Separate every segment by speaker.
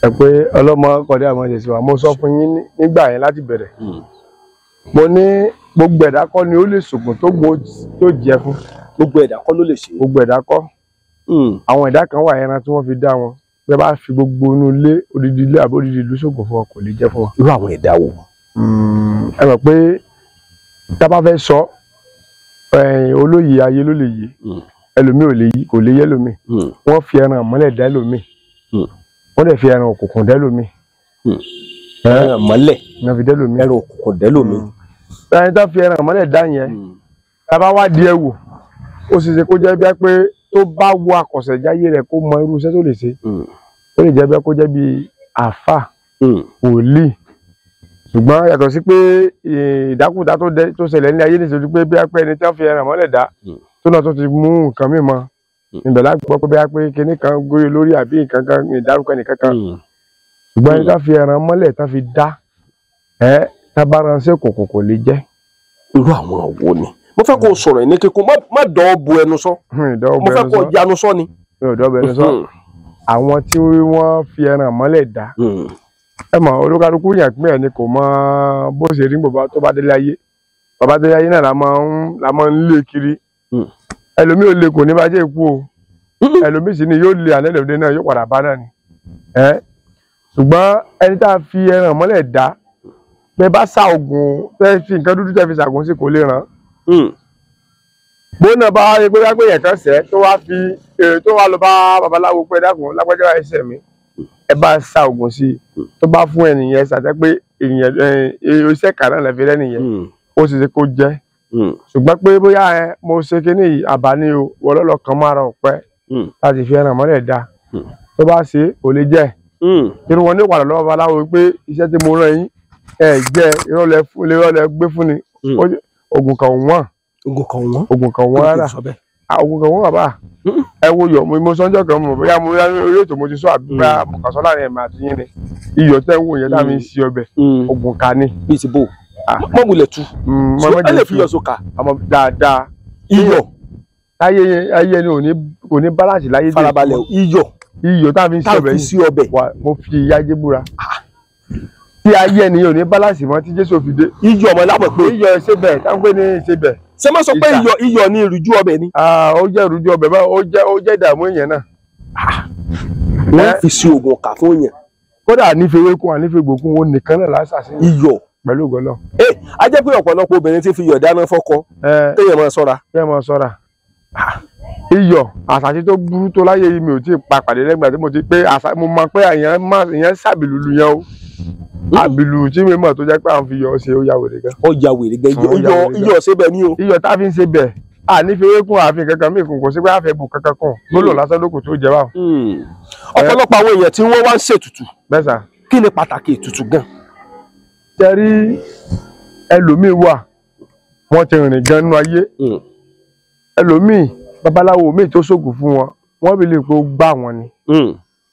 Speaker 1: Ẹ pé ọlọ́mọ kọ̀dé àmọ́ ṣe sí wa. Mo sọ fún yín nígbà yẹn láti bẹ̀rẹ̀. Mo ní gbogbo ẹ̀dá kọ́ ni ó lè ṣògùn tó gbó tó jẹ fún.
Speaker 2: Gbogbo ẹ̀dá kọ́ ló lè ṣe.
Speaker 1: Gbogbo ẹ̀dá kọ́. Àwọn ẹ̀dá kan wà ẹran tí wọ́n fi dá wọn. Bẹ́ẹ̀ bá fi gbogbo inú ilé odidi ilé àbí odidi ìlú ṣògùn fún wọn kò lè jẹ́ fún wọn.
Speaker 2: Irú àwọn ẹ̀dá wo?
Speaker 1: Ẹ mọ̀ pé tá a bá fẹ́ sọ olóyè ayé ló lè yé, ẹlòmíì ò lè yí, kò lè yé ẹlòmíì. Wọ́n fi ẹran mọ́lẹ̀ dá ẹlòmíì, wọ́n dẹ̀ fi ẹran òkùnkùn dá ẹlòmíì.
Speaker 2: Ẹran mọ́lẹ̀
Speaker 1: wọ́n fi dá ẹlòmíì,
Speaker 2: ẹran òkùnkùn dá ẹlòmíì.
Speaker 1: Ẹni tó fi ẹran mọ́lẹ̀ dá yẹn, tá a bá wá di ẹ wò, ó sì ṣe kó jẹ́ bí pé tó bá wo àkọsẹ̀jáyé rẹ̀ kó mọ irú iṣẹ́ tó lè ṣe. Ó lè jẹ́ bí kó jẹ́ bí àáfà, wòlíì. Ṣùgbọ́n yàtọ̀ sí pé ìdákùtà tó ṣẹlẹ̀ ní ayé nìṣojú pé bí apẹ́ ẹni tí wọ́n fi ẹran mọ́lẹ̀ dá tó náà tó ti mú nǹkan míì mọ́ níbẹ̀ láti gbọ́ pé bí apẹ́ kinní kan góyè lórí àbí nǹkan kan ìdárúkọ ẹnì kankan. Ṣùgbọ́n ẹni tí wọ́n fi ẹran mọ́lẹ̀ tó fi dá ẹ tábàránṣẹ́ kòkò kò lè jẹ́.
Speaker 2: Irú àwọn wo ni? Mo fẹ́ kó o sọ̀rọ̀ ní kíkún, má dọ̀ bu ẹnu sọ. Mo fẹ́ kó o yanu sọ ni.
Speaker 1: Àwọn tí wọ́n fi ẹran mọ́lẹ̀ dá, ẹ mọ̀ olúkálukú yàn pín ẹ̀ ni kò mọ bó ṣe rí bàbá tó bá délé ayé. Bàbá délé ayé náà la máa ń lé kiri. Ẹlòmíì ò lè kò ní bá jẹ́ ikú o, ẹlòmíì sì ni yóò lé àlẹ́ náà yóò padà bá náà ni. Ṣùgbọ́n ẹni tá a fi ẹran mọ́lẹ̀ dá, bẹ́ẹ̀ bá sa oògùn tẹ́ fi nǹkan dúdú tẹ́ fi ṣàgùn sí kò lè ràn. Bóná bá wáyé pé wá pé yẹn kan sẹ́ tó wá fi tó wá lọ bá babaláwo pé dákun lágbájá ẹsẹ̀ mi, ẹ bá sa oògùn sí i, tó bá fún ẹnìyẹn ṣàtẹ́ pé ènìyàn iṣẹ́ kan náà lẹ́fi rẹ́nìyẹn, ó sì ṣe kó jẹ́. Ṣùgbọ́n pé bóyá ẹ mo ṣe kíní yìí àbáni o, wọ́n lọ́lọ́ kan máa ọ̀pẹ láti fi ẹran mọ́lẹ̀ dá, tó bá ṣe kò lè jẹ́. Irú wọn ní ìpàdé lọ́wọ́ babaláwo pé iṣẹ́ tí mo rán yín ẹ jẹ́ irọ́ lẹ gbé fún ni. Oògùn kan wọ́n.
Speaker 2: Oògùn kan wọ́n.
Speaker 1: Oògùn kan wọ́n rárá. Oògùn kan wọ́n bàbá. Ẹ wo yọ̀ mo sọ́njọ́ kan mọ̀ bóyá mo rí ètò mo ti sọ àbí bóyá mo kàn sọ láàrin ẹ̀mí àti yín ni. Iyọ̀ tẹ́ ń wò yẹn tá mi ń ṣe ọbẹ̀. Oògùn kan ni.
Speaker 2: Bí ti bò. Mọ̀ wulẹ̀ tu. Ẹ lè fi iyọ̀ sókà.
Speaker 1: Àmọ́ dáadáa.
Speaker 2: Iyọ̀.
Speaker 1: Láyé ayé ẹni kò ní bálàsì láyé dé.
Speaker 2: Farabalẹ̀ iyọ̀.
Speaker 1: Iyọ̀ tá mi ń ṣe ọbẹ̀ yìí. Mo fi ìyá jẹ́ búra. Tí ayé ẹni ò ní bálàsì mọ́ tí Jésù fi dé.
Speaker 2: Iyọ̀ ọmọ lábọ̀ pé.
Speaker 1: Iyọ̀ ṣe bẹ̀ táwọn pé ní ṣe bẹ̀.
Speaker 2: Ṣé má sọ pé iyọ̀ ni ìrújú ọbẹ̀ ni?
Speaker 1: Ó jẹ́ ìrújú ọbẹ̀ báwo, ó jẹ́ ìdààmú èèyàn náà.
Speaker 2: Wọ́n fi sí oògùn ọ̀kà fún èèyàn.
Speaker 1: Kódà ànífewé kún ànífegbò kún òun nìkan náà lásàsí.
Speaker 2: Iyọ̀.
Speaker 1: Pẹ̀lú ògo.
Speaker 2: A jẹ́ pé ọ̀pọ̀lọpọ̀ obìnrin ti fi iyọ̀ dáná fọ́kọ. Kéèyàn máa ṣọ́ra.
Speaker 1: Kéèyàn máa ṣọ́ra. Iyọ̀ àṣàṣì tó burú tó láyé yìí mi ò tí ì pa pàdé lẹ́gbàá tí mo ti pé mo mọ̀ pé èèyàn ṣàbìlùlù yẹn o. Àbìlù tí mi mọ̀ tó jẹ́ pé àwọn fi yọ̀ ṣe ó ya wèrè gan.
Speaker 2: Ó ya wèrè gan. Iyọ̀ ṣe bẹ̀ ni o.
Speaker 1: Iyọ̀ tá a fi ń ṣe bẹ̀ à ní fi ewé kún ààfin kankan mí kún kò sí pé àfẹ́ bù kankan kún lólò lásán lókùn tó jẹ báwọn.
Speaker 2: Ọ̀pọ̀lọpọ̀ àwọn èèyàn tí wọ́n wá ń ṣètùtù.
Speaker 1: Bẹ́ẹ̀ sà.
Speaker 2: Kí ni pàtàkì ètùtù gan?
Speaker 1: Tẹ́rí ẹlòmíì wà wọ́n ti rìn gan nínú ayé. Ẹlòmíì babaláwo míì tó ṣògùn fún wọn, wọ́n bí lè pé ó gbà wọ́n ni.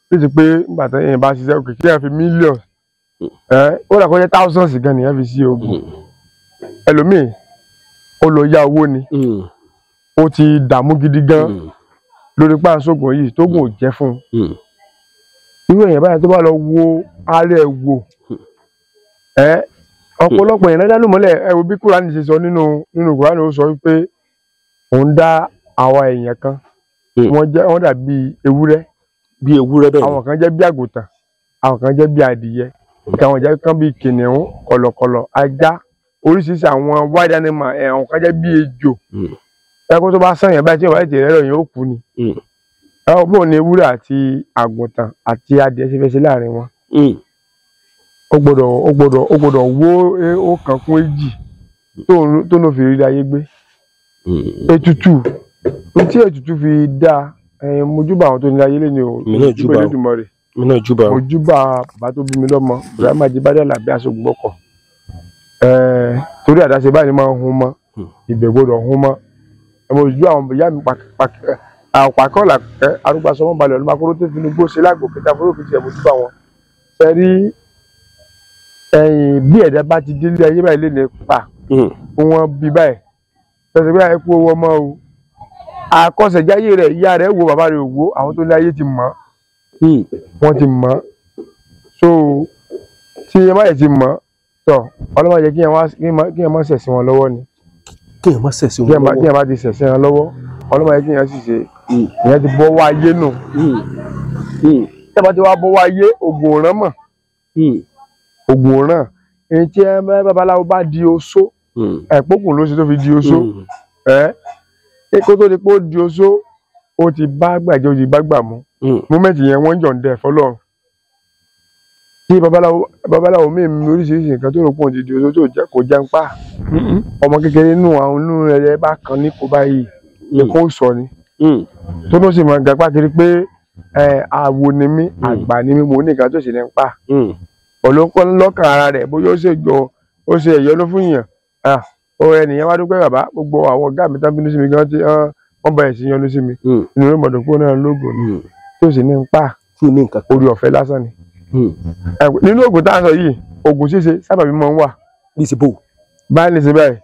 Speaker 1: Bí ti pé nígbà tí èèyàn bá ṣiṣẹ́ òkè kí èèyàn fi mílíọ̀nù ó rà kó jẹ́ thousands gan nìyẹn fi sí ogun. Ẹlòmíì ó lọ yá owó ni, ó ti dààmú gidi gan lórí páńsógùn yìí tógùn ò jẹ́ fún un. Irú èèyàn báyìí tó bá lọ wo ara ẹ̀ wò, ọ̀pọ̀lọpọ̀ èèyàn ládàá lùmọ́lẹ̀. Ẹ wo bí Kúránì ṣe sọ nínú Kúránì, ó sọ wípé òun dá àwa èèyàn kan, wọ́n dàbí ewúrẹ́.
Speaker 2: Bí ewúrẹ́ bẹ́ẹ̀ ni.
Speaker 1: Àwọn kan jẹ́ bí àgùntàn, àwọn kan jẹ́ bí adìyẹ, àwọn jẹ́ kan bí kìnìún, kọ̀lọ̀kọ̀lọ̀, ajá, oríṣiríṣi àwọn wild animal, àwọn kan jẹ́ bí ejò. Ẹkún tó bá sàn yẹn báyìí tí ìwà ètò rẹ̀ yẹn ó kú ni. Bóun ni ewúrẹ́ àti àgùntàn àti adìyẹ ṣe fẹ́ ṣe láàrin wọn? Ó gbọ́dọ̀ wó ó kan kún èjì tó ló fi rí ayé gbé. Ètùtù tí ètùtù fi dá, mojúbà àwọn tó ní ayé lé ní o.
Speaker 2: Mojúbà
Speaker 1: Olódùmarè, mojúbà bàbá tó bí mi lọ́mọ, Ibrahim Ajíbádé Àlàbí Aṣògùnbọ̀kọ̀. Torí àdáṣe báyìí máa ń hun mọ́, ibẹ̀ gbọ́dọ̀ hun mọ́. Mojú àwọn ìyá mi pàkọ́là arúgbàsọmọ balẹ̀ ọlọ́mọ akóró tó fi ní gbó ṣe lágbo kẹta fúrókì tiẹ̀ mojúbà wọn. Ṣe rí ẹ̀yìn bí ẹ̀dá bá ti délé ayé báyìí lè ní pa wọn bí báyìí tẹ̀sí bí àìkú owó ọmọ o. Àkọsẹ̀jáyé rẹ̀ ìyá rẹ̀ wo bàbá rẹ̀ wo àwọn tó ní ayé ti mọ̀, wọ́n ti mọ̀. So tí ẹ má yẹ ti mọ̀ tọ̀ ọlọ́mọ jẹ́ kí ẹ má ṣẹ̀sìn wọn lọ́wọ́ ni.
Speaker 2: Kí ẹ má ṣẹ̀sìn wọn lọ́wọ́.
Speaker 1: Kí ẹ má ti ṣẹ̀sìn wọn lọ́wọ́ ọlọ́mọ jẹ́ kí ẹ sì ṣe ìyẹn ti bọ́ wá ayé nù. Tí ẹ bá ti wá bọ́ wá ayé ògùn òràn mọ̀. Ògùn òràn èyí tí ẹ babaláwo bá di oṣó ẹ̀pọ̀kùn ló ṣe tó fi di oṣó ẹ̀ kó tó di pé ó di oṣó ó ti bá gbàjẹ́ ó ti bá gbà mú mọ́mẹ́ǹtì yẹn wọ́n jọ̀ǹdẹ̀ fọlọ́run. Tí babaláwo mi mi oríṣiríṣi nǹkan tó rò pọ̀ ti di oṣó tó jẹ́ kó jẹ́ ń pa ọmọ kékeré nù àwọn inú rẹ̀ bá kan ní kó báyìí ní kó sọ ni tó ló sì mọ̀ gàpá kiri pé àwo ni mí àgbà ni mí mo ní nǹkan tó sì ní pa olóńkọ́ lọ́kàn ara rẹ̀ bóyá ó ṣe jọ ó ṣe ẹ̀yọ́ ló fún yàn ó ẹnìyẹn wá dúpẹ́ bàbá gbogbo àwọn ọ̀gá mi tán bínú sí mi gan tí wọ́n bẹ̀rẹ̀ sí yọnu sí mi inú rẹ̀ mọ̀dọ̀ kúrò náà lóògùn ni tó sì ní ń pa orí ọ̀fẹ́ lásán ni. Nínú oògùn tá à ń sọ yìí oògùn ṣíṣe sábàbí máa ń wà. Báyìí ní ṣe báyìí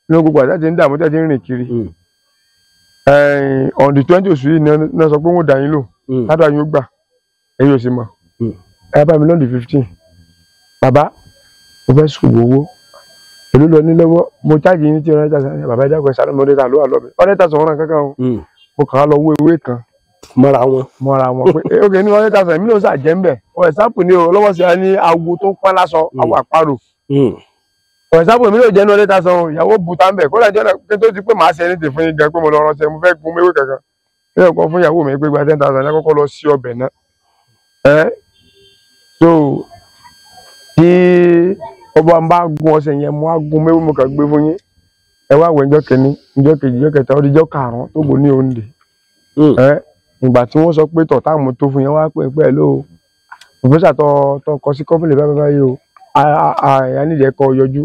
Speaker 1: nínú gbogbo àti àti ń dààmú tí a ti ń rìn kiri on the 20 oṣù yìí ni wọ́n sọ pé wọ́n dà yín lò ládàá yín ó gbà ẹ̀yin ò sì mọ̀ ẹ bá mi lọ́ndì 15 bàbá mo fẹ́ sùn owó èló lọ ní lọ́wọ́ mo chájì yín tí ọ̀rẹ́ ta sàn bàbá ẹ̀dá kan sáré mo ọ̀rẹ́ ta ló wà lọ́bẹ̀ ọ̀rẹ́ ta sọ̀rọ̀ kankan o mo kàn á lọ wó ewé kan
Speaker 2: mọ́ra wọn
Speaker 1: mọ́ra wọn pé ok ní ọ̀rẹ́ ta sàn èmi ló sà jẹ́ ń bẹ̀ ọ̀rẹ́ sáàpù ni o lọ́wọ́ sí wa ní awo tó pọ́n lásọ awo àparò ọ̀rẹ́ sáàpù èmi ló jẹ́ ní ọ̀rẹ́ ta sàn ìyàwó buta ń bẹ̀ kódà jọ́nà kí n tó ti pé màá ṣe ẹni tè fún yín gan pé mo lọ ránṣẹ́ mo fẹ́ gun ewé kankan ní ọkọ fún ìyàwó mi pé gba 10,000 ní kọ́kọ́ lọ sí ọbẹ̀ náà ẹ́ so tí ọba ń bá gun ọṣẹ yẹn mo á gun mẹ́wọ́ mo kàn gbé fún yín ẹ wá wẹ̀ ńjọ́ kìíní ńjọ́ kejì ńjọ́ kẹta ó di ńjọ́ karùn-ún tó bò ní òǹdè ẹ ìgbà tí wọ́n sọ pé tọ̀ táwọn tó fún yẹn wá pé pẹ́ ló pòfẹ́sà tó kọ sí kọ́mpìnì báyìí báyìí o àyànníjẹ́ kọ yọjú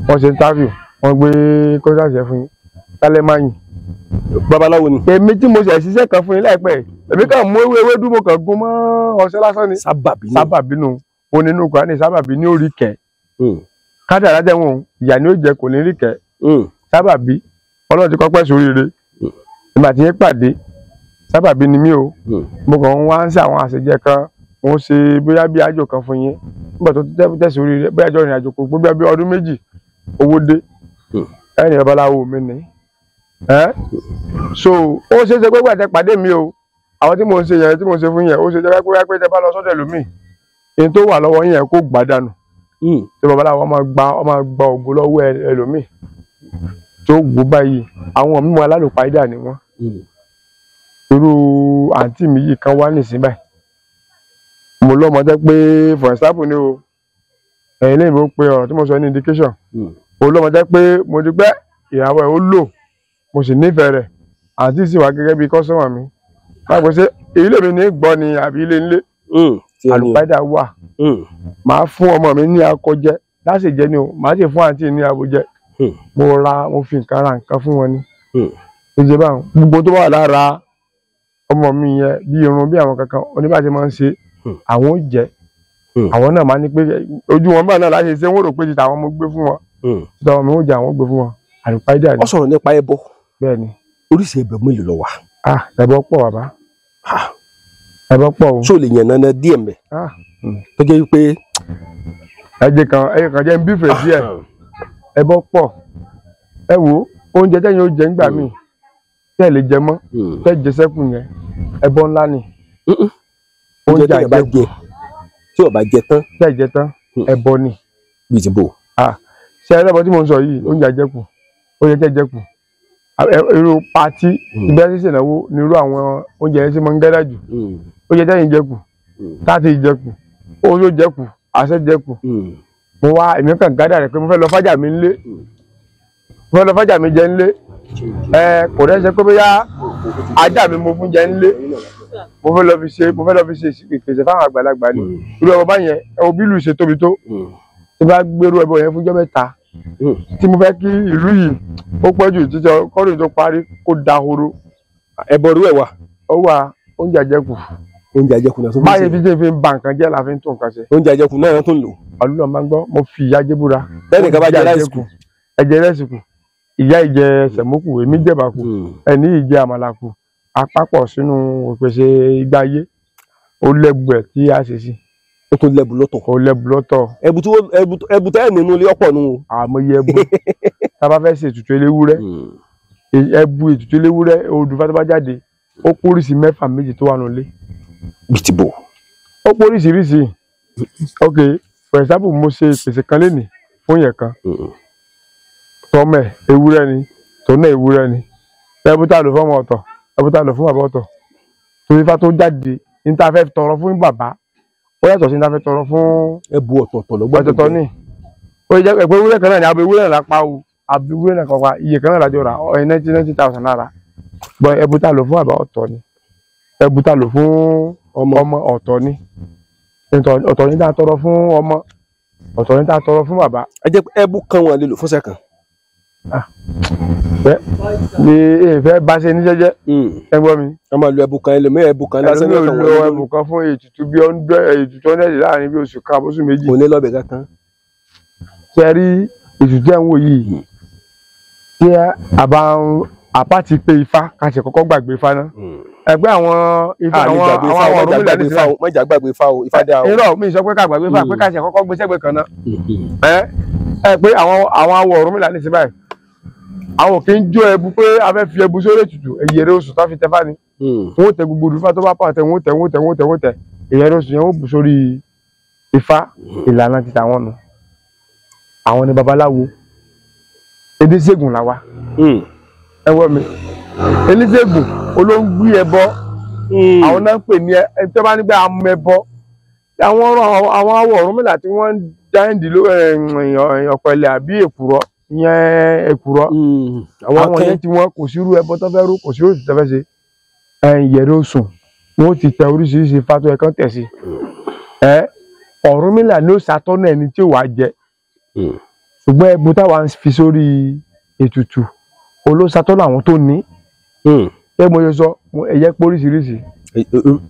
Speaker 1: wọ́n ṣe interview wọ́n gbé kọ́ńtàṣì ẹ̀ fún yín tálẹ́ máa yìn.
Speaker 2: Babaláwo ni.
Speaker 1: Èmi tí mo ṣe ṣiṣẹ́ kan fún yín láìpẹ́ èmi kàn mú ewé ewédú mo kàn gún mọ́ ọṣẹ lásán ni. Sábàbí nù onínú Kùránì sábàbí ní orí kẹ kádàrá tẹ̀wọ̀n ìyà ni ó jẹ kò ní rí kẹ sábàbí Ọlọ́run ti kọ́pẹ́ sóríire ìgbà tí yín pàdé sábàbí ni mí o mo kàn ń wá ń ṣe àwọn àṣejẹ kan mo ń ṣe bóyá bí àjò kan fún yín nígbà tó tẹ̀sí oríire bóyá àjọ ìrìn àjò kò gbó bóyá bí ọdún méjì owó dé ẹni babaláwo mi ní so ó ṣeé ṣe pé gbàtẹ pàdé mi o àwọn tí mò ń ṣe yẹn tí mò ń ṣe fún yẹn ó ṣe jẹ́ pé pé tẹ bá lọ sọ́dọ̀ ẹlòmíì èyí tó wà lọ́wọ́ yẹn kó gbà dànù tí babaláwo máa gba ògo lọ́wọ́ ẹlòmíì tó gbó báyìí àwọn mímu alálòpàídà ni wọ́n irú àǹtí mi yìí kan wá nísìnyí báyìí mo lọ́mọ tẹ́ pé for example ni o ẹ̀yin lẹ́yìn mo pe ọ̀rọ̀ tí mo sọ ní indication mo lọ́mọ tẹ́ pé mo ti pẹ́ ìyàwó ẹ̀ ó lò mo sì nífẹ̀ẹ́ rẹ̀ àǹtí sì wá gẹ́gẹ́ bí kọ́sọ́mà mi báwo ṣe ilé mi ní gbọ́ ni àbí ilé ńlé àlùpàídà wà màá fún ọmọ mi ní akọjẹ láti jẹ ni o màá sì fún àǹtí ní abojẹ mo ra mo fi nǹkan ra nǹkan fún wọn ni ìjẹ báwọn gbogbo tó wà lára ọmọ mi yẹn bí irun bí àwọn kankan oníbàjẹ́ máa ń ṣe àwọn ò jẹ àwọn náà máa ní pé ojú wọn bá náà láti ṣe wọn rò pé títa àwọn mo gbé fún wọn títa àwọn mi ò jẹ àwọn ò gbé fún wọn àlùpàídà ni.
Speaker 2: Ó sọ̀rọ̀ nípa ẹbọ.
Speaker 1: Bẹ́ẹ̀ ni.
Speaker 2: Oríṣi ẹbọ mélòó ló wà.
Speaker 1: Ẹbọ pọ̀ bàbá ẹbọ pọ̀ o.
Speaker 2: Ṣó lè yàn nánà díẹ̀ mẹ́. Tó jẹ́ wípé.
Speaker 1: Ẹ̀jẹ̀ kan jẹ́ ń bífẹ̀ díẹ̀ ẹbọ pọ̀ ẹ wo oúnjẹ tẹ́yìn ó jẹ ńgbà míì tẹ́ lè jẹ mọ́ tẹ́ jẹ sẹ́kù yẹn ẹbọ ńlá ni.
Speaker 2: Oúnjẹ tẹ́yìn bá jẹ tí ó bá jẹ tán.
Speaker 1: Tẹ́ jẹ tán ẹbọ ni.
Speaker 2: Bíi ti bò.
Speaker 1: Ṣé ẹlẹ́bọ tí mo ń sọ yìí oúnjẹ àjẹkù oúnjẹ tẹ́ jẹ kù irú patí ìgbà tí ìṣèlówó ni irú àwọn oúnjẹ yẹn ṣe máa ń gẹ́dà jù oúnjẹ tẹ́yìn jẹ kù táàtì jẹ kù oṣó jẹ kù àṣẹ jẹ kù mo wá èmi kàn gádà rẹ pé mo fẹ́ lọ fájà mi ńlé mo fẹ́ lọ fájà mi jẹ ńlé ẹ kò dẹ́ ṣe pé bóyá ajá mi mo fún jẹ ńlé mo fẹ́ lọ fi ṣe mo fẹ́ lọ fi ṣe ìpèsè fáwọn àgbàlagbà ni irú ẹbọ báyẹn ẹ wo bí ìlú ṣe tóbi tó tí bá gbèrú ẹbọ yẹn fúnjọ́ mẹ́ta tí mo fẹ́ kí ìlú yìí ó pẹ́ jù títí kọ́rin tó parí kó dahoro.
Speaker 2: Ẹbọ rú ẹ̀ wà.
Speaker 1: Ó wà oúnjẹ àjẹkù.
Speaker 2: Oúnjẹ àjẹkù náà tó ń ṣe.
Speaker 1: Báyìí fi ṣe fi ń ba nǹkan jẹ́ la fi ń tún nǹkan ṣe.
Speaker 2: Oúnjẹ àjẹkù náà tó ń lò.
Speaker 1: Àlùlọ máa ń gbọ́ mo fi ìyá jẹ́ búra.
Speaker 2: Bẹ́ẹ̀ni ká bá jẹ ráìsì kù.
Speaker 1: Ẹ jẹ ráìsì kù. Ìyá ìjẹ sẹ̀mókù èmi jẹ̀bà kù ẹni ìjẹ àmàlà kù apapọ̀ sínú ìpèsè igbá ayé ó lẹ́gbẹ̀ẹ́ tí a ṣe sí.
Speaker 2: Ó tún lẹ́bu lọ́tọ̀.
Speaker 1: Ó lẹ́bu lọ́tọ̀.
Speaker 2: Ẹbu tẹ́ ẹ̀ nínú ilé ọ̀pọ̀ nù.
Speaker 1: Àmọye ẹbu tá a bá fẹ́ ṣe ètùtù eléwúrẹ́, ẹbu ètùtù eléwúrẹ́ odù Ifá tó bá jáde ó póríṣi 6 méjì tó wà nílé.
Speaker 2: Bìtìbò.
Speaker 1: Ó póríṣiríṣi. Ok, for example, mo ṣe ìpèsè kan lénìí fún yẹn kan. Tọ́mẹ̀ ewúrẹ́ ni, tọ́nà ewúrẹ́ ni. Ẹbu tá a lò fún ọmọ ọ̀tọ̀, ẹbu tá a lò fún bàbá ọ̀tọ̀. Torí Ifá tó jáde ní tá a fẹ́ tọrọ fún bàbá ó yàtọ̀ sí ní tá a fẹ́ tọrọ fún
Speaker 2: ẹbu ọ̀tọ̀ọ̀tọ̀ lọ́gbọ́n
Speaker 1: ọ̀tọ̀ọ̀tọ̀ ní. Ó jẹ́ pé ewúrẹ́ kan náà ni abo ewúrẹ́ náà lápá o, abo ewúrẹ́ náà kọ̀ọ̀kan iye kan náà lájọ rà ẹ̀ 90,000 lára. Bọ́ ẹbu tá a lò fún bàbá ọ̀tọ̀ ni, ẹbu tá a lò fún ọmọ ọ̀tọ̀ ni, ọ̀tọ̀ ni tá a tọrọ fún ọmọ, ọ̀tọ̀ ni tá a tọrọ fún bàbá.
Speaker 2: Ẹ jẹ́ ẹbu kan wọn lè lò fún sẹ́kàn.
Speaker 1: Ní ìfẹ́ bá ṣe ní jẹ́jẹ́ ẹ gbọ́ mi.
Speaker 2: Ẹ máa lo ẹbu kan, ẹlòmíì ẹbu kan lásán
Speaker 1: ní ọkàn wọn. Ẹlòmíì lo ẹbu kan fún ètùtù bí ètùtù 100 láàrin bí oṣù kan oṣù méjì.
Speaker 2: Kò ní lọ́bẹ̀ kankan.
Speaker 1: Ṣé rí ètùtù ẹ̀ ń wò yìí tí a bá ń apá ti pé Ifá ká ṣe kọ́kọ́ gbàgbé Ifá náà. Ẹgbẹ́ àwọn Ifá àwọn Ọ̀rúnmìlà ní sílẹ̀.
Speaker 2: Má jà gbàgbé Ifá o, Ifá dá o.
Speaker 1: Irọ́ mi sọ pé ká gbàgbé Ifá pé ká ṣe kọ́kọ́ gbé sẹ́gbẹ̀ẹ́ kan náà. Ẹ pé àwọn awọ Ọ̀rúnmìlà ní síbáyìí àwọn kì í jó ẹbu pé a fẹ́ fi ẹbu sórí ètùtù ìyẹ̀rẹ̀ oṣù tá fi tẹfá ni. Wọ́n tẹ gbogbo Ifá tó bá pàtẹ wọ́n tẹ wọ́n tẹ wọ́n tẹ wọ́n tẹ ìyẹ̀rẹ̀ oṣù yẹn wọ́n bù sórí Ifá. Ìlànà ti tàwọn nù. Àwọn ni babaláwo, oníṣègùn làwa. Ẹ wọ mi, oníṣègùn olóńgbé ẹbọ àwọn náà ń pè ní ẹ tó bá nígbà amú ẹbọ. Àwọn awọ Ọ̀rúnmìlà tí wọ́n ń dá ẹ̀ǹdì ọ̀pẹ̀lẹ̀ àbí èkùrọ́ yẹn èkùrọ́ àwọn yẹn tí wọn kò sírú ẹbọ tó fẹ́ rú, kò sírú òsì tó fẹ́ ṣe. Ìyẹ̀rẹ̀ oṣù wọn ti tẹ oríṣiríṣi Ifá tó yẹ kán tẹ̀ sí. Ọ̀rúnmìlà ló ṣàtọ́nà ẹni tí ò wá jẹ. Ṣùgbọ́n ẹbu táwa ń fi sórí ètùtù olóṣàtọ́nà àwọn tó ní. Ẹ mo ṣe sọ ẹyẹ póríṣiríṣi.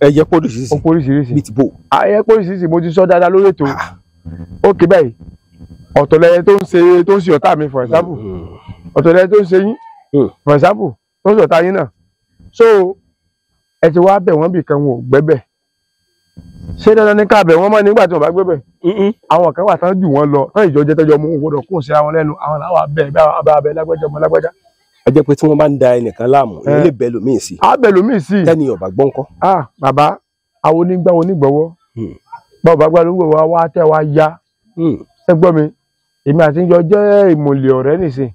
Speaker 2: Ẹyẹ póríṣiríṣi.
Speaker 1: Ó póríṣiríṣi.
Speaker 2: Bíi ti bò.
Speaker 1: Ẹyẹ póríṣiríṣi mo ti sọ dáadáa lórí ètò. Ó ké báyìí ọ̀tọ̀ lẹyẹ tó ń ṣe ọ̀tá mi for example, ọ̀tọ̀ lẹyẹ tó ń ṣe yín for example, tó ń ṣe ọ̀tá yín náà. So ẹ ti wá bẹ̀ wọ́n bì kan wọn ò gbẹ́bẹ̀. Ṣé dandan ní ká bẹ̀ wọ́n mọ́ nígbà tí wọ́n bá gbẹ́bẹ̀? Àwọn kan wà tán jù wọ́n lọ tán ìjọ jẹ́ tẹ́jọ́ mú wọn gbọ́dọ̀ kún síra wọn lẹ́nu. Àwọn làwọn abẹ́ abẹ́ abẹ́ lágbájá ọmọ lágbájá.
Speaker 2: A jẹ́ pé tí wọ́n bá ń da ẹnìkan láàmú èyí lè bẹ lòmíì sí.
Speaker 1: A bẹ lòmíì sí.
Speaker 2: Tẹ́ni ọ̀bà gbọ́n kọ́.
Speaker 1: Ah bàbá, àwọn onígbà onígbọ̀wọ́ bàbá gbà lóńgbò wa tẹ́ wa ya. Ẹ gbọ́ mi, èmi àti ń jọ jẹ́ ìmọ̀lẹ̀ ọ̀rẹ́ nìsín.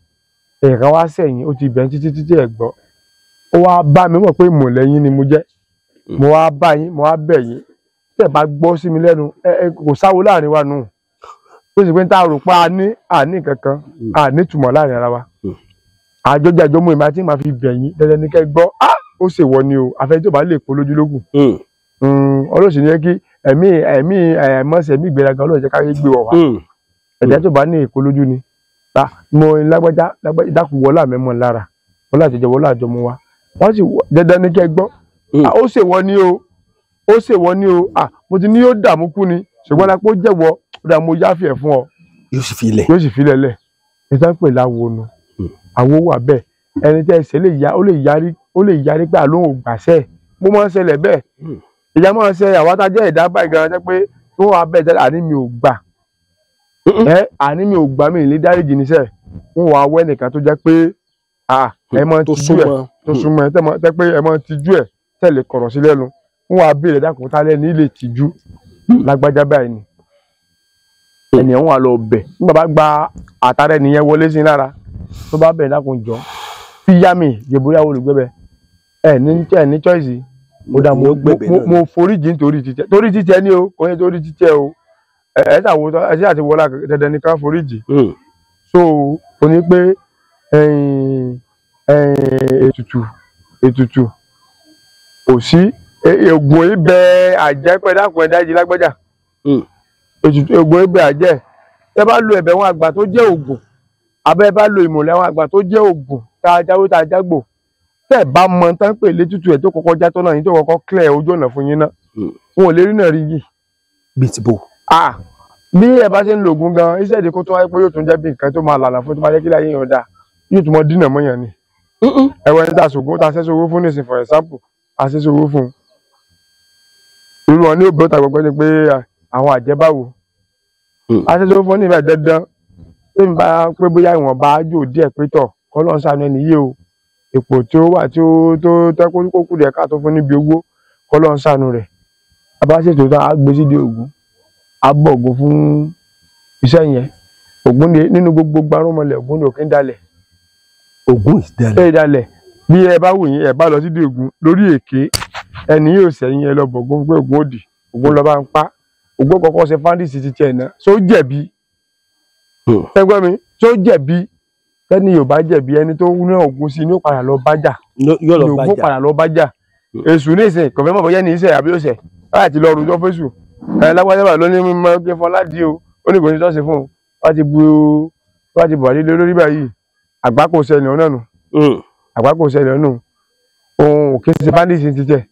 Speaker 1: Ẹ̀ẹ̀kan wá sẹ́yìn ó ti bẹ̀ títí títí ẹ̀ gbọ́. Ó wá bá mi mọ̀ pé ìmọ̀lẹ̀ yín ni mo jẹ́. Mo wá bá yín, mo wá bẹ̀ yín. Tẹ́ bá gbọ́ sí mi lẹ́nu, ẹ kò sáwo láàrin wa nù. Ó sì pé tá a rò pé a ní àní kankan, a ní ìtumọ̀ láàrin ara wa. Àjọjẹ àjọmọ èmi àti màá fi bẹ̀ yín dandan ní kẹ́ gbọ́. Á ó ṣèwọ ni o, àfẹ́ tó bá lè kó lójúlógún. Ọlọ́sìn ni kí ẹ̀mí ẹ̀mí ẹ̀mọ́sẹ̀ ẹ̀mí ìgbéraga Ọlọ́run jẹ́ káyé gbé wọ̀ wá. Ẹ̀dá tó bá ní èkó lójú ni mo lágbájá dákun wọlé àmẹ́mọ́ lára wọlé àtijọ́ wọlé àjọmọ́ wa wọ́n sì dandan ní kẹ́ gbọ́. Ó ṣèwọ ni o, ó ṣèwọ ni o, mo ti ní yóò dààmú kú ni ṣùgbọ́n lápò jẹ́wọ́ ó dà mo yáfì ẹ̀ fún ọ.
Speaker 2: Yóò sì fi ilẹ̀.
Speaker 1: Yóò sì fi ilẹ̀ lẹ̀. Ìtàn pè láwo nu àwo wà bẹ́ẹ̀. Ẹni tẹ́ ẹ ṣe lè ya ó lè yarí, ó lè yarí pé àlóhùn ò gbàṣẹ́. Mo máa ń ṣẹlẹ̀ bẹ́ẹ̀. Ìyá máa ń ṣe àwa tá a jẹ́ ẹ̀dá báyìí gan-an jẹ́ pé wọ́n wá bẹ́ẹ̀ jáde àní mi ò gbà. Àní mi ò gbà mí lè dáríjì níṣẹ́. Wọ́n wá wẹ́ nìkan tó jẹ́ pé ẹ máa tijú ẹ̀ tó súnmọ́ ẹ tẹ́ pé ẹ máa tijú ẹ̀ tẹ̀lé kọ̀rọ̀ sí lẹ́nu. Wọ́n wá béèrè dákun tá lẹ́ni lè tijú lágbájá báyìí ni. Ẹnìyàn wà lọ bẹ̀ nígbà bá gba àtàrà ẹnìyẹn wọlé sí lára tó bá bẹ̀ dákun jọ fi yá mi jẹ̀bóyá olùgbẹ́bẹ̀ ẹ ní choice. Mo dá mo foríjì nítorí títẹ torí títẹ ní o kò ní torí títẹ o ẹ ṣàwọ ẹ ṣe àti wọlá dandan ní ká foríjì. So o ní pé ètùtù kò sí ègùn ibẹ̀ àjẹ́ pé dákun ẹ dájí lágbájá. Ètùtù ègùn ibẹ̀ àjẹ́ tẹ bá lo ẹ̀bẹ̀ wọn àgbà tó jẹ́ ògùn abẹ́ bá lo ìmọ̀lẹ̀ àwọn àgbà tó jẹ́ ògùn tá a jáwé tá a jágbò tẹ́ bá mọ tán pè létútù ẹ̀ tó kọ́kọ́ já tọ́nà yín tó kọ́kọ́ clear ojú ọ̀nà fún yín náà wọn ò lè rí náà rí yìí.
Speaker 2: Bíi ti bò.
Speaker 1: Bí ẹ bá ṣe ń lo ògùn gan iṣẹ́ ìdíkó tó wáyé pé yóò tún jẹ́ bí nǹkan tó máa lànà fún tó máa jẹ́ kí láyé yàn dáa yóò tún mọ dínà mọ́yàn ni. Ẹ̀wọ̀n ẹni tá a ṣògùn tá a ṣẹ́ṣọ́ owó fún nísìn for example a ṣẹ́ṣọ́ owó fún un. Irú wọn ní òbí ọ̀tà gbọ́gbọ́ ni pé Àwọn àjẹbáwo aṣètò fún níbẹ̀ dandan tí n bá pé bóyá ìwọ̀nba ájò díẹ̀ pé tọ̀ kọ́lọ́n ṣàánú ẹni yìí o, ipò tí ó wà tí ó tó tẹ́kọ́ kó kù díẹ̀ káàtó fún níbi owó, kọ́lọ́n ṣàánú rẹ̀. A bá ṣètò tán, á gbé sídìí Ògún, á bọ̀ Ògún fún iṣẹ́ yẹn. Ògún ni nínú gbogbo gbarúmọlẹ̀, Ògún ni òkè ń dalẹ̀.
Speaker 2: Ògún ìdalẹ̀.
Speaker 1: Ẹ dalẹ̀ bí ẹ bá wù yín, ẹ bá lọ sídìí Ògún lórí èké, ẹni yóò sẹ́yìn ẹ lọ bọ̀ Ògún pé Ògún òdì, Ògún lọ bá ń pa. Ògún kọ́kọ́ ṣe fáńdìsì ti tiẹ̀ náà, ṣó jẹ̀bi? Ẹgbẹ́ mi, ṣó jẹ̀bi? Tẹ́ni yóò bá jẹ̀bi, ẹni tó ní Ògún sí ni ó padà lọ bá jà. Ògún padà lọ bá jà. Èṣù ní ìsìn kò fẹ́ mọ̀ bóyá ní ìṣẹ̀ àbí òṣẹ̀ láti lọ rojọ́ fésù. Ẹ lágbájá ló ní mímọ́ kí Fọládì o, ó ní kò ní tọ́sí fún un. Wọ́n ti bu wọ́n ti bọ̀ lílé lórí báyìí. Àgbákò ṣẹlẹ̀ ọ̀nà nù. Àgbákò ṣẹlẹ̀ ọ̀nà nù. Òun ò kí ń ṣe fáńdìsì ti tẹ̀.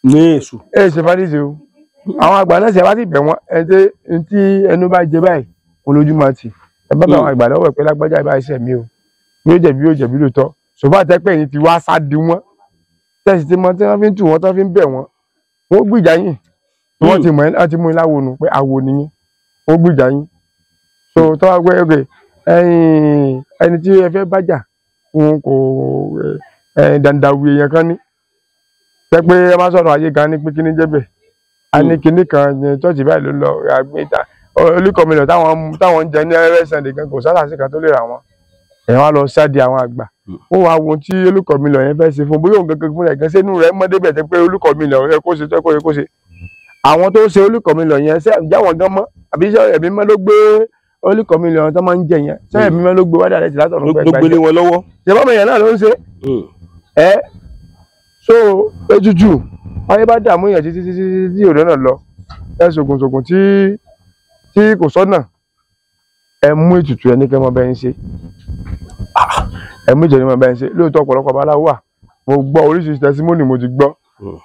Speaker 2: Ní èṣù.
Speaker 1: Ẹ ṣe fáńdìsì o. Àwọn àgbà náà ṣe wá sí bẹ̀ wọ́n, ẹni tí ẹnu bá jẹ báyìí, òun lójú máa tì. Ẹ bá bá àwọn àgbà lọ́wọ́ pé lágbájá ibà iṣẹ́ mi o. Yóò jẹ̀bi, yóò jẹ̀bi lóòótọ́. Ṣùgbọ́n àtẹ́pẹ́ yìí ti wá sádi wọ́n. Tẹ̀sí ti mọ tí wọ́n fi ń tù wọ́n, tán fi ń bẹ̀ wọ́n. Wọ́n gbìjà yín. Wọ́n ti mọ̀ ẹ́, ti mú ilá wo nu pé àwo nìyẹn. Wọ́n gbìjà yín. So tó wá gbé ok, ẹni tí ẹ fẹ́ bájà, òun kò dàndàwì èèyàn kan ní. Tẹ́ pé ẹ má sọ̀rọ̀ ayé gan ní pé kíní jẹ́ bẹ̀. A ní kíní kan chọ́ọ̀chì báyìí ló lọ àgbéta. Olùkọ́milọ̀ táwọn ń jẹ ní ẹrẹ́ Sunday gan kò sára sí kan tó lè rà wọ́n. Ẹ̀ wá lọ sáde àwọn àgbà. Ó wá wo tí olùkọ́milọ̀ yẹn fẹ́ ṣe fún bóyá òun gangan fúnra ẹ̀ gan sínú rẹ̀ mọ́ débẹ̀ tẹ́ pé olùkọ́milọ̀ yẹ kó ṣe tó yẹ kó ṣe. Àwọn tó ṣe olùkọ́milọ̀ yẹn ṣé ìjà wọn gan mọ́ àbí ṣé ẹ̀mí mọ́ ló gbé olùkọ́milọ̀ tó máa ń jẹ yẹn, ṣé ẹ̀mí mọ́ ló gbé wádà rẹ̀ tì látọ̀run
Speaker 2: pẹ́ gbàgbé lé wọn lọ́wọ́.
Speaker 1: Ṣé bọ́mọ yẹn náà ló ń ṣe? Ẹ so ètùtù ayé bá dààmú yẹn títí títí tí òde náà lọ, ẹ ṣògùn ṣògùn tí kò sọ́nà, ẹ mú ètùtù ẹni kẹ́ mọ́ bẹ́ẹ̀ ń ṣe. Ẹ mú ètùtù ẹni mọ́ bẹ́ẹ̀ ń ṣe. Lóòótọ́ ọ̀pọ̀lọpọ̀ babaláwo wà, mo gbọ́ oríṣiríṣi tẹsímọ́nì mo ti gbọ́.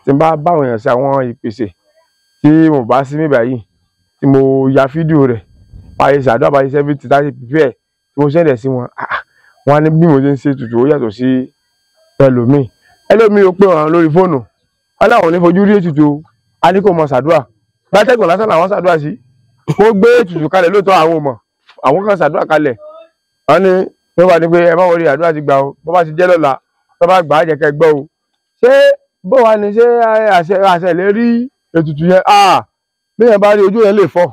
Speaker 1: Tí n bá báwọn èèyàn ṣe àwọn ìpèsè tí mo bá sí mi báyìí, tí mo ya fídíò rẹ̀, báyìí ṣàdúrà báyìí sẹ́fìtì táyì pípẹ́ tí mo ṣẹ̀dẹ̀ sí wọn, wọn á ní bí mo ṣe ń ṣe ètùtù ó yàtọ̀ sí ẹlòmíì. Ẹlòmíì ó pè wọn lórí fóònù, wọn láwọn ò ní fojú rí ètùtù, á ní kò mọ ṣàdúrà. Látẹ̀gùn lásán làwọn ṣàdúrà sí. Mo gbé ètùtù kalẹ̀ lóòótọ́ àwọn ò mọ̀, àwọn kan ṣàdúrà kalẹ̀. Wọ́n ní wọ́n bá ní pé ẹ má wọlé àdúrà ti gbà o, bó bá ti jẹ́ lọ́la, tó bá gbà á jẹ́ kẹ́ gbọ́ o. Ṣé bó wà ní ṣé àṣẹ lè rí ètùtù yẹn? Bí yẹn bá rí ojú yẹn lè fọ́.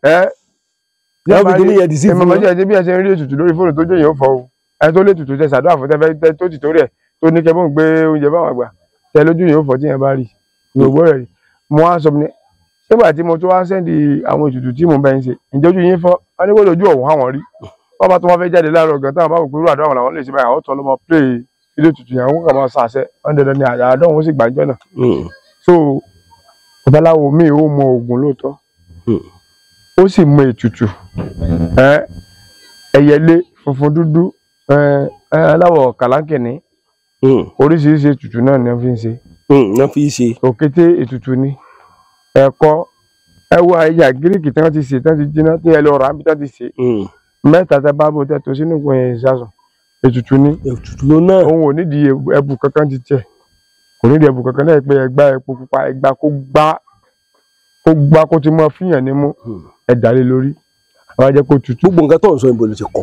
Speaker 1: Ẹ bí yẹn ṣe ń rí ètùtù lórí fóònù tó jẹ́ yẹn ó fọ́ o. Ẹni tó lé ètùtù tẹ ṣàdúrà fún tẹ tó ti torí ẹ̀ tó ní kẹ́ bóun gbé oúnjẹ báwọn àgbà tẹ lójú yẹn ó fọ́ tí yẹn bá rí. Gbogbo rẹ̀ rí. Mo wá sọ ní nígbà tí mo tún wá sẹ́ndì àwọn ètùtù tí mo bá ń ṣe, ǹjẹ́ ojú yín fọ́? Wọ́n ní kó lójú ọ̀hún àwọn rí. Wọ́n bá tún wá fẹ́ jáde láàárọ̀ gan táwọn bá wò pé irú àdúrà wọn làwọn lè ṣe báyìí, àwọn tó lọ́mọ play ilé ètùtù yẹn, àwọn kàn máa ṣàṣẹ, wọ́n dandan ni àdúrà wọn sì gbàjọ́ náà. So babaláwo mi ò mọ oògùn lóòótọ́, ó sì mọ ètùtù, ẹyẹlé funfun dúdú, aláwọ̀ kàlákìnní, oríṣiríṣi ètùtù náà ni wọ́n fi ń ṣe.
Speaker 2: Wọ́n fi ń ṣe.
Speaker 1: Òkété ètùtù ni. Ẹ̀kọ́ ẹwọ ẹ̀yà gíríkì tí wọ́n ti sè tí wọ́n ti jiná tí ẹ lọ rà á bí tí wọ́n ti sè mẹ́ta tẹ bá bò tẹ tó sínú ìpín ìsasùn ètùtù ni.
Speaker 2: Ètùtù ló náà.
Speaker 1: Òun ò nídìí ẹbù kankan ti tiẹ̀, kò nídìí ẹbù kankan náà pé ẹgbá epo pupa ẹgbá kó gbá kó ti mọ fíyàn nímú ẹ̀dá lé lórí àwọn ajẹ́ kó tutù.
Speaker 2: Gbogbo nǹkan tó ń sọ ìbò ló ti kọ.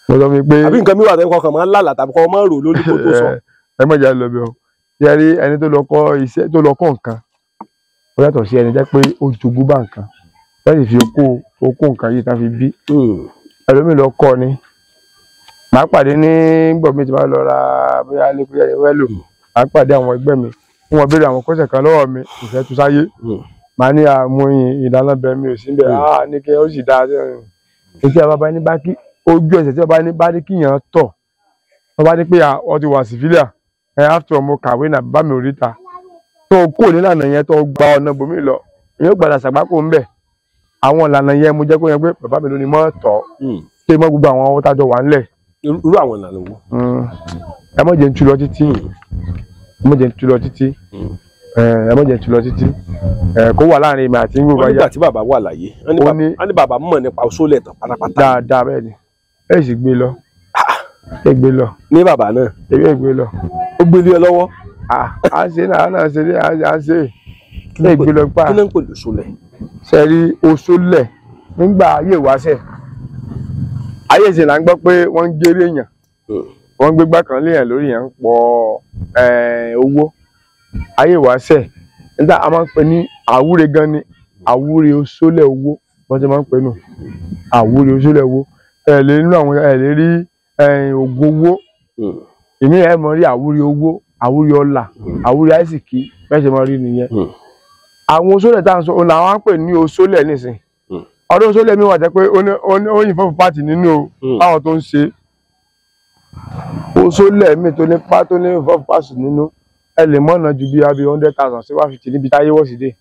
Speaker 1: Mo sọ fún mi pé
Speaker 2: àbí nǹkan mi wà tẹ́kọ̀ kan máa ń lálàá tàbí kọ́ máa ń rò lórí kó tó sọ.
Speaker 1: Ẹ má jà lọ bẹ̀ ọ́ yẹrí ẹni tó lọ kọ́ iṣẹ́ tó lọ kọ́ nǹkan ó yàtọ̀ sí ẹni jẹ́ pé ó jogún bá nǹkan láti fi okó nǹkan yìí tán fi bí. Ẹlòmíì lọ kọ́ ni màá pàdé ní gbọ̀mí tí màá lọ ra bóyá lẹ́kọ̀ọ́ wẹ́lò, màá pàdé àwọn ẹgbẹ́ mi fún wọn béèrè àwọn kọ́sẹ̀ kan lọ́wọ́ mi ìfẹ́ tu sáyé, màá ní àmú ìdáná bẹ mi ò sí bẹ́ẹ̀ á ní kí ó sì dáa etí àbábá ní bá kí ojú ẹsẹ̀ tí bàbá ní bá ní kíyàn tọ̀ wọ́n bá ní pé ọ ti wà sífílíà ẹ after all mo kàwé náà bàbá mi ò ríta tó kó nílànà yẹn tó gba ọ̀nà bòmí lọ yóò gbàdà sàgbákò ń bẹ̀ àwọn ìlànà yẹn mo jẹ́ kó yẹn pé bàbá mi ló ní mọ́ tọ́ ṣé mọ́ gbogbo àwọn ọwọ́ tájọ wà ńlẹ̀.
Speaker 2: Irú àwọn ìlànà wo.
Speaker 1: Ẹ má jẹ́ ń tú lọ títí, ẹ má jẹ́ ń tú lọ títí, ẹ má jẹ́ ń tú lọ títí, kó wà láàrin èmi àti ń gbò bá yá.
Speaker 2: Wọ́n nígbà tí bàbá wà láyé, wọ́n ní bàbá mọ̀ nípa oṣoolẹ̀ tán pátápátá.
Speaker 1: Dáadáa bẹ́ẹ̀ ni, ẹ sì gbé lọ, ẹ gbé lọ.
Speaker 2: Ní bàbá náà.
Speaker 1: Ẹ gbé lọ.
Speaker 2: Ó gbé lé ọ lọ́wọ́.
Speaker 1: À ń ṣe náà, à ń ṣe à ń ṣe. Ègbé lọ pa.
Speaker 2: Kí ló ń pè lóṣòlẹ̀?
Speaker 1: Sẹ́rí oṣólẹ̀ nígbà ayé ìwáṣẹ̀, ayé ìsìn là ń gbọ́ pé wọ́n ń géré èèyàn, wọ́n ń gbégbá kan léèyàn lórí yẹn ń pọ̀ owó. Ayé ìwáṣẹ̀ nígbà a máa ń pè ní àwúre gan ni, àwúre oṣólẹ̀ owó wọ́n ti máa ń pè nù, àwúre oṣólẹ̀ owó. Ẹ lè nínú àwọn ẹ lè rí ògùn owó, èmi ẹ mọ̀ rí àwúre owó, àwúre ọlà, àwúre àìsìkí, bẹ́ẹ̀ ṣe máa rí nìyẹn. Àwọn oṣólẹ̀ tá à ń sọ òun làwọn á pè ní oṣólẹ̀ nísìn. Ọdún oṣólẹ̀ mi wà jẹ́ pé ó yìn fún pàtì nínú o, báwọn tó ń ṣe oṣólẹ̀ mi tó ní pa tó ní fún pàtì nínú, ẹ lè mọ̀nà ju bí abi 100,000 sí 150 níbi táyé wọ̀ sí dé,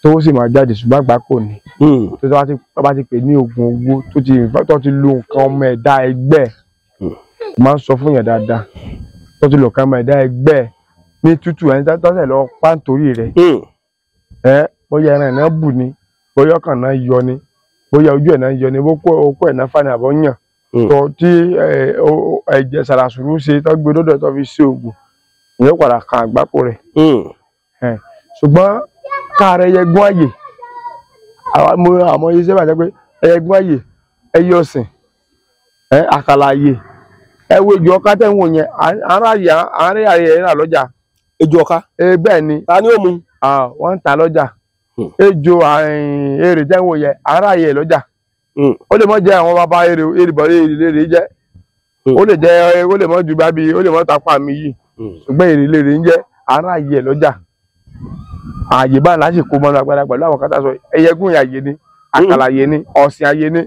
Speaker 1: tó sì máa jáde, ṣùgbọ́n àgbà kò ní. Tó bá ti pè ní oògùn owó tó ti lo nǹkan ọmọ ẹ̀dá ẹgbẹ́, máa ń sọ fún yàn dáadáa, tó ti lo nǹkan ọmọ ẹ̀dá ẹgbẹ́ ní tútù ẹni tọ́sẹ̀ lọ pa nítorí rẹ̀, bóyá ẹran ẹ̀ náà bù ni, bóyá ọkàn náà yọ ni, bóyá ojú ẹ̀ náà yọ ni, bóyá okó ẹ̀ náà fani àbọ̀ yàn, tó tí ẹ̀jẹ̀ sàràsùrù ṣe tó gbé dọ́dọ̀ tó fi ṣe oògùn, ìyẹn padà kan àgbákò rẹ̀. Ṣùgbọ́n káàrẹ̀ ẹyẹgún àyè, àmọ́ iṣẹ́ bàjẹ́ pé ẹyẹgún àyè, ẹyẹ ọ̀sìn, àkàlà àyè, ẹ wo ejò ọká tẹ̀ ń wò yẹn, àárẹ̀ àyè ẹ̀ rà lọ́jà.
Speaker 2: Ejò ọká?
Speaker 1: Bẹ́ẹ̀ ni.
Speaker 2: Ta ni ó mu?
Speaker 1: Wọ́n ń ta lọ́jà. Ejò èrè tẹ̀ ń wò yẹn, àárẹ̀ àyè lọ́jà. Ó lè mọ́ jẹ́ àwọn bàbá èrè èrè bọ̀ èrè jẹ́. Ó lè jẹ́, ó lè mọ́ ju bábí, ó lè mọ́ tapá mi yìí. Ṣùgbọ́n èrè lèrè ń jẹ́, àárẹ̀ àyè lọ́jà. Àyè báyìí lásìkò mọ́nú agbára pẹ̀lú àwọn kátà sọ, ẹyẹgún àyè ni, àkàlà àyè ni, ọ̀sìn àyè ni.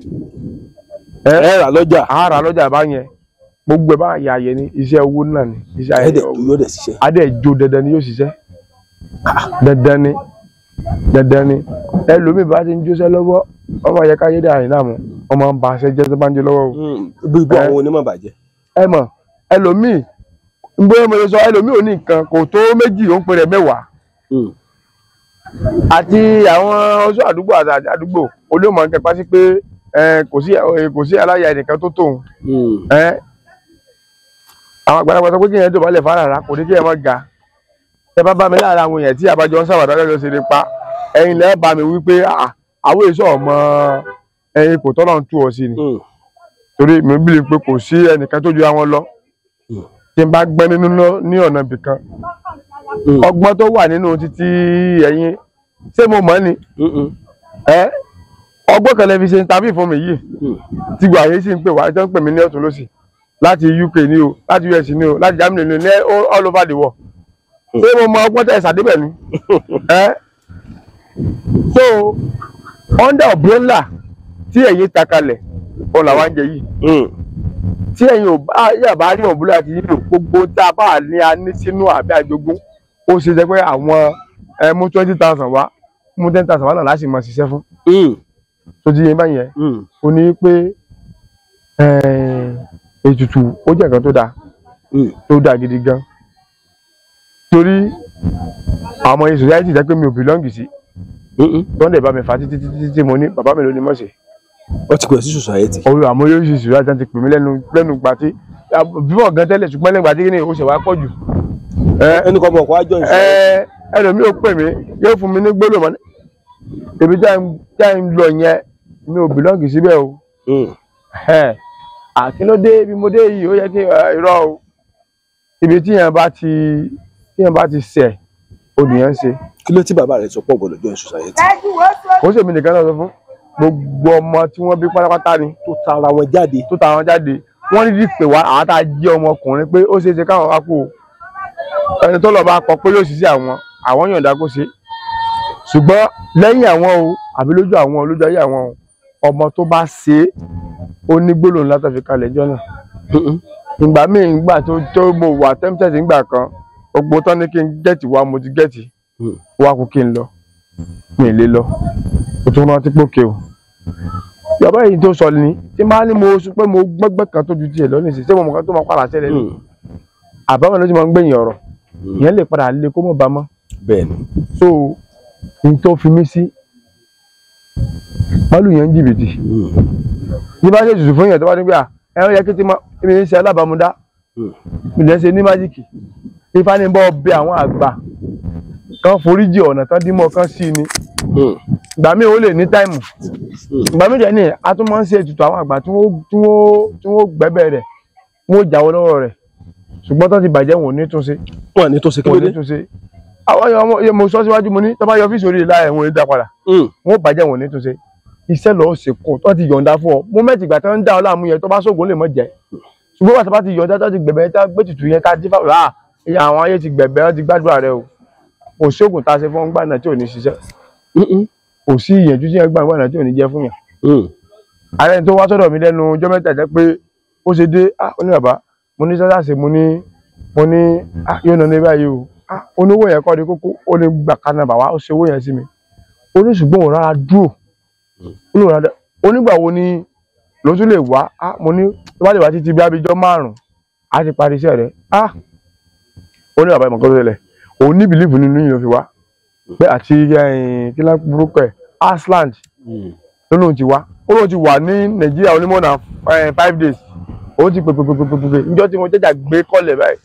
Speaker 2: Ẹ rà lọ́jà.
Speaker 1: Àárà lọ́jà báyẹn, gbogbo ẹ̀ bá àyè àyè ni, iṣẹ́ owó náà ni. Iṣẹ́
Speaker 2: ayé yóò dẹ̀ ṣiṣẹ́.
Speaker 1: Adé jo dandan ni yóò ṣiṣẹ́. Dandan ni, dandan ni. Ẹlòmíì bá ti ń jóṣẹ́ lọ́wọ́, ọmọ yẹ káyé dà yín láàmú, ọmọ ń ba aṣẹ jẹ́ tó bá ń jó lọ́wọ́ o.
Speaker 2: Bí ibú àwọn onímọ̀ bàjẹ́.
Speaker 1: Ẹ mọ̀, ẹlòmíì, ń bóyá mo lè sọ, ẹlòmíì ò ní nǹkan kò tó méjì, ó ń pè rẹ̀ mẹ́wàá. Àti àwọn oṣù àdúgbò àti àdúgbò olóòmọ ń kẹpa sí pé kò sí aláya ẹnìkan tó tóun. Àwọn àgbàlagbà sọ pé kí ẹ̀yàn tó bá lè fara rà kò ní kí ẹ má ga. Ẹ bá bá mi láàárín àwọn èèyàn tí àbájọ ń sábàdà lọ́jọ́ ṣe lè pa, ẹ̀yin lẹ́ẹ̀ bá mi wípé àwọn èso ọmọ ẹ̀yin kò tọ́lọ̀ ń tú ọ sí ni. Torí mi bí pé kò sí ẹnìkan tó ju àwọn lọ. Tí n bá gbẹ́ nínú ní ọ̀nà ibìkan, ọgbọ́n tó wà nínú títí ẹ̀yin ṣé mo mọ̀ ni? Ọgbọ́n kan lè fi ṣe interview fún mi yìí tí gbogbo àyè sì ń pè wá, tó ń pè mí ní ọ̀tún lósì, láti UK ní o, láti US ní o, láti Germany ní o, ní all over the world. Ṣé mo mọ ọgbọ́n tẹ̀ ṣàdébẹ̀ ni? So under umbrella tí ẹ̀yin ta kalẹ̀ òun làwọn ń jẹ yìí. Tí ẹ̀yin ò bá yàbá rí umbrella àti yìí lò, gbogbo tá a bá ní a ní sínú àbí àjogún, ó ṣe jẹ́ pé àwọn mú 20,000 wá, mú 10,000 wá náà láti máa ṣiṣẹ́ fún. Tó ti yẹn báyẹn, ó ní pé ètùtù ó jẹ́ nǹkan tó dáa, tó dáa gidi gan. Torí àwọn society jẹ́ pé mi ò belong sí, tó ń dẹ̀ bá mi fà títí títí tí mo ní bàbá mi ló ní mọ̀ọ́sẹ̀.
Speaker 2: Ó ti pè sí society.
Speaker 1: Orí àmọ́ yóò sì society ti pè mí lẹ́nu gbà tí bíbọ̀ gan tẹ́lẹ̀, ṣùgbọ́n lẹ́nu gbà tí kí ni ó ṣe wá pọ̀ jù.
Speaker 2: Ẹnì kan mọ̀ kó wá join society.
Speaker 1: Ẹlòmíì ò pè mí, yóò fún mi ní gbólóhùn mọ́ ibi tá ń lọ yẹn, mi ò belong síbẹ̀ o. Àkínlódé bí mo dé yìí, ó yẹ kí irọ́ o. Ibi tí yẹn bá ti ṣẹ̀, olùyẹn ń ṣe.
Speaker 2: Kí ló tí bàbá rẹ̀ sọ pọ̀ gbọ́dọ̀ join society?
Speaker 1: Kò sí èmi nìkan náà sọ fún gbogbo ọmọ tí wọ́n bí pátápátá ni.
Speaker 2: Tó tara wọn jáde.
Speaker 1: Tó tara wọn jáde. Wọ́n ní pè wá àwọn tá a jẹ́ ọmọkùnrin pé ó ṣeé ṣe káwọn wá kú o. Ẹni tó lọ bá kọ pé yóò ṣiṣẹ́ àwọn, àwọn yọ̀ǹda kó ṣe. Ṣùgbọ́n lẹ́yìn àwọn o, àbí lójú àwọn, lójú ayé àwọn o, ọmọ tó bá ṣe é, ó ní gbólóhùn látọ̀ fi kalẹ̀ jọ náà. Ìgbà míì ìgbà tó mo wà tempted ìgbà kan, gbogbo tán ní kí n gẹ̀tì wá, mo ti gẹ̀tì wá kú kí n lọ, mi ì lè lọ. Mo tún rántí pókè o. Bàbá yìí tó sọ ni tí máa ní mo sọ pé mo gbọ́gbẹ́ kan tó ju tiẹ̀ lọ nísìnyí, ṣé mo mọ̀ kan tó máa padà ṣẹlẹ̀ ni? Àbámọ̀ ló ti máa ń gbẹ̀yìn ọ̀rọ̀. Ìyẹn lè padà lé kó mọ̀ bá mọ́.
Speaker 2: Bẹ́ẹ̀ni.
Speaker 1: So n tó fi mí sí, màálù yẹn ń jìbìtì. Ní bá ṣe ètùtù fún yẹn tó bá ní pé à ẹran yẹ kí ti máa mi ń ṣe alábàámúdá, mi lè ṣe ní májíìkì. Ifá ní bọ́ bẹ àwọn àgbà Kán foríjì ọ̀nà tán dímọ̀ kán sí ni. Ìgbà míì ó lè ní táìmù. Ìgbà míì dẹ̀ ní a tún máa ń ṣe ètùtù àwọn àgbà tí wọ́n gbẹ́bẹ̀ rẹ̀, wọ́n jáwọ́ lọ́wọ́ rẹ̀. Ṣùgbọ́n tó ti bàjẹ́ wọn ò ní túnṣe.
Speaker 2: Wọn ò ní túnṣe kí ló dé?
Speaker 1: Àwọn èèyàn mo sọ síwájú mo ní tó bá yọ ọ́fíìsì orí ìlà ẹ̀ wọn ò ní dá padà. Wọn ò bàjẹ́ wọn ò ní túnṣe. Iṣẹ́ lọ́ọ́ ṣe kù tó ti yọ̀ǹda fún ọ. Mọ́mẹ́ǹtì ìgbà tó ń dá ọ láàmú yẹn tó bá ṣògùn lè mọ́ jẹ́. Ṣùgbọ́n wàtí bá ti yọ̀ǹda tó ti gbẹ̀bẹ̀ tá gbé tutù yẹn tá dífà rà àwọn ayé ti gbẹ̀bẹ̀ wọ́n ti gbàdúrà rẹ o. Kò sóògùn tá a ṣe fún ọgbà náà tí ò ní ṣiṣẹ́. Kò sí ìyànjú tí yẹn gbà náà tí ò ní jẹ́ fún yàn. Ààrẹ tó wá sọ́dọ̀ mi lẹ́nu ọjọ́ mẹ́ta jẹ́ pé ó ṣe dé ó ní bàbá mo ní sọ́dá ṣe mo ní yóò nà ní báyìí o. Oníwó yẹn kọ́ ni kókó ó ní gbà kaná bàbá ó ṣe owó yẹn sí mi. Ó ní ṣùgbọ́n òun rárá dúró. Onígbà wo ni ló tún lè wá? Mo ní tó bá lè wá títí bí abijọ́ márùn-ún á ti parí iṣẹ́ rẹ̀. Ó ní bàbá ìmọ̀ kan tó ṣẹlẹ̀ òun ní bìlíìfù nínú yìí ló fi wá pé àti kí ló burúkú ẹ̀ Iceland ló lóun ti wá. Ó lóun ti wà ní Nàìjíríà onímọ̀ náà 5 days. Òun ti pèpèpèpèpè níjọ́ tí mo jẹ́jà gbé kọ́lẹ̀ báyìí.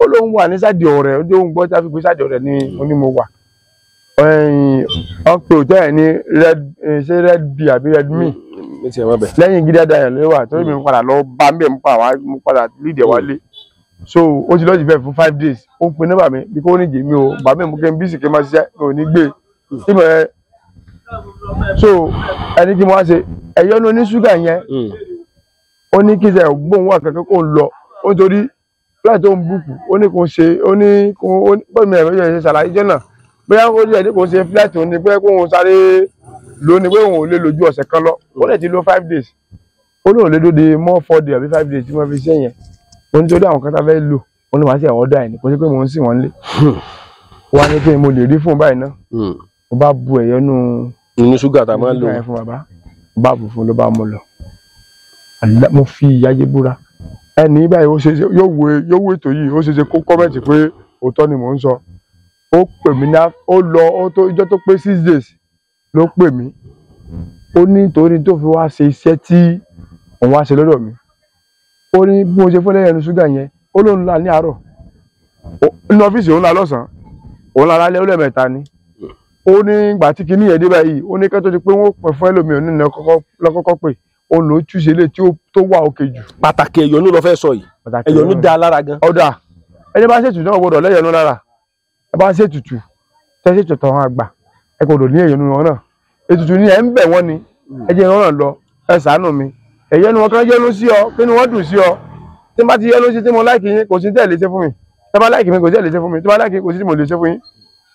Speaker 1: Ó lóun wà ní sáàdì ọ̀rẹ́ ó dé òun gbọ́ tí a fi pé sáàdì ọ̀rẹ́ ni mo ní mo wà. Wọ́n pe òtẹ́ ẹ̀ ní red ṣé red b àbí red me lẹ́yìn gidi adayọ̀ ló wà torí mi padà lọ bá mi mo padà lead ẹ̀ wálé. So ó ti lọ́ọ̀jì bẹ́ẹ̀ fún 5 days. Ó ń pe nọ́mbà mi bí kò ní jì mí o bàbá mi mú kí n bí sì kí n máa ṣiṣẹ́ mi ò ní gbé tí mo yẹ. So ẹni kí mo wá ṣe ẹ̀yọ́nú ní ṣúgà yẹn ó ní kí ṣe gbóhùn wà kankan kó ń lọ ó torí flight tó ń búkù ó ní kò ṣe ó ní kò bọ́ọ̀ mi ẹ̀rọ yẹn ṣe ṣàlàyé jẹ́ náà bóyá ó jẹ́ ní kò ṣe flight òun ni pé kó òun sáré lò ní pé òun ò lè lò ju ọ̀sẹ̀ kan lọ ó lè ti lo 5 days ó lóun lè dóde mọ́ 4 days àbí 5 days tí wọ́n fi ṣe yẹn. Mo ní torí àwọn kan tá fẹ́ lò mo ní wàá sí àwọn ọ̀dà ẹ̀ ní kò sí pé mo ń sìn wọ́n lé wá ní pé mo lè rí fún báyìí náà. Mo bá bu ẹ̀yọ́nú
Speaker 2: nínú ṣúgà tá a máa ń lò
Speaker 1: fún bàbá mo bá bù fún ló bá mú lọ. Mo fi ìyáyé búra ẹni báyìí ó ṣe yóò wo ètò yìí ó ṣe ṣe kó kọ́mẹ̀tì pé òótọ́ ni mò ń sọ. Ó pè mí ní ó lọ ó tó ìjọ tó pé 6 days ló pè mí. Ó ní torí tó fi wá ṣe iṣẹ́ tí òun wá ṣe lọ́dọ̀ mi. Ó ní bí mo ṣe fún lẹ́yìn ẹnu ṣúgà yẹn ó lóun la ní àárọ̀ nínú ọ́fíìsì òun la lọ́sàn-án òun la lálẹ́ ó lẹ́ẹ̀mẹ́ta ni. Ó ní ìgbà tí kinní yẹn dé báyìí ó ní kẹ́tọ́ ti pé wọ́n pẹ̀ fún ẹlòmíì òun ní lọ́kọ́kọ́ pé òun ló túṣe lé tí ó wà òkè jù.
Speaker 2: Pàtàkì ẹ̀yọ́nú ló fẹ́ sọ yìí. Ẹ̀yọ́nú dá lára gan.
Speaker 1: Ọ̀dà ẹni bá ṣètùtù náà gbọ́dọ̀ lẹ́yọ̀nú lára. Ẹ bá ṣètùtù tẹ́ ṣètùtù àwọn àgbà ẹ gbọ́dọ̀ ní ẹ̀yọ́nú wọn náà. Ètùtù ni ẹ̀ ń bẹ̀ wọ́n ni ẹ jẹ́ ìrànlọ́ lọ ẹ ṣàánú mi. Ẹ̀yọ́nú wọn kan yọ́nú sí ọ kí ni wọ́n dùn sí ọ. Tí n bá ti yọ́nú sí tí mo láìkì yín kò sí tẹ́ lè ṣe fún mi. Tẹ́ bá láìkì mi kò sí tẹ́ lè ṣe fún mi. Tẹ́ bá láìkì kò sí tí mo lè ṣe fún yín.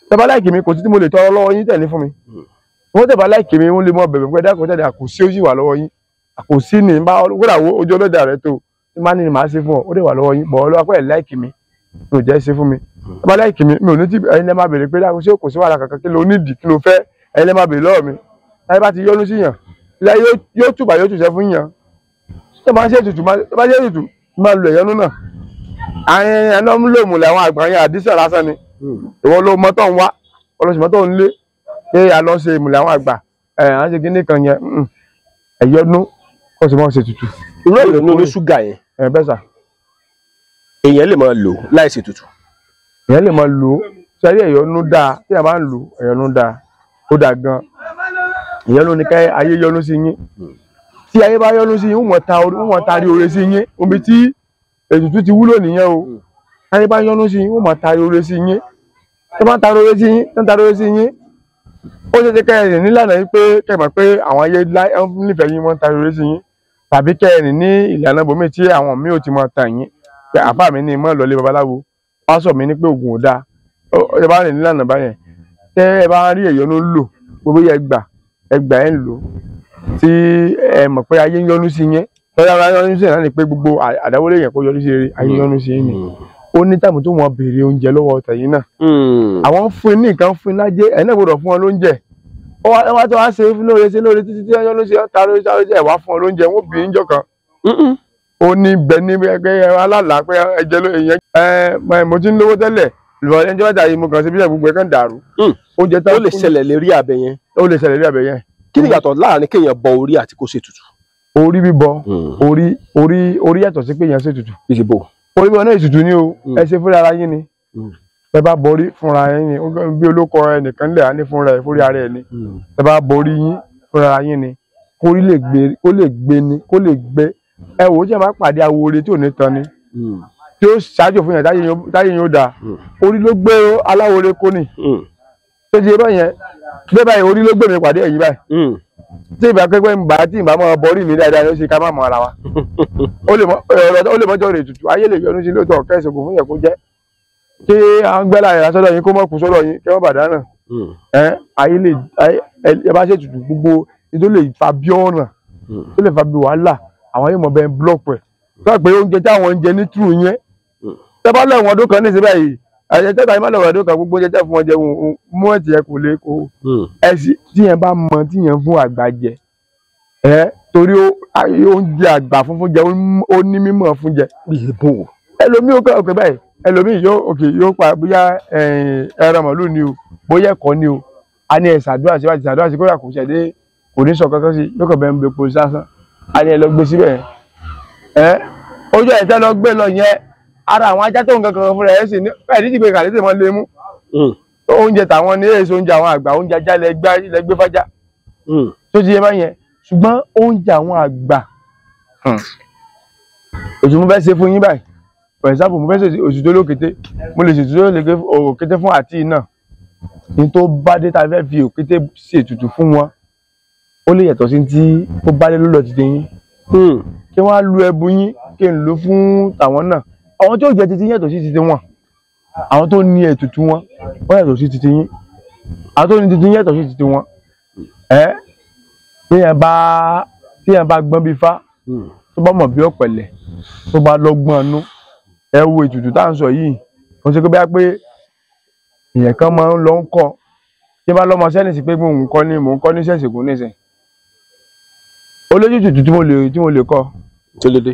Speaker 1: Tẹ́ bá láìkì mi kò sí tí mo lè tọrọ lọ́wọ́ yín tẹ̀lé fún mi. Wọ́n tẹ́ bá láìkì mi wọ́n lè mọ bẹ̀bẹ̀ pé dákun tẹ̀lé àkòsí ó sì wà lọ́wọ́ yín. Àkòsí ni bá kódà wo ojú ọlọ́dà rẹ tó tí má ní ni màá ṣe fún ọ ó dẹ̀ wà lọ́wọ́ yín bọ̀ ọlọ́wọ́ pẹ̀ láìkì mi mi ò jẹ́ ṣe fún mi. Tẹ́ bá láìkì mi mi ò ní tí ẹ̀yin lẹ́ máa bèrè pé dákun ṣé kò sí wàhálà kankan kí ló nídìí kí ló fẹ́ ẹ̀yin lẹ́ máa bèrè lọ́wọ́ mi. Táyé bá ti yọ́nú sí yàn yóò tùbà yóò tùṣẹ́ fún yàn. Tó bá ṣe ètùtù máa lo ẹ̀yọ́nú náà. Àyìn ẹ̀nà ń lò múlẹ̀ àwọn àgbà yẹn àdísà lásán ni. Ìwọ ló mọ tó ń wá ọlọ́sìn mọ́tò ń lé pé a lọ ṣe ìmùlẹ̀ àwọn àgbà ẹ̀ à ń ṣe kíní kan yẹn ẹ̀yọ́nú kó sì máa ṣe ètùtù.
Speaker 2: Irú ẹ̀yọ́nú ní ṣúgà yẹn.
Speaker 1: Ẹ bẹ́ẹ̀ sà.
Speaker 2: Èèyàn lè máa lò láì ṣe ètùtù.
Speaker 1: Èèyàn lè máa lò ó sẹ́rí ẹ̀yọ́nú dáa tí a bá ń lò ẹ̀yọ́nú dáa ó dáa gan. Ẹ̀yọ́nú ni kẹ́ ayé yọ́nú sí yín. Tí ayé bá yọ́nú sí yín wọ́n tarí oore sí yín. Omi tí ètùtù ti wúlò nìyẹn o. Ayé bá yọ́nú sí yín wọ́n máa tarí oore sí yín. Tó bá tarí oore sí yín tó ń tarí oore sí yín ó ṣe ṣe kẹrin nílànà yìí pé kẹmọ̀ pé àwọn ayé nífẹ̀ẹ́ yín wọ́n tarí oore sí yín tàbí kẹrin ní ìlànà bòmí tí àwọn míì ò ti máa tàn yín pé àbá mi ní mọ́ lọlé babaláwo pásọ̀ mi ní pé ògùn ò dáa ẹ bá rìn nílànà báyẹn tẹ́ ẹ bá rí ẹ̀yọ́nú lò gbogbo yẹ gbà ẹgbà ẹ̀ ń lò tí ẹ mọ̀ pé ayé ń yọ́nú sí yín tọ́jà ara yọ́nú sí yín náà ni pé gbogbo àdáwọlé yẹn kó yọ́nú sí rere ayé yọ́nú sí yín ni. Ó ní táìmù tó wọ́n béèrè oúnjẹ lọ́wọ́ tẹ̀yìn náà. Àwọn fún ní nǹkan fún lájẹ́ ẹ̀ náà gbọ́dọ̀ fún wọn lóúnjẹ. Ó wá tó wá ṣe fún lóore ṣe lóore títí tí yọ́nú sí ta lóore ṣe lóore ẹ̀ wá fún wọn lóúnjẹ wọn bí níjọ́ kan. Ó ní bẹ ní ẹgbẹ́ alálàá pé ẹjẹ ló èèyàn ẹ mo ti ń lówó tẹ́lẹ̀ lọ́wọ́ ẹjọ́ bàtà yìí mo kàn sí bí gbogbo ẹ̀ kàn dàrú. Oúnjẹ tá
Speaker 2: ó lè ṣẹlẹ̀ lérí abẹ yẹn.
Speaker 1: Ó lè ṣẹlẹ̀ lérí abẹ yẹn.
Speaker 2: Kí ni ìyàtọ̀ láàrin kéèyàn bọ orí àti kó ṣe tutù?
Speaker 1: Orí bíbọ orí orí orí yàtọ̀ sí pé èèyàn ṣe tutù.
Speaker 2: Ìṣèbò.
Speaker 1: Orí bíbọ náà ètùtù ni o ẹ ṣe fúnra ara yín ni. Bẹ́ẹ̀ bá borí fúnra yín ni, bí olóko ẹnìkan lè á ní fúnra ẹ̀ fúnra rẹ̀ ni. Bẹ́ẹ̀ bá borí yín fúnra yín ni, kó lè gbé, kó lè gbé ni, kó lè gbé. Ẹ wò ó, jẹ́ máa pàdé awore tí ò ní tan ni, tí ó ṣáájú fún yẹn táyé yín ó dáa. Orí ló gbé aláwore kó ni. Tó ti bá yẹn bẹ́ẹ̀ báyìí, orí ló gbé mi pàdé ẹ̀yìn báyìí. Tí ìbá pẹ́pẹ́ ń bá tí ìbá máa borí mi dáadáa ni ó ṣe ká má mọ ara wa. Ó lè mọ́jọ́ rè tutù, ayé lè yọnu sí lóòótọ́ kẹ́sìkò fún yẹn kó jẹ́ kí à ń gbẹ́lá ìrà sọ́dọ̀ yín kó mọ̀ kú sọ́dọ̀ yín kí wọ́n bàdá náà. Ayé lè ẹ bá ṣètùtù gbogbo tó lè fa bí ọ̀ràn, tó lè fa bí wàhálà, àwọn yóò mọ bẹ́ẹ̀ búlọ̀pù ẹ̀. Tó pé oúnjẹ táwọn ń jẹ ní tù yẹn, tẹ́ bá lẹ́wọ̀n ọdún kan ní ìsìn báyìí, ẹ̀yẹ tẹ́ta yìí má lẹ́wọ̀n ọdún kan, gbogbo oúnjẹ tẹ́ fún wọn jẹ mú ẹ̀ tiẹ̀ kò lè kó. Ẹ sì tí yẹn bá mọ tí yẹn fún àgbà jẹ, ẹ torí oúnjẹ àgbà funfun jẹ ó ní mímọ̀ fún jẹ. Ẹlòmíì ó kẹ́ ọ̀kẹ́ báyìí, ẹlòmíì yóò òkè yóò pa bóyá ẹran màlúù ni o, bóyá ẹ̀kọ́ ni o, a ní ẹ ṣàdúrà sí, wájú ṣàdúrà sí, kódà kò ṣẹ̀dé kò ní sọ kankan sí, yóò kàn bẹ́ẹ̀ ń bẹ po sásán, a ní ẹ lọ gbé síbẹ̀. Ẹ ojú ẹ̀ tẹ́ lọ gbé lọ yẹn, ara àwọn ajá tó ń kankan fúnra ẹ̀ sì ní ẹ̀ ní jìgbé kàlẹ́ tè mọ́ lé mú. Oúnjẹ tàwọn ní èso oúnjẹ àwọn àgbà, oúnjẹ ajá lẹ gbé fájá. Tó ti yẹ báyẹn, ṣùgbọ́n oúnjẹ àwọn àgbà òṣù mo fẹ́ ṣe fún yín báyìí. For example, mo fẹ́ ṣe oṣù tó lókété, mo lè ṣètùtù òkété fún àti iná ní tó bá dé tá a fẹ́ fi òkété ṣètùtù fún wọn, ó lè yàtọ̀ sí tí ó bá dé lọ́dọ̀ ti yín. Kí wọ́n á lu ẹbu yín kí n lò fún tàwọn náà. Àwọn tó jẹ titi yàtọ̀ sí titi wọn, àwọn tó ní ètùtù wọn wọ́n yàtọ̀ sí titi yín, àwọn tó ní titi yín yàtọ̀ sí titi wọn. Ẹ tíyẹn bá gbọ́n bí fá, tó bá mọ̀ bí ọ̀pẹ̀lẹ̀, tó bá lọ́gbọ́n nú, ẹ wo ètùtù tá à ń sọ yìí, kò ṣe pé bóyá pé èèyàn kan máa ń lọ ń kọ́. Tí bá lọ́mọ sẹ́ni sí pé mò ń kọ́ ní mò ń kọ́ ní sẹ́sìkún nísìn, olójú ètùtù tí mo lè kọ́.
Speaker 2: Tó lè dé.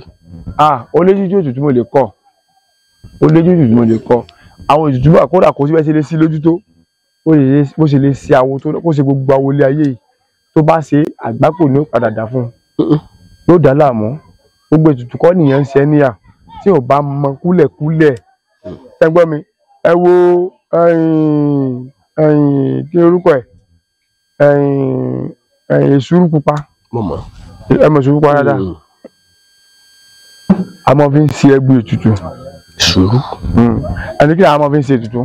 Speaker 1: Olójú ètùtù tí mo lè kọ́, olójú ètùtù tí mo lè kọ́. Àwọn ètùtù bá kódà kó síbẹ̀ ṣe lè sí lójú tó, bó ṣe lè ṣe àwo tó, kó ṣe gbogbo àwo ilé ayé yìí tó bá ṣe àgbákò ní ó padà dà fún un, yóò dá láàmú. Gbogbo ètùtù kọ́ nìyẹn ń ṣe níyà tí ò bá mọ kúlẹ̀kúlẹ̀. Ẹ gbọ́ mi, ẹ wo kí orúkọ ẹ̀, èsúrú pupa. Ẹ mọ̀ èsúrú pupa dáadáa, a máa fi ń ṣe ẹgbẹ́ ètùtù.
Speaker 2: Èsúrú
Speaker 1: ẹni kí a máa fi ń ṣe ètùtù.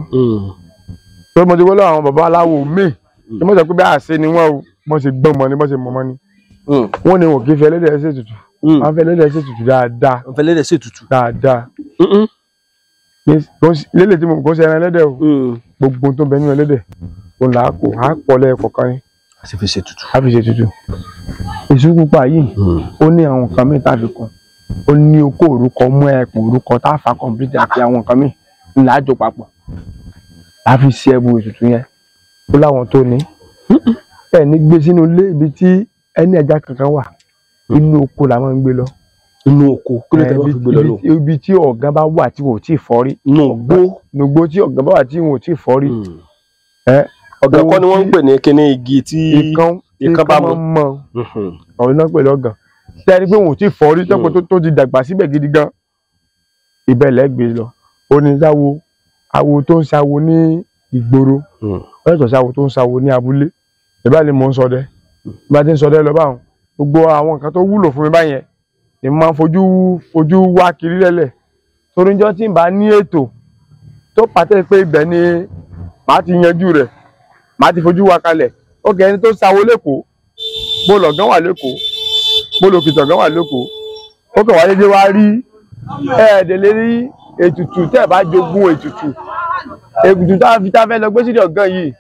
Speaker 1: Tó mo ti wọ́n lọ́wọ́ àwọn baba aláwo míì tí mo sọ pé bí àṣẹ ni wọ́n o, wọ́n ṣe gbọ́n mọ́ ni, wọ́n ṣe mọ̀ mọ́ ni. Wọ́n ní wọn kì í fi ẹlẹ́dẹ̀ ṣe ètùtù. Wọ́n fi ẹlẹ́dẹ̀ ṣe ètùtù dáadáa.
Speaker 2: Wọ́n fi ẹlẹ́dẹ̀ ṣe ètùtù
Speaker 1: dáadáa. Lélẹ̀ tí mo kò ṣe ẹran ẹlẹ́dẹ̀ o, gbogbo tó ń bẹ nínú ẹlẹ́dẹ̀ òun là á kó, á pọ̀ lẹ́ẹ̀kọ̀kan ni.
Speaker 2: A sì fi ṣe ètùtù.
Speaker 1: A fi ṣe ètùtù. Èsúrú pupa yìí ó ní àwọn nǹkan míì tá a fi kún, ó ní okó òrúkọ mú ẹ̀pọ̀n òrúkọ tá a fa kọ̀m̀pútà àti àwọn nǹkan míì ńlá jọ papọ̀ a fi ṣe ẹbu ètùtù yẹn. Ó láwọn tó ní ẹ ní gbé sínú ilé ibi tí ẹni ẹja kankan wà, inú oko la máa ń gbé lọ.
Speaker 2: Inú oko kí ló tẹ wọ́n fi gbé lọ lò?
Speaker 1: Ibi tí ọ̀gán bá wà tí wọn ò tí ì fọ́ rí.
Speaker 2: Inú igbó.
Speaker 1: Inú igbó tí ọ̀gán bá wà tí wọn ò tí ì fọ́ rí.
Speaker 2: Ọ̀gán kọ́ ni wọ́n ń pè ní kíní igi tí
Speaker 1: ikán bá mọ̀, ọ̀rọ̀ náà pè lọ́gàn. Tẹ́ ẹni pé wọn ò tí ì fọ́ rí tẹ́pọ̀ tó ti dàgbà síbẹ̀ gidi gan, ibẹ̀ lẹ́ gbé lọ. Ó ní sáwo awo tó ń sawo ní ìgboro, ó yàtọ̀ sí awo tó ń sawo ní abúlé. Ìbá ni mò ń ṣọdẹ, bá ti ń ṣọdẹ lọ báwọn, gbogbo àwọn nǹkan tó wúlò fún mi báyẹn ni mo máa ń fojú wá kiri lẹ́lẹ̀. Torí njọ́ tí n bá ní ètò tó pàtẹ́ pé ibẹ̀ ni màá ti yanjú rẹ̀, màá ti fojú wá kalẹ̀. Ó kẹ́ ẹni tó sawo lẹ́kọ̀ọ́, bó lọ̀gán wà lẹ́kọ̀ọ́, bó lòkìtọ̀ gan wà lẹ́kọ̀ọ́, ó kàn wá dédé wá rí ẹ̀ẹ́dẹ̀ lé rí ètùtù. Tẹ́ ẹ̀ bá jogún ètùtù, ètùtù tá a fi tá a fẹ́ lọ gbé sídìí ọ̀gán yìí,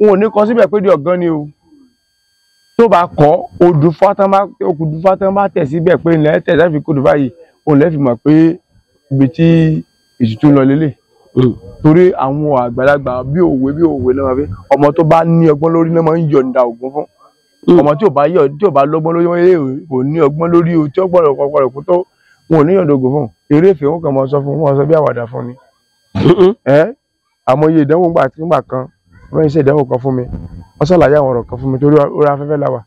Speaker 1: n ò ní kọ síbẹ̀ pé di ọ̀gán ni o. Tó bá kọ́ odù fátán bá tẹ̀ síbẹ̀ pé ilẹ̀ tẹ̀ láti fi kódù báyìí, òun lẹ́ fi mọ̀ pé ibi tí ètùtù ń lọ lélẹ̀. Torí àwọn àgbàlagbà bí òwe bí òwe náà fi ọmọ tó bá ní ọgbọ́n lórí náà máa ń yọ̀ǹda ògùn fún. Ọmọ tí ò bá yọ tí ò bá lọ́gbọ́n lórí wọn kò ní ọgbọ́n lórí o, tí ó gbọ́dọ̀ kọ́kọ́ kó tó wọn ò ní yọ̀ǹda ògùn fún. Eré ìfẹ́ wọn kàn máa sọ fún wọn sọ bí àwàdà fún ni. Àmọye ìdánwò ńgbà kan wọ́n ń ṣe ìdánwò kan fún mi, wọ́n ṣàlàyé àwọn ọ̀rọ̀ kan fún mi torí orí afẹ́fẹ́ la wà.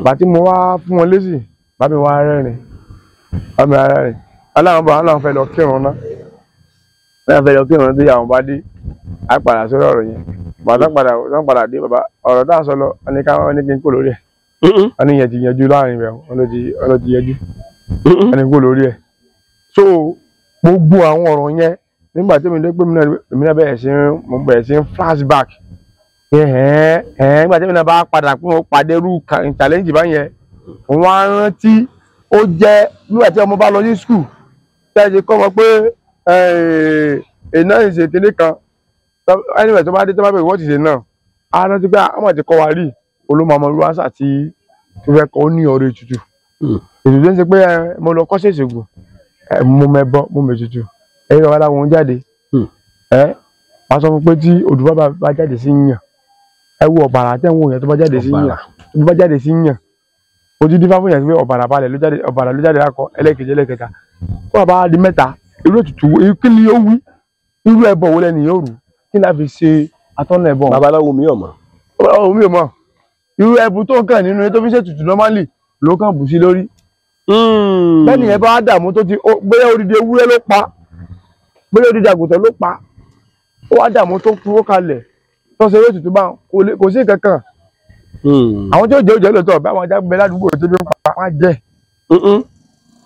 Speaker 1: Bá tí mo wá fún wọn lésì, bá mi wá rẹ́rìn, bá mi wá rẹ́rìn. Aláwọn bá wọn fẹ́ lọ kírun ná, wọ́n fẹ́ lọ kírun tí àwọn bá dé, A padà sórí ọ̀rọ̀ yẹn. Bàtà padà wọ́n padà dé bàbá ọ̀rọ̀ tá à ń sọ lọ wọ́n ní ká wọ́n ní kí n kó lórí ẹ̀. Wọ́n ní yẹn ti yanjú láàrin rẹ̀ wọ́n ló ti yanjú. Wọ́n ní kó lórí ẹ̀. So gbogbo àwọn ọ̀rọ̀ yẹn nígbà tí mi dé pé mi náà bẹ̀rẹ̀ sí mo bẹ̀rẹ̀ sí flashback. Nígbà tí mi náà bá padà pé mo pàdé irú challenge báyẹn wọ́n á rántí ó jẹ́ nígbà tí ọmọ bá lọ ní school tẹ́lẹ̀ kọ́ mọ pé iná ìṣe kinní kan anyway tó bá dé tó bá bẹ̀rẹ̀ wọ́n ti ṣe náà á rántí pé ọmọ ti kọ́ wa rí olómọ irú àṣà tí tó fẹ́ kọ́ ó ní ọ̀rọ̀ ètùtù. Ètùtù ń ṣe pé mo lọ kọ́ṣẹ́ ìṣègùn mo mẹbọ mo mẹ̀tùtù ẹ̀yin babaláwo ń jáde wàá sọ fún pé tí odùbá bá jáde sí yàn ẹ wo ọ̀bàrà tẹ̀ ń wò yẹn tó bá jáde sí yàn tó bá jáde sí yàn ojú dífá fún yàn pé ọ̀bàrà balẹ̀ ló jáde ọ̀bàrà ló jáde lákọ ẹlẹ́kejì ẹlẹ́kẹta kó bàbá di mẹ́ta irú ètùtù kí ni ó wí irú ẹbọ wo lẹ́nu yóò rù kí ni a fi ṣe atọ́nà ẹbọ.
Speaker 2: Babaláwo mi ò mọ̀.
Speaker 1: Babaláwo mi ò mọ̀ irú ẹbù tó ń kàn nínú tó fi ṣe ètùtù normally ló kàn bù sí lórí. Bẹ́ẹ̀ni ẹ bá dààmú tó ti bóyá odidi ewúrẹ́ ló pa bóyá odidi àgùntàn ló pa ó wá dààmú tó kú ó kalẹ̀ tó ṣe eré ètùtù bá kò sí nǹkan kan. Àwọn tí ó jẹ́ òjẹ́ lóòótọ́ bá àwọn ajá gbẹ ládùúgbò tó bí ń pa wọ́n á jẹ́.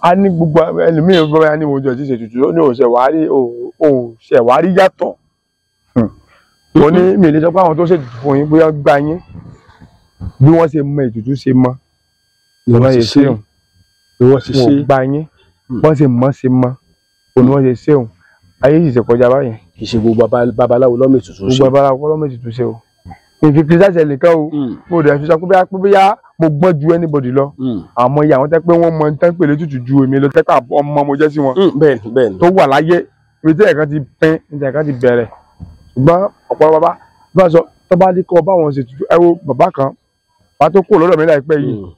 Speaker 1: A ní gbogbo ẹlòmíràn bóyá ní oúnjẹ tí ṣètùtù ó ní òun ṣẹ̀wárí yàtọ̀. Mo ní mi lè sọ pé àwọn tó ṣètùtù fún yín bóyá gbá yín bí wọ́n ṣe mọ ètùtù ṣe mọ ni wọ́n ṣe ṣe òun wọn gbá yín wọ́n ṣe mọ́ ṣe mọ́ òun ni wọ́n ṣe ṣe òun ayé sì ṣe kọjá báyẹn.
Speaker 2: Kì í ṣe gbogbo babaláwo lọ́mọ ètùtù ṣe.
Speaker 1: Gbogbo babaláwo lọ́mọ ètùtù ṣe o. Ìfi kìrìsìtẹ́nì nìkan o mo dẹ̀ fi sọ pé bóyá mo gbọ́n ju anybody lọ àmọ́ iye àwọn tẹ́ pé wọ́n mọ tẹ́ pè létùtù ju èmi lọ tẹ́ pé ọmọ mo jẹ́ sí wọn tó wà láyé ibi tí ẹ̀kan ti pín ibi tí ẹ̀kan ti bẹ̀rẹ̀ ṣùgbọ́n ọ̀pọ̀ bàbá bá sọ tó bá ní kọ́ báwọn ṣe tutù ẹ wo bàbá kan bàbá tó kó lọ́dọ̀ mi láìpẹ́ yìí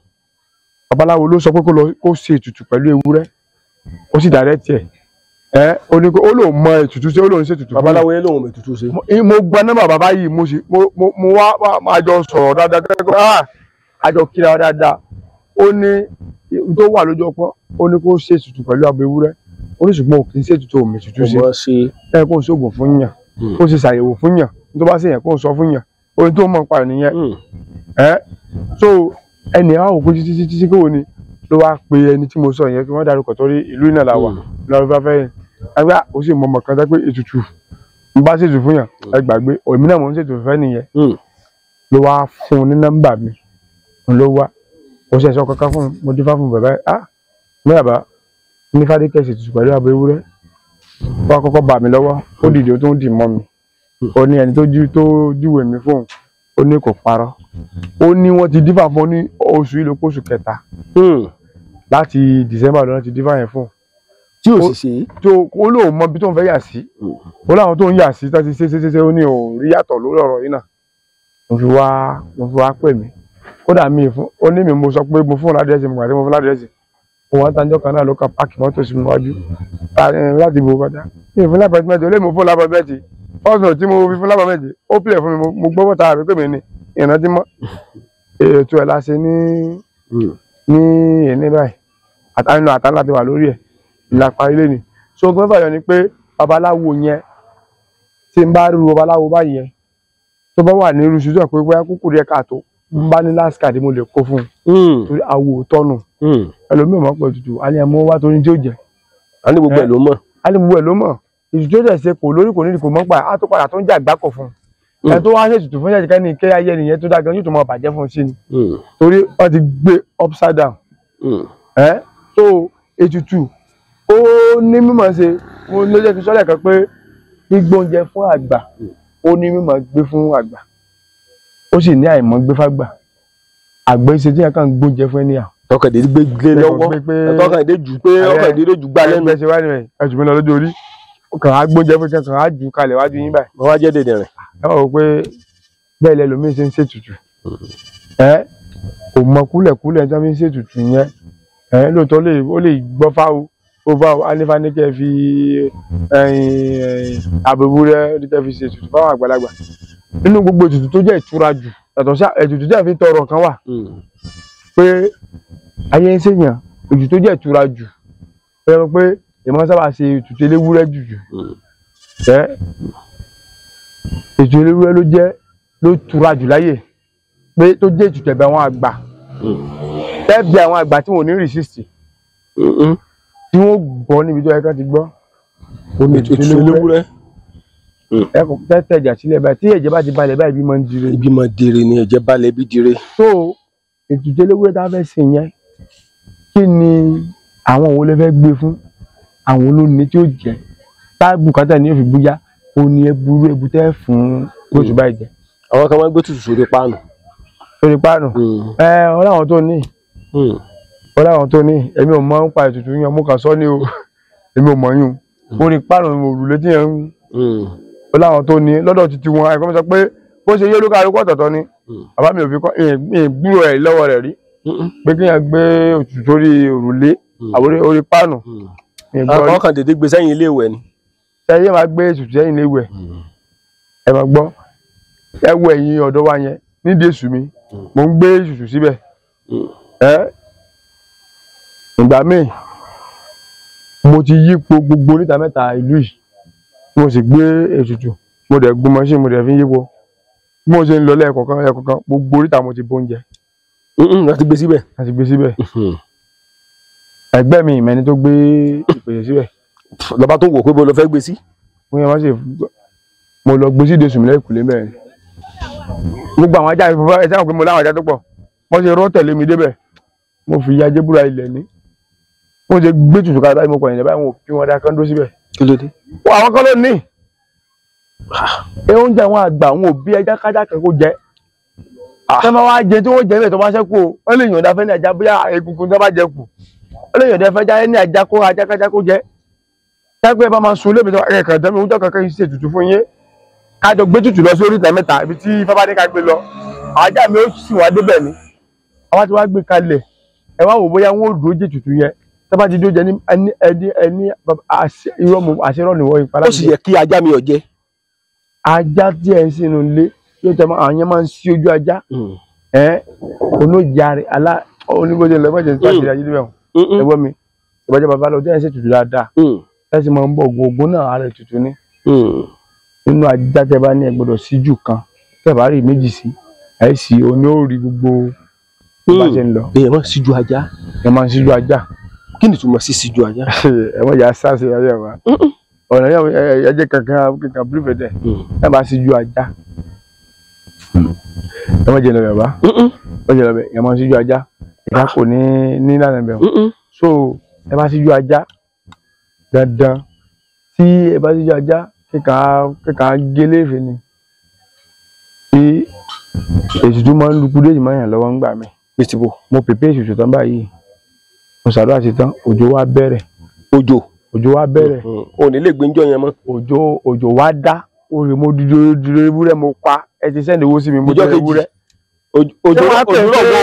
Speaker 1: babaláwo ló sọ pé kó lọ kó ṣe ètùtù pẹ̀lú ewúrẹ́ ó sì dàrẹ́ tiẹ̀ ẹ ó ní kó ó lóun mọ ètùtù ṣe ó lóun ṣe ètùtù.
Speaker 2: Babaláwo yẹn lóun mọ ètùtù ṣe.
Speaker 1: Mo gba nọ́mbà bàbá yìí mo sì mo wá máa jọ sọ̀rọ̀ dáadáa àjọ kíra dáadáa ó ní tó wà lójú ọpọ́n ó ní kó ṣe ètùtù pẹ̀lú abo ewúrẹ́ ó ní ṣùgbọ́n kì í ṣe ètùtù òmì ètùtù ṣe ẹ kó ṣoògùn fún yàn kó ṣe ṣàyẹ̀wò fún yàn tó bá ṣe yàn kó sọ fún yàn ohun tó mọ̀ pa nìyẹn ẹ so ẹnì àwọn òkú títí títí kó ní ló wá pe ẹni tí mo sọ yẹn kí wọ́n darúkọ torí ìlú náà la wà lọ́wọ́ bá fẹ́ yẹn ẹgbẹ́ ó sì mọ̀ mọ̀ kan tẹ́ pé ètùtù ń bá ṣètù fún yàn ẹ gbàgbé èmi náà mò ń ṣètù fẹ́ nìyẹn ló wá fún un ní nọ́mbà mi ló wá kò sí ẹ̀sọ́ kankan fún mi mo dífá fún bàbá yìí ah ní bàbá ní fàdíkẹ́ ṣètùtù pẹ̀lú abo ewúrẹ́ wọ́n kọ́kọ́ bà mí lọ́wọ́ ó dìde ó tún dì mọ́ mi ó ní ẹni tó júwèé mi fóun ó ní kò parọ́ ó ní wọ́n ti dífà fún ní oṣù yìí ló kóṣù kẹta láti December lọ́nà ti dífà yẹn fún
Speaker 2: tí ò sì ṣe
Speaker 1: tó ó lóun mọ ibi tó ń fẹ́ yà sí ó láwọn tó ń yà sí tó ti ṣe ṣe ṣe ó ní òun rí yàtọ̀ lórí ọ̀rọ̀ yìí náà mo fi wá pè mí kódà mi fún ó ní mi mo sọ pé mo fún ládírẹ́sì mo gbàdé mo fún ládírẹ́sì òun àtàjọ kan náà ló ka páàkì mọ́tò sí mi wájú láti bo bàtà mi fún lápẹ́tìmẹ́tì ó lé mo fún lápẹ́tìmẹ́tì ọ̀sán tí mo fi fún lápẹ́tìmẹ́tì ó pìlẹ̀ fún mi mo gbọ́ bọ́ta rẹ̀ pé mi ni ìrántí mọ́ ètò ẹ̀ la ṣe ní ní ẹni báyìí àtàlù àtàlù àti wà lórí ẹ̀ ìlàpá ilé ni so gbọ́n fàyọ ni pé babaláwo yẹn tí n bá rú babaláwo báyìí yẹn tó bá wà ní irú ṣùgbọ́n pé bóyá kúkú rẹ̀ káàtó n bá ní last card mo lè kó fún un torí awo tọ́nù ẹlòmíì mọ̀ pé tutù á ní ẹmú wá torí tí ó jẹ.
Speaker 2: A ní gbogbo ẹ̀ ló mọ̀.
Speaker 1: A ní gbogbo ẹ̀ ló mọ̀ ètùtù tó dẹ̀ ṣe kò lórí kò nídìí kò mọ̀ pa á tó padà tó ń jà àgbákò fún un ẹ tó wá ṣe ètùtù fún ṣẹ̀ṣẹ̀ kẹ́ni kẹ́ ayé nìyẹn tó dáa gan yóò tó máa bàjẹ́ fún un sí ni torí wọ́n ti gbé upside down. Ẹ tó ètùtù ó ní mímọ̀ ṣe mo ló jẹ́ kí sọ́lẹ̀ kan pé gbígbóúnjẹ fún àgbà ó ní mímọ̀ gbé fún àgbà ó sì ní àìmọ̀ gbé fágbà àgbẹ̀ ṣe tí yẹn kàn gbóúnjẹ fún ẹni à.
Speaker 2: Tọkàndé gbé lọ́wọ́ tọkàndé jù pé ọkàndé jù gbá lẹ́nu.
Speaker 1: Ẹ ṣe wá ní ẹ jù mí lọ lójú orí kàn á gbóúnjẹ fún kàn á jù kalẹ̀ wájú yín báyìí.
Speaker 2: Wọ́n wá jẹ́ dèdè rẹ̀.
Speaker 1: Ẹ wọ́n rò pé bẹ́ẹ̀ lẹ lómi ṣe ń ṣètùtù ẹ kò mọ kúlẹ̀kúlẹ̀ tí wọ́n fi ń ṣètùtù yẹn ẹ lóòótọ́ ó lè gbọ́ fáwọn ó bá anífáníkẹ́ fi àbẹ̀wúrẹ́ kẹ́ fi ṣètùtù fáwọn àgbàlagbà nínú gbogbo ètùtù tó jẹ́ ìtura jù yàtọ̀ sí ètùtù tí a fi tọrọ kan wà pé ayé ń ṣèyàn ètùtù tó jẹ́ ìtura jù ó yẹ pé ìmọ̀ sábà ṣe ètùtù eléwúrẹ́ jù jù ẹ Ètùtù eléwúrẹ́ ló jẹ́ ló tura jù láyè pé tó jẹ́ ètùtù ẹ̀bẹ̀ àwọn àgbà. Ẹ̀bẹ̀ àwọn àgbà tí wọn ò ní resist, tí wọ́n gbọ́ níbi tó yẹ ká ti gbọ́.
Speaker 2: Ètùtù eléwúrẹ́
Speaker 1: tẹ́tẹ̀ ẹ̀jà sílẹ̀ báyìí, tí ẹ̀jẹ̀ bá ti balẹ̀ báyìí bí máa ń dire.
Speaker 2: Ibi máa dire ni ẹ̀jẹ̀ balẹ̀ bí dire.
Speaker 1: So ètùtù eléwúrẹ́ tá a fẹ́ ṣe yẹn, kí ni àwọn òun lè fẹ́ gbé fún àwọn olóni tí ó jẹ́ tá bùkátà ní òfin búyá, ó ní ẹburú ẹbu tẹ́ fún lóṣù báyìí jẹ.
Speaker 2: Àwọn kan máa ń gbé tutù sórí páànù.
Speaker 1: Sórí páànù. Ẹ ọláwọn tó ní. Ọláwọn tó ní, èmi ò mọ̀ ń pa ètùtù yẹn, mo kàn sọ ní o, èmi ò mọ̀ yún. Orí páànù òrùlé tí yẹn ń. Ọláwọn tó ní lọ́dọ̀ títí wọn, àìkọ́ mi sọ pé bó ṣe yé olúkàlùkù ọ̀tọ̀ọ̀tọ̀ ni. Bàbá mi ò fi kọ́ ìgbúrò ẹ̀ lọ́wọ́ rẹ̀ rí. Pé kí yẹn gbé òtútù sórí òrùlé àbórí orí páànù.
Speaker 2: Àwọn kan tètè gbé sẹ́yìn ilé ìwẹ̀ ni.
Speaker 1: Ṣé máa gbé ètùtù sẹ́yìn ilé ìwẹ̀? Ẹ máa gbọ́, ẹ wo ẹ̀yìn ọ̀dọ̀ wa yẹn nídìí èṣù mi, mò ń gbé ètùtù síbẹ̀. Ẹ ìgbà míì mo ti yípo gbogbo oríta mẹ́ta ìlú yìí, mo sì gbé ètùtù, mo dẹ̀ gun mọ́ṣíìnì, mo dẹ̀ fi ń yípo. Bí mo ṣe ń lọ lẹ́ẹ̀kọ̀ọ̀kan lẹ́ẹ̀kọ̀ọ̀kan, gbogbo oríta mo ti bóúnjẹ.
Speaker 2: Láti gbé síbẹ̀.
Speaker 1: Láti gbé síbẹ̀. Ẹgbẹ́ mi ìmẹ́ni tó gbé ìpèsè síbẹ̀.
Speaker 2: Lọ́ba tó wò pé bó lọ fẹ́ gbé sí.
Speaker 1: Mo yẹn wá sí, mo lọ gbé sí ìdè sùnmílẹ̀ ìkùlé mẹ́rin. Gbogbo àwọn ajá ìfọ̀fọ́ ẹ sáwọn pé mo láwọn ajá tó pọ̀. Wọ́n ṣe rọ́ tẹ̀lé mi débẹ̀. Mo fi ya jébúra ilẹ̀ ní. Mo ṣe gbé tutù kalẹ̀ báyìí, mo kọ̀ ẹ̀yìn báyìí, wọn ò fi wọn dá kán dó síbẹ̀.
Speaker 2: Kí ló dé?
Speaker 1: Àwọn kan ló ní. Oúnjẹ àwọn àgbà wọn ò bí ẹja kájá kan kó jẹ. Tẹ́ máa wá jẹ tí wọ́n jẹ mẹ́tọ́ bá ṣẹ́kù o, wọ́n lè yọ̀ǹda fẹ́ ní ajá bóyá egungun tó bá jẹ kù. Wọ́n lè yọ̀ǹda fẹ́ já ní ajá kó ajá kájá kó jẹ. Tẹ́gbẹ́ bá máa sun lébi tó ẹ̀kan tẹ́mi oúnjẹ kankan ṣe ètùtù fún yín. Kájọ gbé tutù lọ sí oríta mẹ́ta ibi tí Ifá ní ká gbé lọ. Ajá mi ó sì wá débẹ̀ ni. Àwa ti wá gbé kalẹ̀. Ẹ wá wò bóyá wọn ò dúró jẹ ètùtù yẹn. Tẹ́ bá ti dúró jẹ ní ẹni ẹni irọ́ ni wọ́n ìpalá.
Speaker 2: Ó sì yẹ kí ajá mi ò jẹ.
Speaker 1: Ajá tí ẹ ń sínú ilé yóò tẹ àwọn yẹn máa ń sí ojú ajá. Ẹ onójàre alá oníbòjì lọ́mọdé tí a ti rí ayé níbẹ̀ wọn. Ẹ̀gbọ́n mi, ìbàjẹ́ bàbá lọ jẹ́ ẹ̀ ṣe tutù dáadáa. Ẹ sì máa ń bọ̀ ògùn náà ara ètùtù ni. Nínú ajá tẹ bá ní ẹ gbọ́dọ̀ síjú kan, tẹ bá rí méjì sí, ẹ sì oní ó rí gbogbo bó bá ṣe ń lọ.
Speaker 2: Ẹ máa ń síjú ajá.
Speaker 1: Ẹ máa ń síjú ajá.
Speaker 2: Kí ni ìtumọ̀ sí síjú ajá?
Speaker 1: Ẹ mọ̀ yà sá sí ayé wa. Ọ̀nà yẹn ẹ jẹ́ kankan kankan bírífẹ̀ dẹ̀. Ẹ máa síjú ajá. Ẹ má jẹ lọ bẹ̀ bá. Ẹ má jẹ lọ bẹ̀, ẹ máa síjú ajá. Ìka kò ní ní ìlànà bẹ̀ wọ́n. So ẹ bá síjú ajá dandan, tí ẹ bá síjú ajá kíkà gélé ìfẹ́ ni. Tí ètùtù máa ń lukú déjì máa yàn lọ́wọ́ ń gbà mí. Mo pèpè ètùtù tán báyìí, mo ṣàdúrà sí tán, òjò wá bẹ̀rẹ̀.
Speaker 2: Òjò
Speaker 1: wá bẹ̀rẹ̀.
Speaker 2: O ní lè gbé njọ́ yẹn mọ́.
Speaker 1: Òjò wá dá, orí mo dúró dúró ewúrẹ́ mo pa, ẹ ti sẹ́ndì owó sí mi, mo jẹ́ ewúrẹ́.
Speaker 2: Òjò rọ̀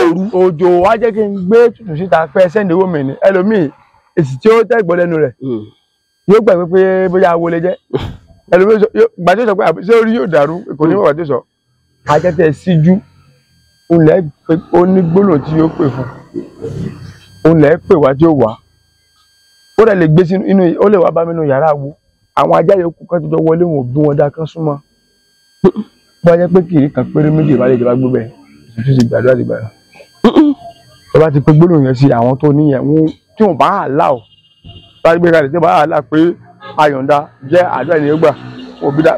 Speaker 2: òru.
Speaker 1: Òjò wá jẹ́ kí n gbé tutù síta pé sẹ́ndì owó mi ni. Ẹlòmíì èsì tí ó tẹ́gbọ́ lẹ́nu rẹ̀ yóò gbàgbé pé bóyá awo lè jẹ́. Ẹlòmíì gbà tí ó sọ pé ṣé orí yóò dàrú, kò ní wà tí ó sọ. Ajẹ́tẹ̀ síjú, ó ní gbólóhùn tí yóò pè fún. Òun lẹ̀ pè wá tí ó wà. Ó dẹ̀ lè gbé sínú inú, ó lè wá bá mi nínú yàrá wo. Àwọn ajá yòókù kan ti jọ wọlé wọn ò bí wọn dá kán súnmọ́. Bó bá jẹ́ pé kìrì kan péré méjì ìbálẹ̀ ìjọba gbé bẹ́ẹ̀, ètùtù ti gbàdúrà ti gbàdúrà. Tó bá ti pé gbólóhùn yẹn sí àwọn tó níyẹn, wọn tí wọn bá àlá o. Bá gbé kalẹ̀ tí wọn bá àlá pé ayọ̀ǹda jẹ́ àdúrà ènìyàn gbà, wọn ò bí dá.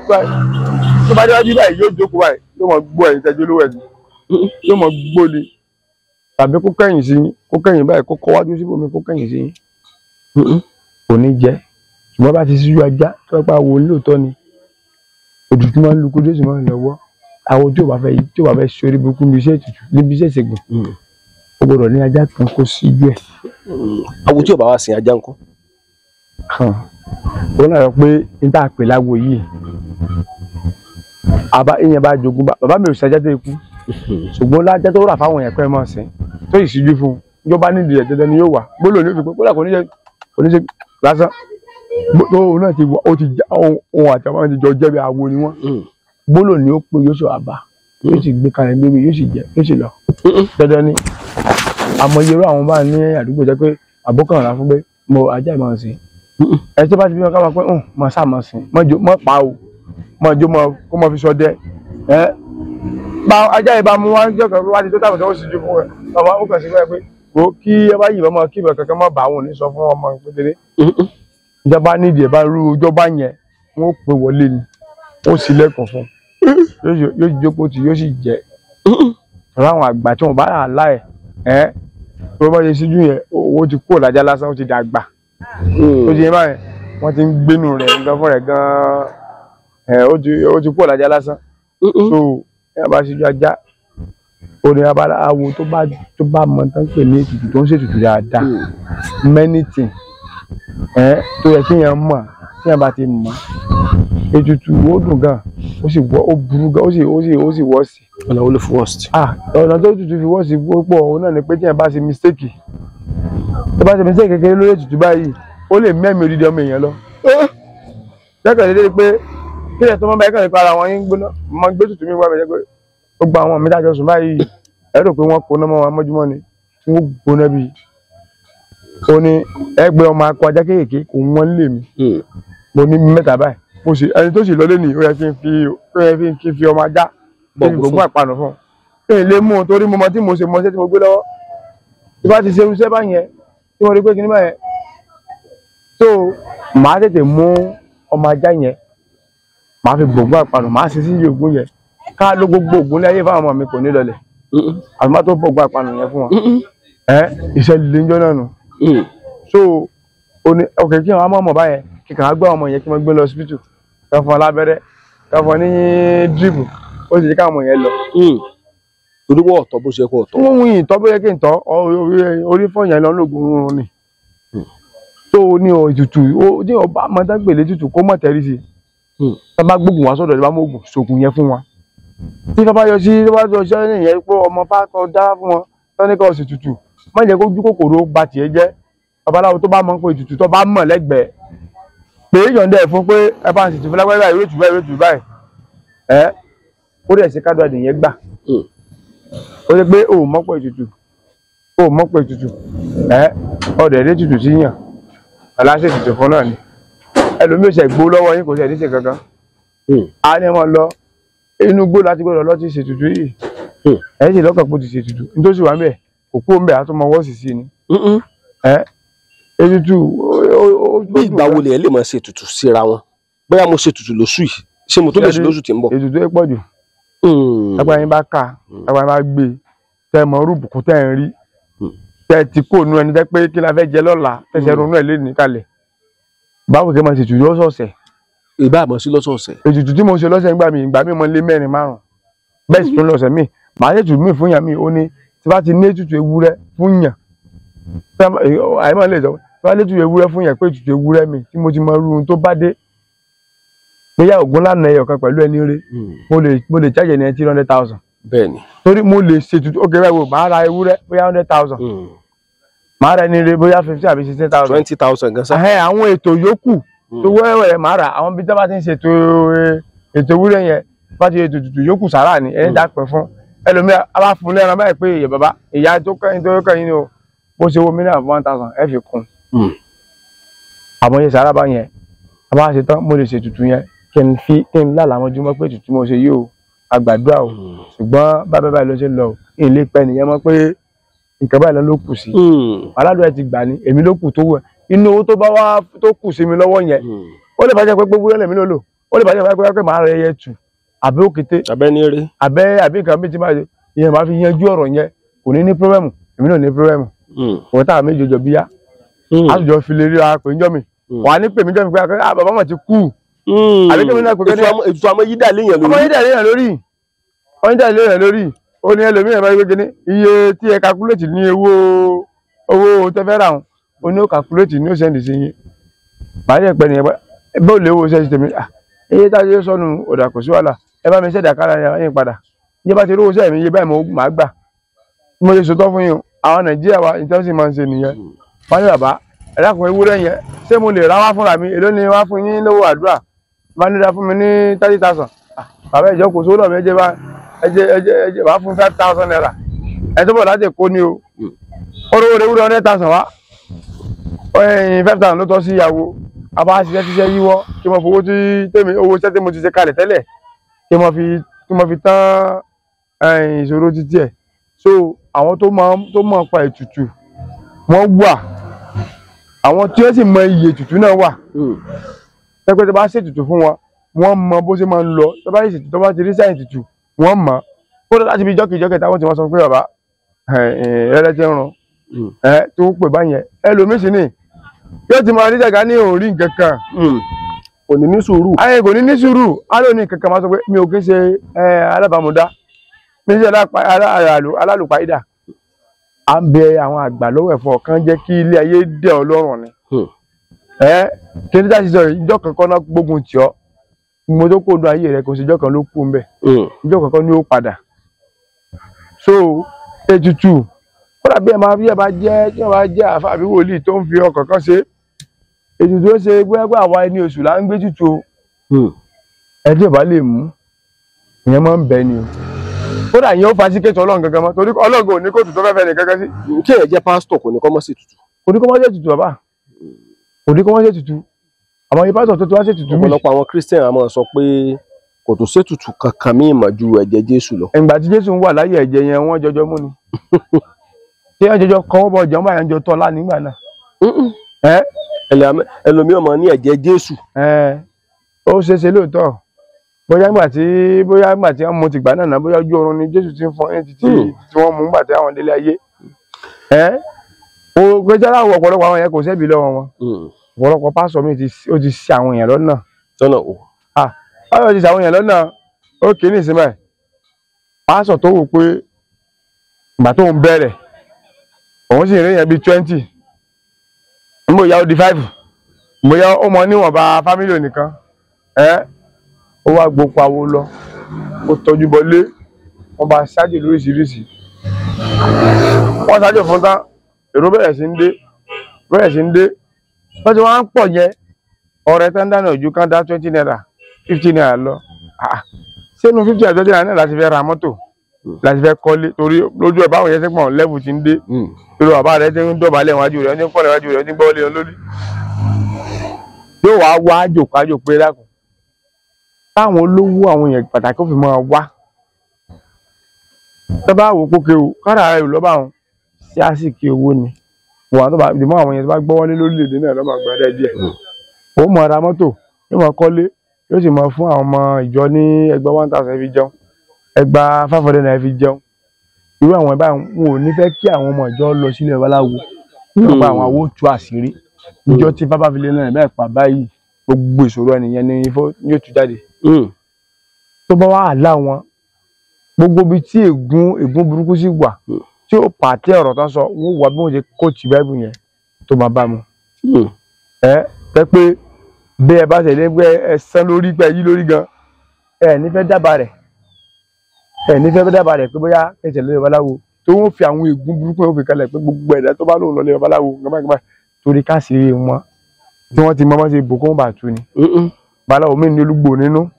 Speaker 1: Tó bá déwájú báyìí yóò jókòó báyìí, yóò mọ gbó ẹ̀yìn tẹ́jú olówó ẹ̀dùn. Yóò mọ gbó ni. Tàbí kó kẹ́yìn sí yín, kó kẹ́yìn báyìí, kó kọ́wájú síbòmí, kó kẹ́yìn sí yín. Kò ní jẹ́. Ṣùgbọ́n bá ti síjú ajá tó bá wo lóòótọ́ ni, òtútù máa ń lu kó Jésù máa ń lọ́wọ́. Àwọn tí ò bá fẹ́ ṣe orí burúkú níbi iṣẹ́ ètùtù, níbi iṣẹ́ ìṣègùn, ó gbọ́dọ̀ ní ajá kan kó síjú ẹ̀.
Speaker 2: Àwọn tí ò bá wá sin ajá ńkọ́?
Speaker 1: Ó náà rọ pé n tá a pè láwo yìí, àbá ìyẹn bá jogún bá bàbá mi ò ṣajá tó ikú, ṣùgbọ́n lájá tó rà fáwọn èèyàn pẹ́ mọ́ sí tó sì síjú fún un. Ìjọba nídìí ẹ̀ dandan ni yóò wà. Gbólóhùn ní ó fi pé kódà kò ní ṣe lásán. Òun náà ti wà, ó ti já òun àti àwọn ti jọ jẹ́ bí awo ni wọ́n. Gbólóhùn ni ó pé yóò sọ àbá, yóò sì gbé kalẹ̀ gbé mi, yóò sì jẹ, yóò sì lọ. Dandan ni. Àmọ́ irú àwọn bá ní àdúgbò jẹ́ pé àbókànlá fún pé mo ajá ìmọ̀ sí. Ẹ tó bá ti bí wọn ká máa pé máa sá máa sìn, mọ́ pa o. mọ̀ jó mọ̀ kó mọ̀ fi ṣọdẹ ẹ́ bá ajá yìí bá mú wá jọ kan wá ti tó tàbí tó sì ju fún ẹ bàbá ó kàn sí pé kó kí ẹ bá yìnbọn mọ kí ìbọn kankan má bà wọn ní sọ fún ọmọ kékeré ìjọba nídìí ẹ bá rú ìjọba yẹn wọn ó pè wọlé ni ó sì lẹ́kọ̀ọ́ fún yóò jókòó tí yóò sì jẹ àwọn àgbà tí wọn bá rà láì ẹ tó bá ṣe síjú yẹn owó ti kúrò lájà lásán ó ti dàgbà ó ti yẹn báyẹn wọ́n ti ń gbénu rẹ̀ nǹkan fún rẹ̀ gan-an ẹ̀ ó ti kúrò lájà lásán so ẹ bá ṣíjú ajá orin abaláwo tó bá mọ tán pè ní ètùtù tó ń ṣètùtù dáadáa many thing ẹ tó yẹ kí yẹn mọ̀ tí yẹn bá ti mọ̀ ètùtù ó dùn gan ó sì wọ́ ó burú gan ó sì wọ́ sí.
Speaker 2: Ọ̀nà wo ló fi worst?
Speaker 1: Ọ̀nà tó tutù fi worst púpọ̀ òun náà ni pé tí yẹn bá ṣe mistake tó bá ṣe mistake kékeré lórí ètùtù báyìí ó lè mẹ́mí odidi ọmọ èèyàn lọ. Lẹ́kọ̀ọ́ dédé pé kílẹ̀ tó mọ́ báyìí kàn nípa ara wọn yín gbóná mọ́ gbé tutù mi wá bẹ̀rẹ̀ pé ó gba àwọn mi dájọ́ sùn báyìí ẹ rò pé wọ́n kóná mọ́ wọn mọ́júmọ́ ni tí wọ́n gbóná bíi. Ó ní ẹgbẹ́ ọmọ akọ ajá kéékèèké kò wọ́n lè mi mo ní mẹ́ta báyìí mo sì ẹni tó sì lọ lẹ́nìí ó yẹ kí n fi ọmọ ajá kí n gbogbo àpànù fún un. Èyí lè mú un torí mo mọ tí mo ṣe mọ iṣẹ́ tí mo gbé lọ́wọ́ tí bá ti ṣe irúṣẹ́ báyẹn tí mo rí pé kíní báyẹn so màá tètè mú ọmọ ajá yẹn màá fi gbogbo àpànù màá ṣe sí ògùn yẹn ká ló gbogbo ògùn láyé fáwọn ọmọ mi kò ní lọlẹ̀ àbí má tó gbogbo àpànù yẹn fún wọn ẹ ìṣẹ̀lẹ̀ ń jọ náà nù. So òkè kí àwọn ọmọ báyẹn kí kàn á gbé ọmọ yẹn kí wọ́n gbé lọ hospital ká fún ọ lábẹ́rẹ́ ká fún ọ ní drip ó sì jẹ́ káwọn ọmọ yẹn lọ.
Speaker 2: Torí wọ́n ọ̀tọ̀ bó ṣe kó ọ̀tọ̀.
Speaker 1: Wọ́n wí ìtọ́ bó yẹ kí n tọ́ orí fọ́ yẹn lọ lóògùn oorun ni. Tó o ní ètùtù ní ọba mọ́tàgbèlé tutù kó mọ̀ tẹ́rí sí i. Tá bá gbógun wá sọ́dọ̀ ìbámu ògùn ṣògùn yẹn fún wa. Tí bàbá yọ sí bá yọ sí ẹni yẹn pé ọmọ bá kọ dá fún wọn tọ́níkà ọ̀sẹ̀ tutù má jẹ́ kó ojú kòkòrò ba tiẹ̀ jẹ́. Babaláwo tó bá mọ̀ pé ètùtù tó bá mọ̀ lẹ́gbẹ̀ẹ́ pé yọ̀ǹda ẹ̀ fún pé ẹ bá ń ṣètò fúlágbá báyìí ìwé ètùtù báyìí ìwé ètùtù báyìí ẹ ó dẹ̀ ṣe kádùá nìyẹn gbà ó ṣe pé o ò mọ̀ pé ètùtù o ò mọ̀ pé ètùtù ẹ ọ̀dẹ̀ dé ètùtù sí yàn aláṣẹ ètùtù fún náà ni ẹlòmíì ò ṣe gbó lọ́wọ́ yín kò ṣe níṣe kankan a ní wọn lọ inú gbó láti gbọ́dọ̀ lọ ti ṣètùtù yìí ẹ sì lọ́kàn pé ó ti ṣètùtù nítòsí wà ń bẹ̀ kò kú ń bẹ̀ àtúmọ̀ wọ́ọ̀sì sí ni ẹ ètùtù.
Speaker 2: Bí ìgbà wo lè máa ṣe ètùtù síra wọn? Bóyá mo ṣe ètùtù lóṣù yìí, ṣé mo tún lè ṣe lóṣù tí ń bọ̀?
Speaker 1: Ètùtù ẹ pọ̀ jù. Agbára yín bá ká, agbára yín bá gbé, tẹ́ mọ rúbùkún tẹ́ ń rí, tẹ́ ti kó nu ẹni tẹ́ pé kí la fẹ́ jẹ lọ́la, tẹ́sẹ̀ ronú ẹ̀ lé ní kalẹ̀. Báwo kí n máa ṣe ètùtù lọ́sọ̀ọ̀sẹ̀?
Speaker 2: Ìbá àmọ́ sí lọ́sọ̀ọ̀sẹ̀.
Speaker 1: Ètùtù tí mo ṣe lọ́sẹ̀ ńgbà mi, ìgbà mi mo lé mẹ́rin márùn-ún. Bẹ́ẹ̀ sì tún lọ́sẹ̀ mi, màá ṣe ètùtù mi fún yàn mi, ó ní tí bá ti ní ètùtù ewúrẹ́ fún yàn. Àìmọ̀ lè sọ bá lè tutù ewúrẹ́ fún yẹn pé tutù ewúrẹ́ mi tí mo ti mọ irú ohun tó bá dé bóyá ògùn lánàá ẹyọ kan pẹ̀lú ẹni rẹ mo lè charge ní 300,000.
Speaker 2: Bẹ́ẹ̀ni.
Speaker 1: Torí mo lè ṣe tutù ókè báyìí wò máa ra ewúrẹ́ bóyá 100,000 máa ra ẹni rẹ bóyá 15 àbí 16,000.
Speaker 2: 20,000 gan sa.
Speaker 1: Àwọn ètò yòókù tó wẹ́wẹ́rẹ́ máa rà àwọn bí tábà ti ń ṣètò ètò ewúrẹ́ yẹn bá ti ètò tutù yòókù sàrà ni ẹni dá pẹ́ fún ẹlòmíà a bá fún lẹ́ran báyìí pé ìyá bàbá ìyá tó kẹ́yìn ni o bó ṣe wo mílíọ̀nù 1,000 ẹ fi kún. Àwọn yẹn sàrà bá yẹn a bá ṣe tán mo lè ṣètùtù yẹn kí n fi kí n lálàá mọ́júmọ́ pé ètùtù mo ṣe yìí o àgbàdua o ṣùgbọ́n bábẹ́ báyìí ló ṣe lọ o ilé pẹ́ nìyẹn mọ́ pé nǹkan báyìí lọ ló kù sí aládùn ẹ ti gbà ní èmi ló kù tó wẹ̀ inú owó tó bá wá tó kù sí mi lọ́wọ́ yẹn ó lè bàjẹ́ pé gbogbo lẹ́mí ló lò ó lè bàjẹ́ pé màá rẹ ẹyẹ tù àbí òkété àbẹ́ àbí nǹkan mi ti máa ṣe ìyẹn máa fi yanjú ọ̀rọ̀ yẹn kò ní ní pírọ́bẹ̀mù èmi náà ní pírọ́bẹ̀mù òun táwọn méjì jọ bíyá àtijọ́ fi lè rí ara pè ń jọ́ mi wà á ní pè mí jọ́ mi pé bàbá mà ti kú. Àbí kí mi náà pè pé ní
Speaker 2: ètùtù àmọ́ yídà léèyàn lórí.
Speaker 1: Ọmọ yídà léèyàn lórí ọmọ yídà léèyàn lórí ó ní ẹlòmíràn bá yẹ pé iye tí ẹ kakuléètì ní owó tẹ́fẹ́ rà wọn ó ní ó kakuléètì ní ó sẹ́ndì sí yín màá yẹ pẹ́ nìyẹn bó lè wo sẹ́ndì tèmi iye tá a ṣe sọnù ọ̀dà kò sí wàhálà ẹ bá mi sẹ́dà kára yín padà iye bá ti rówó sẹ́yìn mi iye báyìí mo máa gbà mo ṣe sòtọ́ fún yín àwọn Nàìjíríà wa ìtọ́sí máa ń ṣe nìyẹn wọ́n ní bàbá ẹ̀dákun ewúrẹ́ yẹn ṣé mo lè ra wá fúnra mi èló ni wá fún yín lówó àdúrà bá nílá fún mi ní 30,000 bàbá ìjọ kò sówó lọ́mọ ẹjẹ bá ẹjẹ ẹjẹ ẹjẹ bá fún 5,000 naira ẹ tó bọ̀ láti Èkó ni o ó rówó ewúrẹ́ 100,000 wá ẹ̀yìn 5,000 ló tọ́ sí ìyàwó A bá ṣiṣẹ́ ṣiṣẹ́ yíwọ́ kí mo fowó tí tèmi owó iṣẹ́ tí mo ti ṣe kalẹ̀ tẹ́lẹ̀ kí mo fi tán ìṣòro títí ẹ̀. So àwọn tó mọ̀ pa ètùtù wọ́n wà, àwọn tí ó sì mọ iye ètùtù náà wà. Pẹ́pẹ́ tó bá ṣètùtù fún wọn, wọ́n mọ bó ṣe máa ń lọ. Tó bá ṣètùtù, tó bá ti rí sáyẹn ètùtù, wọ́n mọ̀. Kódà láti fi jọ́kìjọ́kì táwọn tí wọ́n sọ pé bàbá ẹ̀rẹ́ ti ń run tó pè báyẹn. Ẹlòmíì sì ni yóò ti máa rí jàgá ní òórí nǹkan kan.
Speaker 2: Kò ní ní sùúrù.
Speaker 1: Ayé kò ní ní sùúrù. Á ló ní nǹkan kan máa sọ pé mi ò kí ń ṣe alábàámúdá, mi ṣe alálùpàídà. À ń bẹ àwọn àgbà lọ́wọ́ ẹ̀fọ́ kan jẹ́ kí ilé ayé dẹ̀ ọ́ lọ́rùn ni. Kí ní dáṣí sọ ìjọ kankan náà gbógun tì ọ́, mo tó kó nu ayé rẹ kò sí ìjọ kan ló kú ń bẹ̀, ìjọ kankan ni ó padà. So ètùtù kódà bí ẹ máa bí ẹ bá jẹ́ tí ẹ bá jẹ́ àáfàá àbí wòlíì tó ń fi ọkàn kan ṣe ètùtù, ó ṣe gbẹ́gbẹ́ àwa ẹni oṣù là ń gbé tutù o. Ẹ tí ò bá lè mú ìyẹn máa ń bẹ ni o. Kódà ìyẹn ó fa síkètì Ọlọ́run gangan mọ́, torí Ọlọ́run ò ní kóòtù tó fẹ́ẹ́ fẹ́ nìkan kan sí.
Speaker 2: Kí ẹ jẹ́ pásítọ̀ kò ní kọ́ mọ́ sí tutù.
Speaker 1: Kò ní kọ́ mọ́ sí tutù bàbá, kò ní kọ́ mọ́ sí tutù. Àwọn yìí pásítọ̀ tó ti wá sí tutù mí.
Speaker 2: Ọ̀pọ̀lọpọ̀ àwọn Christian á máa sọ pé kò tó ṣètùtù kankan míì mọ́ ju ẹ̀jẹ̀ Jésù lọ.
Speaker 1: Ìgbà tí Jésù ń wà láyé ẹ̀jẹ̀ yẹn wọ́n jọjọ mú ni. Ṣé wọ́n jọjọ kọ́ bọ̀ jẹun báyẹn jọ tọ́ lá nígbà náà?
Speaker 2: Ẹlòmíì ọmọ ní ẹ̀jẹ̀ Jésù.
Speaker 1: Ó ṣeé ṣe lóòótọ́. Bóyá nígbà tí wọ́n mú ti gbà náà bóyá ojú oorun ni Jésù ti ń fọn ní títí tí wọ́n mú nígbà tí àwọn délé ayé. Ó gbéjà láwọ ọ̀pọ̀lọpọ̀ àwọn yẹn kò sẹ́bi lọ́wọ́ wọn. Ọ̀pọ̀lọpọ̀ pásọ̀ mi ó ti ṣe àwọn èèyàn lọ́nà.
Speaker 2: Lọ́nà o.
Speaker 1: Pásọ̀ ti ṣe àwọn èèyàn lọ́nà. Ó kì í ní ìsinmi ẹ̀. Pásọ̀ tó wò pé ìgbà tó ń bẹ̀rẹ̀ òun sì rí yẹn bíi 20, bóyá ó di 5, bóyá ó mọ níwọ̀nba fámílì nìkan. Ó wá gbogbo àwo lọ, ó tọ́jú bọlé, wọ́n bá ṣáájú lóríṣiríṣi. Wọ́n ṣáájú fún tán, èrò bẹ̀rẹ̀ sí ń dé, bẹ̀rẹ̀ sí ń dé. Wọ́n ti wá ń pọ̀ yẹn, ọ̀rẹ́ tán dáná ojú kan dá 20 naira, 50 naira lọ. Sínú 50 àti 20 naira náà láti fẹ́ ra mọ́tò, láti fẹ́ kọ́lé, torí lójú ẹ̀ báwọn yẹn ti pọ̀ lẹ́bù ti ń dé. Torí bàbá rẹ̀ ti ń dọ̀bálẹ̀ wájú rẹ̀, ó ní kọ́lẹ̀ wájú rẹ̀, ó ní gbọ́lé lórí. Yóò wá wá àjòkó àjò pé dákun. Táwọn olówó àwọn èèyàn pàtàkì ó fi máa wá. Tó bá wò pókè o, kára rẹ̀ lọ́ bá wọn sí àsìkí owó ni. Wọ́n tó bá dìmọ́ àwọn èèyàn tó bá gbọ́wọ́lé lórílẹ̀‐èdè náà lọ́ máa gbọ́ dẹ́ díẹ̀. Ó mọ ra mọ́tò, yóò máa kọ́lé, yóò sì máa fún àwọn ọmọ ìjọ ní ẹgbàá 1000 fi jẹun, ẹgbàá 500 naira fi jẹun. Irú àwọn ẹ̀bá wọn ò ní fẹ́ kí àwọn ọmọ ìjọ lọ sílé babaláwo. Nípa àwọn àwo tú àṣírí. Ìjọ tí bábá fi lé náà bẹ́ẹ̀ pa báyìí, gbogbo ìṣòro ẹnìyẹn ni yóò tú jáde. Tó bá wà lá wọn, gbogbo ibi tí ègún burúkú sì wà, tí ó pàtẹ ọ̀rọ̀ tán sọ, wọ́n wà bí wọ́n ṣe kóòtù báìbù yẹn tó máa bá mu. Tẹ́ pé bí ẹ bá ṣẹlẹ̀ pé ẹ sán lórí pé yí lórí gan, ẹ ní fẹ́ dábàá rẹ̀, ẹ ní fẹ́ dábàá rẹ̀ pé bóyá ẹsẹ̀ lórí babaláwo tó ń fi àwọn ègún burúkú yẹn fi kalẹ̀ pé gbogbo ẹ̀dá tó bá lóun lọ lé babaláwo gbàgbàgbà torí káṣírí wọn tí wọ́n ti mọ bá ṣe bò kó wọn bá tu ni. Babaláwo mi ní olúgbò nínú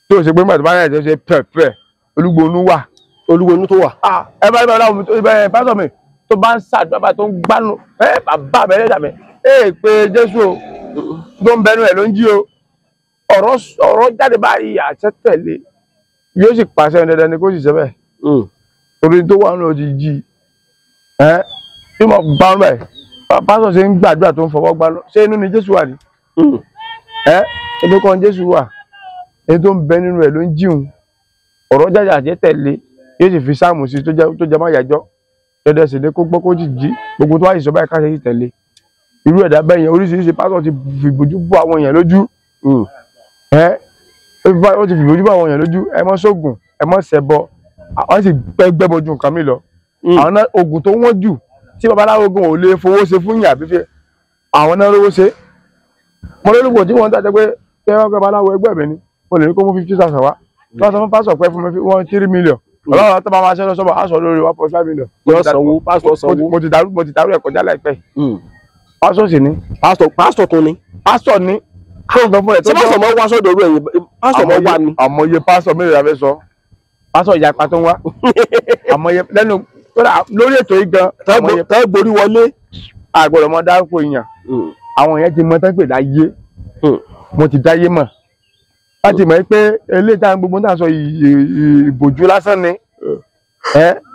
Speaker 1: tí ò ṣe pé nígbà tó bá yẹ ẹ̀ ṣe pẹ̀pẹ̀ olúgbò inú wà.
Speaker 2: Olúgbò inú tó wà.
Speaker 1: Ẹ bá babaláwo mi tó ẹ pásọ̀ mi tó bá ń ṣàdúrà tó ń gbánu ẹ bàbá mi ẹlẹ́dàá mi ẹ pé Jésù o tó ń bẹnu ẹ ló ń jí o, ọ̀rọ̀ jáde báyìí àṣẹ tẹ̀lé yóò sì pàṣẹ dandan ni kó sì ṣe bẹ́ẹ̀. Torí tó wà nínú ti jí ẹ tí mo gbá ọ́n báyìí pásọ̀ ṣe ń gbàdúrà tó ń fọwọ́ gbá lọ ṣé inú ni Jésù wà ní. Inú kan Jésù wà, ẹni tó ń bẹ nínú ẹ ló ń jíun, ọ̀rọ̀ jáde àṣẹ tẹ̀lé yóò sì fi sáàmù sí tó jẹ má yàjọ́ dandan sì ni kó gbọ́ kó sì jí gbogbo tó wá sì sọ báyìí káṣẹ sì tẹ̀lé. Irú ẹ̀dá bẹ́ẹ̀ yẹn oríṣiríṣi pásọ̀ ti fìbòjú bò àwọn èèyàn lójú. Ó ti fìbòjú bò àwọn èèyàn lójú. Ẹ mọ́ sóògùn, ẹ mọ́ ṣẹbọ, wọ́n sì gbẹ́bọ ju nǹkan mi lọ. Àwọn náà oògùn tó wọ́n jù tí babaláwo gan ò lè fowó ṣe fún yàn àbífẹ́ àwọn náà lówó ṣe. Mo lólùgbò tí wọ́n ń tàjẹ́ pé ṣé wọ́n gbé babaláwo ẹgbẹ́ mi ni mo lè ní kó mú 50,000 wá. Wọ́n sọ fún pásọ̀ pé fún mi wọ́n 3 million. Ọlọ́run tó bá máa ṣe lọ sọ́bọ̀ á sọ lórí 1.5 million. Mo ti dàrú ẹ̀ kọjá láìpẹ́. Pásọ̀ sì ni.
Speaker 2: Pásọ̀ tún ni.
Speaker 1: Pásọ̀ ni. Tó ń sọ fún ẹ̀ tó
Speaker 2: jẹ́. Ṣé pásọ̀ mọ́ wá sọ́dọ̀ orú ẹ̀yìn? Pásọ̀ mọ́ wá ni.
Speaker 1: Àmọye pásọ̀ mélòó la fẹ́ sọ? Pásọ̀ ìyapa tó ń wá. Àmọye lẹ́nu lórí ètò yìí gan.
Speaker 2: Tẹ́ gborí wọlé.
Speaker 1: Àgbọ̀dọ̀ mọ dárúkọ èèyàn. Àwọn yẹn ti mọ tán pè láyé, mo ti dáyé mọ̀ láti mọ̀ pé eléyìí tá gbogbo náà sọ ìbòjú lásán ni.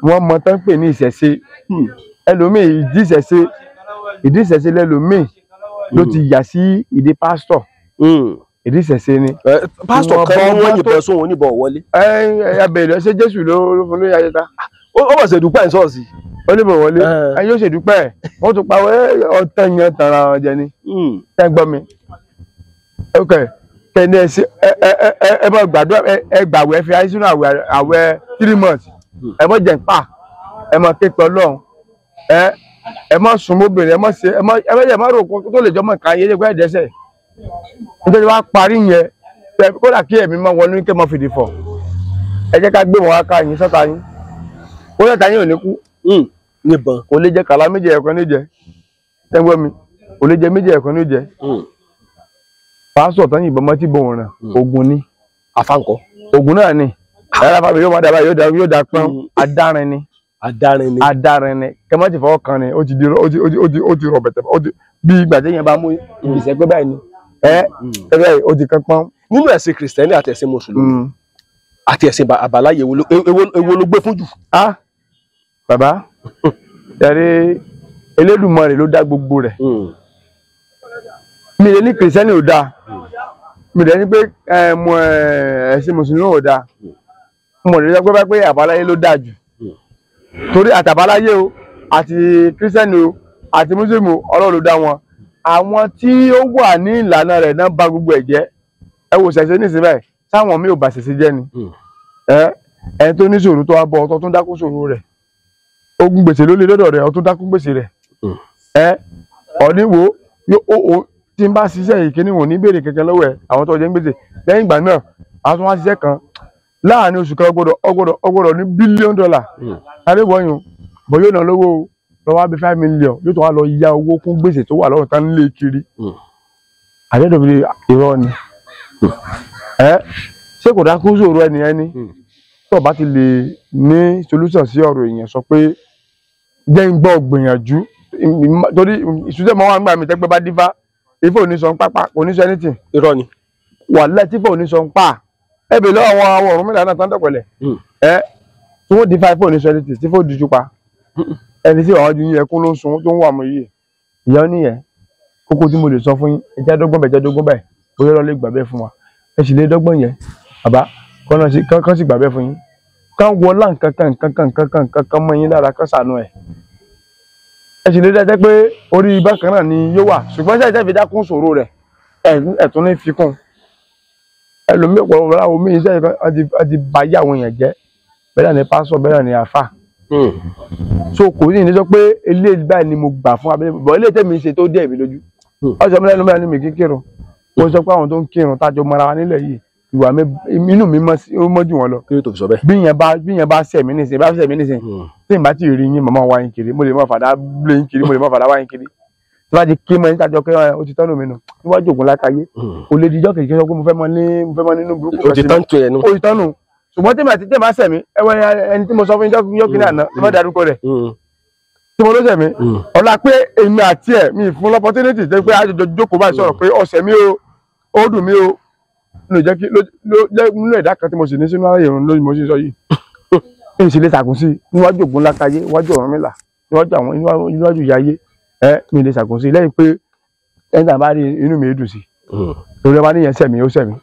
Speaker 1: Wọ́n mọ tán pè ní ìṣẹ̀ṣe. Ẹlòmíì ìdí ìṣẹ̀ṣe lẹ́lòmíì ló ti yà sí ìdí pásítọ̀. Ìdí ìṣẹ̀ṣe ni.
Speaker 2: Pásítọ̀ kan ní wọ́n yìnbọn sóhun oníbọn wọlé.
Speaker 1: Ẹ bẹ̀rẹ̀ ṣé Jésù ló fún lóyún ayẹta.
Speaker 2: Ó mọ̀ ṣèdúpẹ́ ṣọ́ọ̀ṣì.
Speaker 1: Oníbọn wọlé ẹ yóò ṣèdúpẹ́, wọ́n tún pa ọtẹ yẹn tara wọn jẹ ni. Ẹ gbọ́ mi. Ok, kẹ́ni ẹ ṣe ẹ bá gbàdúrà, ẹ gbàwẹ̀, fi ayé sínú àwẹ̀ 3 months. Ẹ mọ̀ jẹ̀ ń pa, ẹ mọ̀ képe Ọlọ́run, ẹ mọ̀ sùn mọ́bìnrin, ẹ mọ̀ ṣe ẹ mọ̀ rò tó lè jọmọ̀ ká yé ẹgbẹ́ ẹ̀dẹ́sẹ̀. Nítorí wàá parí yẹn, kódà kí ẹ̀mí máa wọnú kí ẹ máa fìdí fọ̀. Ẹ jẹ́ ká gbé wọn wá ká yín sọ́ta yín. Ó yàtá yín ò ní kú.
Speaker 2: Níbọn.
Speaker 1: Kò lè jẹ kàlá méjì ẹ̀kan ní jẹ. Ẹ gbọ́ mi, kò lè jẹ méjì ẹ̀kan ní jẹ. Pásítọ̀ tán yìnbọn mọ́ tí bò ń ràn, ogun ni.
Speaker 2: Àfáǹkọ́.
Speaker 1: Ogun náà ni. Ẹ̀rọ afábí yóò máa dábàá yóò dá pọ́n. Adárin ni.
Speaker 2: Adárin ni.
Speaker 1: Adárin ni. Kẹ́mọ́ ti fọwọ́ kan ni, ó ti di ó ti rọ̀ bẹ̀tẹ̀, ó ti bí ìgbà tí yẹn bá mú ìṣẹ́gbẹ́ báyìí ni. Ẹ ẹ ó ti kan pọ́n.
Speaker 2: Nínú ẹ̀sìn Kìrìsìtẹ́nì àti ẹ̀sìn Mùsùlùmí àti ẹ̀sìn àbáláyé èwo ló gbé fún jù?
Speaker 1: Ah bàbá, ẹ̀rí Elédùmarè ló dá gbogbo rẹ̀. Mi lè ní Kìrìsìtẹ́nì ò dáa, mi lè ní pé ẹ̀sìn Mùsùlùmí ò dáa, mo lè sọ pé pé àbáláyé ló dáa jù. Torí àtàbáláyé o àti Kìrìsìtẹ́nì o àti Mùsùlùmí Ọlọ́run ló dá wọn. Àwọn tí ó wà ní ìlànà rẹ̀ náà bà gbogbo ẹ̀ jẹ́. Ẹ wò ṣẹ̀ṣẹ̀ ní ìsìnbẹ̀ sáwọn mi ò bà ṣẹ̀ṣẹ̀ jẹ́ ni. Ẹni tó ní ṣòro tó wá bọ̀ ọ̀tọ̀ tó ń dákún ṣòro rẹ̀, ogun gbèsè ló lé lọ́dọ̀ rẹ̀, ọ̀tún dákún gbèsè rẹ̀. Ọ̀níwò tí n bá ṣiṣẹ́ yìí kíní wò ní béèrè kankan lọ́wọ́ ẹ̀ àwọn tó jẹ́ ń gbèsè. Lẹ́yìn ìgbà náà a tún wá ṣiṣẹ́ kan láàrin oṣù kan ọgbọ́dọ̀ ní $1 billion. Adébọ̀yún bọ̀ yóò ná lówó lọ́wọ́ á bí 5 million yóò tún wá lọ ya owó kún gbèsè tó wà lọ́rùn tán lé kiri. Àjẹ́dọ̀bí irọ́ ni. Ṣé kò dákún ṣòro ẹni ẹni tó bá ti lè ní solution sí ọ̀rọ̀ èèyàn sọ pé jẹ́ ń gbọ́ gbìyànjú, torí ìṣújẹ́ mọ́ wá ń gbà mí tẹ́gbẹ́ bá dífá ifá ò ní sọ ń pápá, kò ní sọ anything.
Speaker 2: Irọ́ ni.
Speaker 1: Wàhálà tífà ò ní sọ ń pa ẹ bèèrè lọ́wọ́ àwọn ọ̀run mẹ́ta náà tán dọ̀pẹ̀lẹ̀. Tí wọ́n dífá ifá ò ní sọ anything, tífà ò díjú pa ẹni tí àwọn ju yín ẹkún ló ń sun tó ń wà mọ́ yìí. Ìyá ó nìyẹn kókó tí mo lè sọ fún yín, ẹ jẹ́ dọ́gbọ́n bẹ́ẹ̀, jẹ́ dọ́gbọ́n bẹ́ẹ̀, bóyá Ọlọ́run lè gbà bẹ́ẹ̀ fún wa. Ẹ sì lè dọ́gbọ́n yẹn bàbá, kán sì gbà bẹ́ẹ̀ fún yín, kán wọlá nǹkan kan nǹkan kan nǹkan kan nǹkan kan mọ́ yín lára, kán ṣàánú ẹ̀. Ẹ sì lè dájẹ́ pé orí bákan náà ni yóò wà, ṣùgbọ́n ṣe ìjẹ́ fi dákún ṣòro rẹ̀ ẹ̀tún ní fikún. Ẹlòmíì ọ̀pọ̀lọpọ̀ láwọn omi iṣẹ́ àti báyé àwọn èèyàn jẹ́, bẹ́ẹ̀ náà ni pásọ̀, bẹ́ẹ̀ náà ni àfà. So kò ní ní sọ pé eléyìí báyìí ni mo gbà fún abẹ́lé bọ̀, eléyìí tẹ̀mí ṣe tó dé ẹ̀mí lójú. Ọ̀sẹ̀ mi lẹ́nu mẹ́rin mi kí kírun, mo sọ pé àwọn tó ń kírun tájọ mọ́ra wa nílẹ̀ yìí, ìwà mi inú mi mọ́ jù wọ́n lọ.
Speaker 2: Kí ló tó fi sọ bẹ́ẹ̀?
Speaker 1: Bí yẹn bá ṣẹ̀ mí nísìn, bá ṣẹ̀ mí nísìn, tí n bá ti rí yín màmá wa yín kiri, mo lè mọ fàdá lé yín kiri, mo lè mọ fàdá wá yín kiri. Tí bá ti kí mọ yín tájọ kí ó ti tọ́nu mi nù, níwájú ògùn lákàyé, kò lè dijọ́ kìkì sọ pé mo fẹ́ mọ nínú burúkú
Speaker 2: kan sí mi. Ó ti tán tó ẹnu.
Speaker 1: Ó ti tán nù. Ṣùgbọ́n tí màá ti tẹ̀ máa ṣẹ̀ mí, ẹwẹ́ ẹni tí mo sọ fún yín jọ́ kí ní àná, tí mo darúkọ rẹ̀, tí mo ló ṣẹ̀ mí, ọ̀la pé èmi àti ẹ̀ mi fún l'opportunity tẹ́ pé àjọjọ jókòó báyìí sọ̀rọ̀ pé ọ̀sẹ̀ mi o, ó dùn mí o, ló jẹ́ kí ló jẹ́ nínú ẹ̀dá kan tí mo sì ní sínú ayé òun lórí mo sì sọ yìí. Èyí sì lè ṣàkóso sí níwájú Ògún lákàyé, níwájú Ọ̀rúnmìlà, níwájú àwọn níwájú ìyáyé, mi lè ṣàkóso lẹ́yìn pé ẹni tá a bá rí inú mi dùn sí. Torí ọba níyẹn sẹ̀mí ó sẹ̀mí.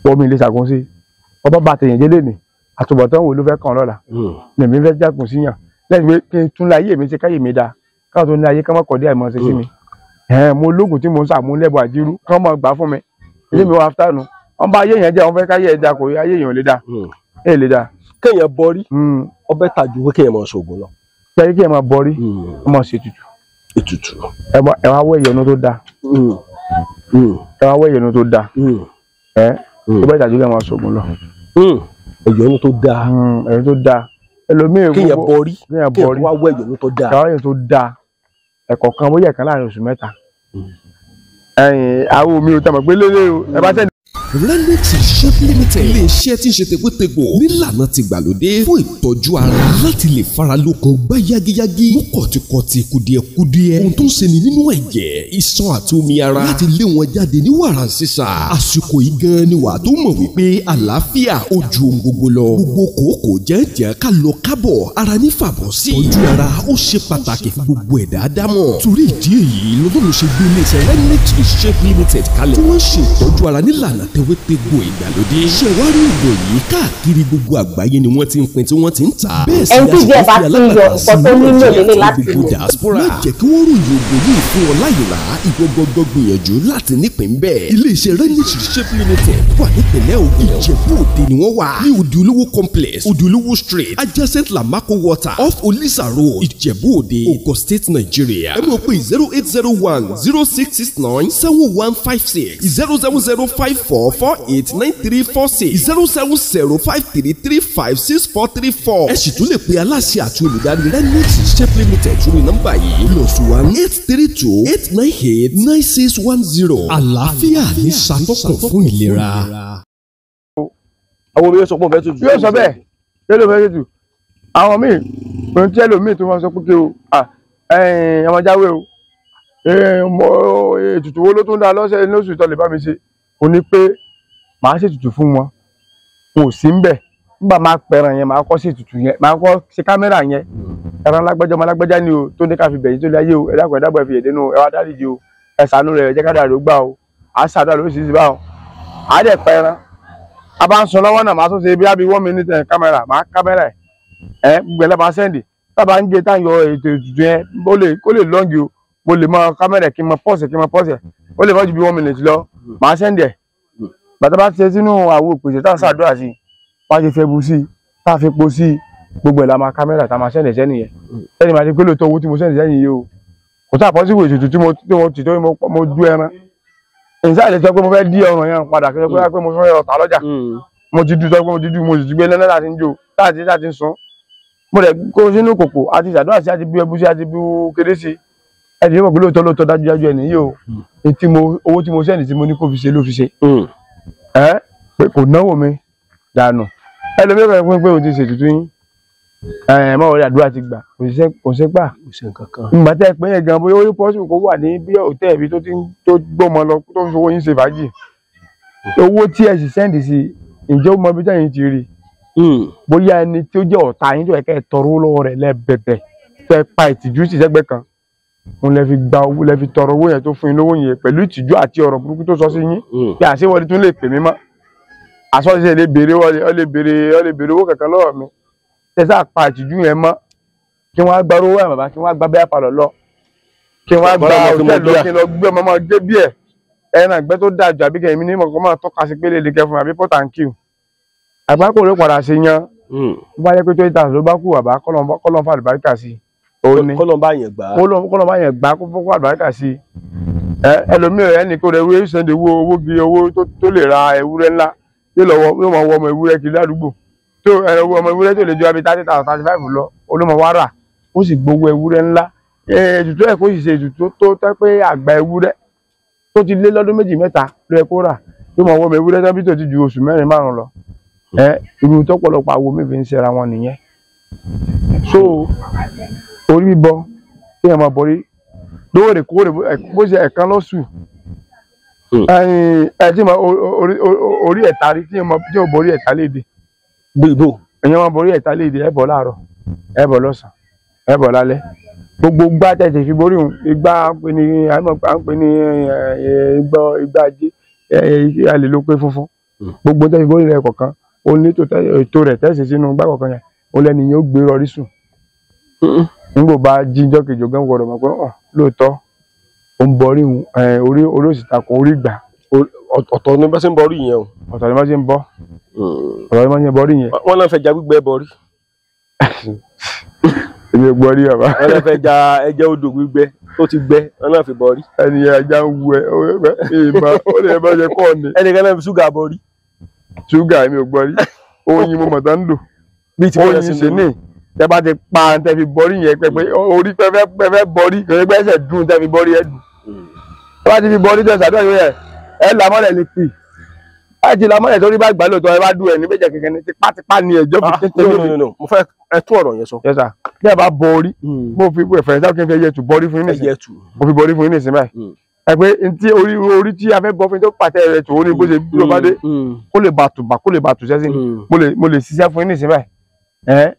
Speaker 1: Wọ́n mi lè ṣàkóso. Ọba bá tẹ̀yìn délé ni àtúbọ̀tán wo ló fẹ́ kàn lọ́la. Lèmi fẹ́ jákun sí yàn. Lẹ́yìn pé kí n tún láyé mi ṣe káyé mi dáa. Káwọn tó ní ayé ká má kọ̀ dé àìmọ̀ ṣe sí mi. Mo lóògùn tí mo ń sàmúlẹ̀bọ̀ àjírú kán mọ̀ gbà fún mi. Ilé mi wà áfítà nù. Wọ́n bá ayé yẹn jẹ́, wọ́n fẹ́ káyé ẹja kò ayé yẹn ò lè dáa. Ẹ lè dáa.
Speaker 2: Kéèyàn bọrí, ọbẹ̀ tàjú pé kéèyàn máa ṣoògùn lọ.
Speaker 1: Ṣé kéèyàn máa bọrí, ó máa ṣe ètùtù.
Speaker 2: Ètùtù.
Speaker 1: Ẹ wá wọ ìyọnu tó dáa. Ẹ wá wọ ìyọnu tó dáa. Ọbẹ̀ tàjú kéèyàn máa ṣoògùn lọ.
Speaker 2: Ìyọnu tó dáa.
Speaker 1: Ìyọnu tó dáa. Ẹlòmíì
Speaker 2: kéèyàn bọrí, kéèyàn wá wọ ìyọnu tó dáa.
Speaker 1: Kéèyàn tó dáa. Ẹ̀kọ̀ọ̀kan kan bóyá ẹ̀kan láàrin oṣù mẹ́ta. Ẹ̀yìn àwọn omi ò tẹ̀ mọ̀ pé lélẹ́ o, ẹ bá tẹ̀
Speaker 3: Renix Shop Limited ilé iṣẹ́ tí ń ṣe tegbótegbò nílànà tìgbàlódé fún ìtọ́jú ara láti lè fara lókun gbá yágíyágí mú kọ̀tìkọ̀tì kùdìẹ̀kudiẹ ohun tó ń ṣe ni nínú ẹ̀jẹ̀ iṣan àti omi ara láti lé wọn jáde ní wàrà sísà. Àsìkò yìí gan ni wàá tó mọ̀ wípé àlàáfíà ó ju ohun gbogbo lọ. Gbogbo kòókòó jẹ́jẹ́ ká lọ kábọ̀ ara ní fàbọ̀ sí. Ìtọ́jú ara ó ṣe pàtàkì fún gbogbo ẹ̀dá dámọ̀. Torí ìdí èyí lọ́dún ṣe gbé iléeṣẹ́ Renix Shop Limited kalẹ̀ tí wọ́n ń ṣe ìtọ́jú ara nílànà tewétegbò ìgbàlódé. Ṣé wàá rí ògùn yìí káàkiri gbogbo àgbáyé ni wọ́n ti ń pín tí wọ́n ti ń tà. Bẹ́ẹ̀ sì
Speaker 4: Ẹni tí
Speaker 3: ni
Speaker 4: ìdí ẹ̀ bá
Speaker 3: a sì
Speaker 4: ti
Speaker 3: fi
Speaker 4: ń yọ
Speaker 3: alágbàtà sí
Speaker 4: nǹkan tó nílò
Speaker 3: Nàìjíríà
Speaker 4: lélẹ̀
Speaker 3: àti
Speaker 4: láti
Speaker 3: gbogbo
Speaker 4: lò.
Speaker 3: diaspora. Má jẹ́ kí wọ́n ròyìn ògùn yìí fún ọ láyè rà ìwọ gbọ́dọ̀ gbìyànjú láti nípìn bẹ́ẹ̀. Iléeṣẹ́ Renix Shop Limited wà nípìnlẹ̀ Ògùn. Ìjẹ̀bú Òde ni wọ́n wà. Ní Òdìolówó complex, Òdìolówó street, adjacent Lamako water, off Olisa road, Ìjẹ̀bú Òde, Ogun State, Nigeria. Ẹ mọ̀ pé 0801 0669 7156 070 5448 9346 070 5335 6434. Ẹ sì tún lè pe aláṣẹ àti olùdarí Renix Shop Limited sórí nọ́mbà yìí +1 832 898 9610. Àlàáfíà ní ṣàtọ́kùn fún ìlera.
Speaker 2: Àwọn obìnrin sọ pé òun fẹ́ tutù.
Speaker 1: Yóò sọ bẹ́ẹ̀ yóò ló fẹ́ tutù. Àwọn míì ohun tí ẹlòmíì tó máa sọ pé kí o ọmọ jáwé o ètùtù wo ló tún dá lọ́sẹ̀ lóṣù tó lè bá mi ṣe o ní pé màá ṣètùtù fún wọn, wọn ò sí ń bẹ̀. Nígbà máa pẹran yẹn màá kọ́ ṣètùtù yẹn, màá kọ́ ṣe kámẹ́rà yẹn. Ẹran lágbájá ọmọ lágbájá ni o tó ní ká fi bẹ̀yìn tó lé ayé o, ẹ dákun ẹ dábọ̀ ẹ fi èdè nù ẹ wá dáríjì o, ẹ ṣàánú rẹ̀ ẹ jẹ́ ká dàrú gbà o, à á ṣàdúrà lóríṣiríṣi báwọn. À á dẹ̀ pẹran a bá ń sọ lọ́wọ́ náà màá tún ṣe bí i 1 minute kámẹ́rà màá kámẹ́rà ẹ̀ gbogbo ẹ̀ lọ́ba sẹ́ndì tábà ń gé tá ń yọ ètò ètùtù yẹn ó lè lọ́ngì o, mo lè mọ kámẹ́rà kí n mọ pọ́ọ̀sì kí n mọ pọ́ọ̀sì ó lè má ju bí 1 minute lọ màá sẹ́ndì ẹ̀. Bàtà bá ṣe sínú àwo ìpèsè tá à ń ṣàdúrà sí i wọ́n á ṣe fẹ́ bu sí i tá a fi po sí i gbogbo ẹ̀ la máa kámẹ́rà tá a máa sẹ́ndì sẹ́nì yẹn sẹ́ni máa ti pé lóòótọ́ owó tí mo sẹ́ndì sẹ́yìn yìí o kò sáà pọ́sibú ètùtù tí mo tì tó mo du ẹran ìsáà lè sọ pé mo fẹ́ dí ọrùn yẹn padà kí n sọ pé mo fẹ́ ọ̀tá lọ́jà mo ti dú sọ pé mo ti dú mo sì ti gbé lẹ́lẹ́ láti ń jó láti ń sun mo rẹ̀ kó sínú kòkò àti ìṣàdúrà sí àti bí ẹbú sí àti bí kéré sí ẹni yóò mọ̀ pé lóòótọ́ lóòótọ́ dájúdájú ẹni yìí o owó tí mo sẹ́ni tí mo ní kó fi ṣe ló fi ṣe ẹ pé kò náwó mi dànù ẹlòmíràn kan pé o ti ṣètùtù yín ẹ mọ̀ wọlé àdúrà ti gbà kò ṣe gbà ìgbà tẹ́ ẹ pé yẹn gan bóyá ó pọ́sibù kó wà ní bí òtẹ́ẹ̀ bí tó ti tó gbọ́mọ lọ tó fi owó yín ṣe fàájì owó tí ẹ sì sẹ́ndì sí ǹjẹ́ ó mọ ibi tẹ́yìn ti rí bóyá ẹni tí ó jẹ́ ọ̀tá yín tó yẹ kẹ́ ẹ tọrọ owó lọ́wọ́ rẹ̀ lẹ́bẹ̀bẹ̀ tẹ́ ẹ pa ìtìjú sí sẹ́gbẹ́ kan òun lẹ fi gba owó lẹ fi tọrọ owó yẹn tó fún yín lówó yẹn pẹ̀lú ìtìjú àti ọ̀rọ̀ burúkú tó sọ sí yín bí àṣewọlé tún lè pè mí mọ́ àṣọṣe lè béèrè ọ lè béèrè owó kankan lọ́wọ́ mi tẹ́ sáà pa ìtìjú yẹn mọ́ kí wọ́n á gba owó ẹ̀ bàbá kí wọ́n á gba bẹ́ẹ̀ palọ̀ lọ kí wọ́n á gba òtẹ́ẹ̀lì lọ kí n lọ gbé ọmọ máa gé bí ẹ̀ ẹran ìgbẹ́ tó dáa jù àbí kẹ́yìn mi ní mọ̀kàn máa tọ́ka sí pé lè lè kẹ́ fún mi àbí pọ́tà ń kí o àgbákò ló padà ṣe yan bó bá yẹ pé 20,000 ló bá kú bàbá kọ́lọ́n fà àlùbáríkà sí i òun ni
Speaker 2: kọ́lọ́n bá yẹn gbà á
Speaker 1: kọ́lọ́n bá yẹn gbà á kó fọ́ àlùbáríkà sí i ẹlòmíràn ẹnì kó rẹ wé sẹ́ndì owó owó bí owó tó lè ra ewúrẹ́ ńlá yóò lọ yóò máa wọ ọmọ ewúrẹ́ kiri ládùúgbò tó ọmọ ewúrẹ́ tó lè ju abi 30,000 35 lọ olómọ wa rà ó sì gbowó ewúrẹ́ ńlá ètùtù ẹ̀ kó sì ṣe ètùtù tó tẹ́ pé àgbà ewúrẹ́ tó ti lé lọ́dún méjì mẹ́ta ló yẹ kó rà yóò máa wọ ọmọ ewúrẹ́ tán bí tó ti ju oṣù mẹ́rin márùn lọ irú tọ́pọ̀lọpọ̀ àwo mi fi ń ṣera wọn nìyẹn. So orí bíbọ kí ẹ máa borí lóòrèkóòrè bó ṣe ẹ̀kan lọ́sù ẹ tí mo orí ẹ̀ta rí tí mo borí ẹ̀ta léde
Speaker 2: gbogbo
Speaker 1: ẹ̀yin máa borí ẹ̀ta léde ẹ̀ bọ̀ láàárọ̀ ẹ̀ bọ̀ lọ́sàn ẹ̀ bọ̀ lálẹ́ gbogbo gbá tẹ̀sẹ̀ fi borí òun igbá ń pè ní à ń pè ní igbá ajé a lè lo pé funfun gbogbo tẹ̀sẹ̀ fi borí rẹ̀ kọ̀ọ̀kan ó ní ètò rẹ̀ tẹ̀sẹ̀ sínú igbá kọ̀ọ̀kan yẹn ó lẹ́ni yóò gbé rọrí sùn nígbò bá jíjọ́ kejì ọ̀gá gbọ́dọ̀ mọ̀ pé hàn lóòótọ́ ó ń borí orí orí òsì takùn orí gbà.
Speaker 2: Ọ̀tọ̀ ni bá ṣe ń borí yẹn o.
Speaker 1: Ọ̀tọ̀ ni bá ṣe ń bọ́ ọ̀tọ̀ ni bá ṣe ń borí yẹn.
Speaker 2: Wọ́n náà fẹ́ ja gbígbẹ́ borí.
Speaker 1: Èmi ò gbọ́ rí bàbá.
Speaker 2: Wọ́n náà fẹ́ ja ẹja odò gbígbẹ tó ti gbẹ wọ́n náà fi borí.
Speaker 1: Ẹni yẹn ajá ń wu ẹ ìmọ̀ ó lè bá ṣe kọ́ ni.
Speaker 2: Ẹnìkan náà fi ṣúgà borí.
Speaker 1: Ṣúgà èmi ò gbọ́ rí oyin mo mọ̀ tán ń lò oyin ṣe ní tẹ bá ti pa tẹ fi borí yẹn pẹpẹ orí pẹpẹ pẹpẹ borí pẹpẹ ẹsẹ dùn tẹ fi borí ẹ dùn tẹ bá ti fi borí tẹ ṣàdúrà yẹn ẹ làmọ́lẹ̀ lè pì Láti la mọ́lẹ̀ torí bá gbà lóòótọ́ ẹ bá dùn ẹ̀ ní méjì kẹ̀kẹ́ ní tipátipá ni ẹjọ́ fi tètè.
Speaker 2: No, mo fẹ́ ẹ tún ọ̀rọ̀ yẹn sọ.
Speaker 1: Yes sir. Bí ẹ bá bọ orí, mo fi ẹ̀fẹ̀ sáà kí n fẹ́ yẹ tù bọ́rí fún yín nìsín. Mo fi bọ́rí fún yín nìsín báyìí. Ẹ pé ntí orí tí a fẹ́ bọ́ fún yín tó pàtẹ rẹ̀ tù ó ní bó ṣe bí ó bá dé kó lè bà tùbà kó lè bà tù sẹ́sìn. Mo lè ṣiṣẹ́ fún yín nìsín báyìí. Ẹ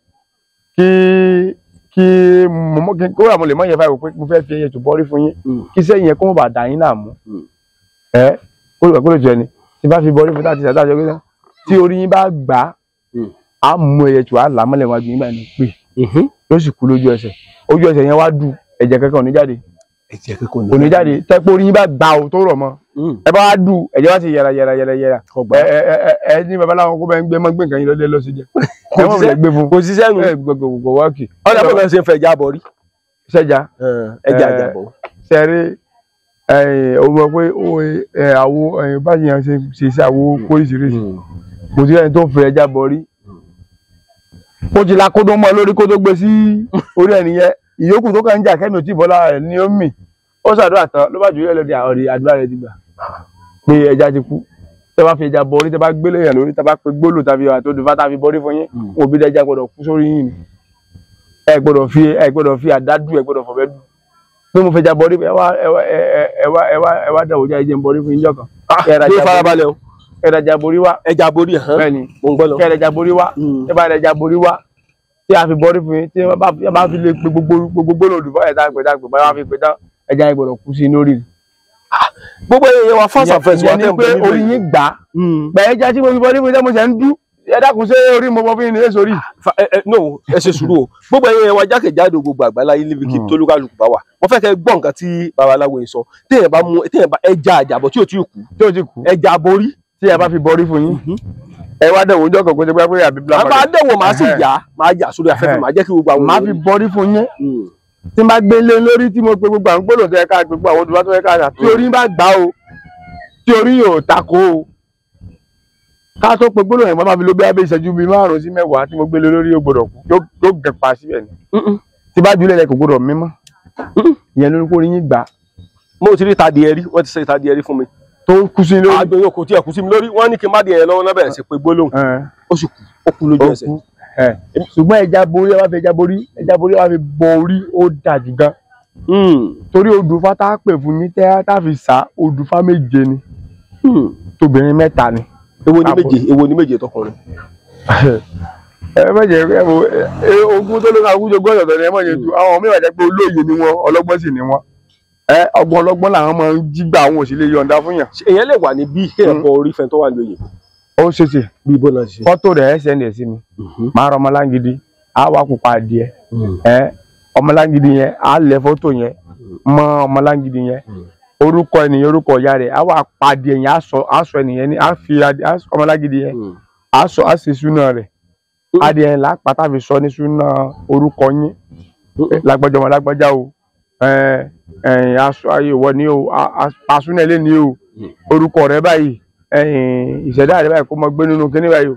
Speaker 1: kí mo kó mo lè mọ yẹn báyìí pé mo fẹ́ fi ẹyẹ tù bọ́rí fún yín kí sẹ́yìn yẹn kó mọ̀ bà dà yín láàmú. Ẹ kó lè jẹ ni tí bá fi bọ́rí fún táti ṣàtàṣe pé tí orí yín bá gbà á mú ẹyẹ tù á là mọ́lẹ̀ wájú yín báyìí pé yóò sì kú lójú ẹsẹ̀. Ojú ẹsẹ̀ yẹn wá dù ẹ̀jẹ̀ kankan ò ní jáde.
Speaker 2: Ẹ̀jẹ̀ kankan
Speaker 1: ò ní jáde. Tẹ́pẹ́ orí yín bá gbà ó tó rọ̀ mọ́ ẹ bá wá dù ẹ̀jẹ̀ wá ti yẹra yẹra yẹra yẹra. Ẹ ní babaláwo kó bá ń gbé mọ́ gbé nǹkan yín lọ́dẹ lọ sí jẹ. Ẹ mọ̀ lè gbé fún.
Speaker 2: Kò ṣiṣẹ́ nù.
Speaker 1: Ẹ gbogbo wákì.
Speaker 2: Ọ̀dà bọ̀ bẹ́ẹ̀ ṣe ń fẹ́ ẹja bọ̀ rí.
Speaker 1: Ṣẹ́ja.
Speaker 2: Ẹja àjàbọ̀.
Speaker 1: Ṣẹ́rí o mọ̀ pé àwo báyìí yẹn ṣe ṣe àwo kóríṣiríṣi. Mo ti rẹ́ni tó ń fẹ́ ẹja bọ̀ rí. Ó ti la kódó mọ́ lórí kó tó gbé sí orí ẹni yẹn. Ìyókù tó kàn ń jà kẹ́mi ò tí bọ́lá rẹ̀ ní ó mì. Ó ṣàdúrà tán ló bá jù yẹ́ lóde àọ̀rẹ́ àdúrà rẹ̀ ti gbà pé ẹja ti kú. Tẹ́ bá fi ẹja bọ̀ orí tẹ́ bá gbélé yẹn lórí tẹ́ bá pe gbólò tàbí àtòdùfá tàbí bọ́rí fún yín wọn òbí ẹja gbọ́dọ̀ kú sórí yín ni. Ẹ gbọ́dọ̀ fi àdá dù ẹ gbọ́dọ̀ fọ̀bẹ dù. Pé mo fẹja bọ́rí ẹ wá ẹ wá ẹ wá ẹ wá dàwọ́ já ẹjẹ ń bọ́rí fún yín jọ̀kan.
Speaker 2: Ẹ farabalẹ̀ o.
Speaker 1: Ẹ̀rẹ̀jà borí wá.
Speaker 2: Ẹja borí hàn.
Speaker 1: Bẹ́ẹ̀ni.
Speaker 2: Mo ń gbọ́ lọ.
Speaker 1: Kẹ̀rẹ̀jà borí wá. Ẹ bá ẹ̀rẹ̀jà borí wá. Tí a fi bọ́rí fún yín tí wọ́n bá fi lè pe gbogbo gbólò òdùbọ̀ ẹ̀ tá a pè tá a pè bá wá fi pè tán ẹja yẹn gbọ́dọ̀ kú sí lórí.
Speaker 2: Gbogbo ẹyẹ wa first and first wa
Speaker 1: tẹ́ ń pé orí yín gbà. Gbà ẹja tí mo fi bọ́rí fún yín mo ṣe ń dú. Ẹ dákun ṣé orí mo bọ́ fún yín ní èso rí.
Speaker 2: No, ẹ ṣe sùúrù o. Gbogbo ẹyẹ wa jákèjádò gbogbo àgbáláyé níbi kí tólúkálùkù bá wà. Mo fẹ́ kẹ́ gbọ́ nǹkan tí babaláwo yìí sọ. Téèyàn bá mú téèyàn bá ẹja àjàbọ̀ tí ò tí kú.
Speaker 1: Tí ò tí kú.
Speaker 2: Ẹja borí.
Speaker 1: Tí a bá fi bọ́rí fún yín. Ẹ wá dẹ̀wò ọjọ́ kan kó ṣe pé àbí bla.
Speaker 2: Àbá dẹ̀wò màá sì yá màá yà sórí afẹ́fẹ́ màá jẹ́ kí gbogbo àwọn.
Speaker 1: Màá fi bọ́rí fún yín. Tí n bá gbé lé lórí tí mo pe gbogbo àwọn gbólóhùn tó yẹ ká gbogbo àwọn odùwà tó yẹ ká tí orí bá gbà o tí orí yóò tako o. Ká tó pe gbólóhùn yẹn mo máa fi lo bí abẹ́ ìṣẹ́jú bíi 5 sí 10 tí mo gbé lé lórí yóò gbọ́dọ̀ kú yóò gẹ̀ pa síbẹ̀ ni. Tí bá jùlẹ̀ lẹ kò gbọ́dọ̀ mímọ́. Ìyẹn lórí kó rí yín gbà.
Speaker 2: Mo ti rí tadìẹ rí, wọ́n ti ṣe tadìẹ rí fún mi.
Speaker 1: Tó kú sí lórí.
Speaker 2: Àgbẹ̀ yóò kò tí ẹ̀ kú sí mi lórí, wọ́n ní kí n má di ẹ̀yẹ lọ́wọ́ náà bẹ̀rẹ̀ sí pé gbólóhùn. Ó sì kú, ó kú lójú ẹsẹ̀.
Speaker 1: Ṣùgbọ́n ẹja borí ẹ bá fi ẹja borí ẹja borí ẹ bá fi bọ orí ó dájú gan. Torí odùfá tá a pè fún yín tẹ́ tá a fi sá odùfá 7 ni. Tóbìnrin 3 ni.
Speaker 2: Èwo ni méje èwo ni méje tọkùnrin.
Speaker 1: Ẹ má jẹ́ ẹ wo ogún tó lóka ogún jogún ọ̀tọ̀ọ̀tọ̀ ni ẹ má jẹ́ tu àwọn mìíràn jẹ́ pé olóye ni wọ́n ọlọ́gbọ́n sì ni wọ́n. Ọgbọ́n ọlọ́gbọ́n làwọn máa ń jí gbà àwọn òsì lè yọ̀ǹda fún yàn.
Speaker 2: Èèyàn lè wà níbí kéèyàn kọ orí fẹ́ tó wà lóye.
Speaker 1: Ó ṣe ṣe
Speaker 2: bí ibo náà ṣe.
Speaker 1: Fọ́tò rẹ̀ ẹ̀ sẹ́ndẹ̀ sí mi. Màá rọ ọmọlángidi, á wá pupa adìẹ. Ọmọlángidi yẹn á lẹ fọ́tò yẹn mọ́ ọmọlángidi yẹn. Orúkọ ènìyàn orúkọ ìyá rẹ̀ á wá pa adìẹ yẹn á sọ ènìyàn ní á fi ọmọlángidi yẹn á sọ á ṣe súná rẹ̀. Adìẹ yẹn lápá tá fi sọ ní súná orúkọ yín. Lágbájá ọmọ lágbájá o. Aṣọ ayé wọ ni o asúná ilé ni o orúkọ rẹ báyìí ìṣẹ̀dá rẹ báyìí kó mọ gbé nínú kíní báyìí o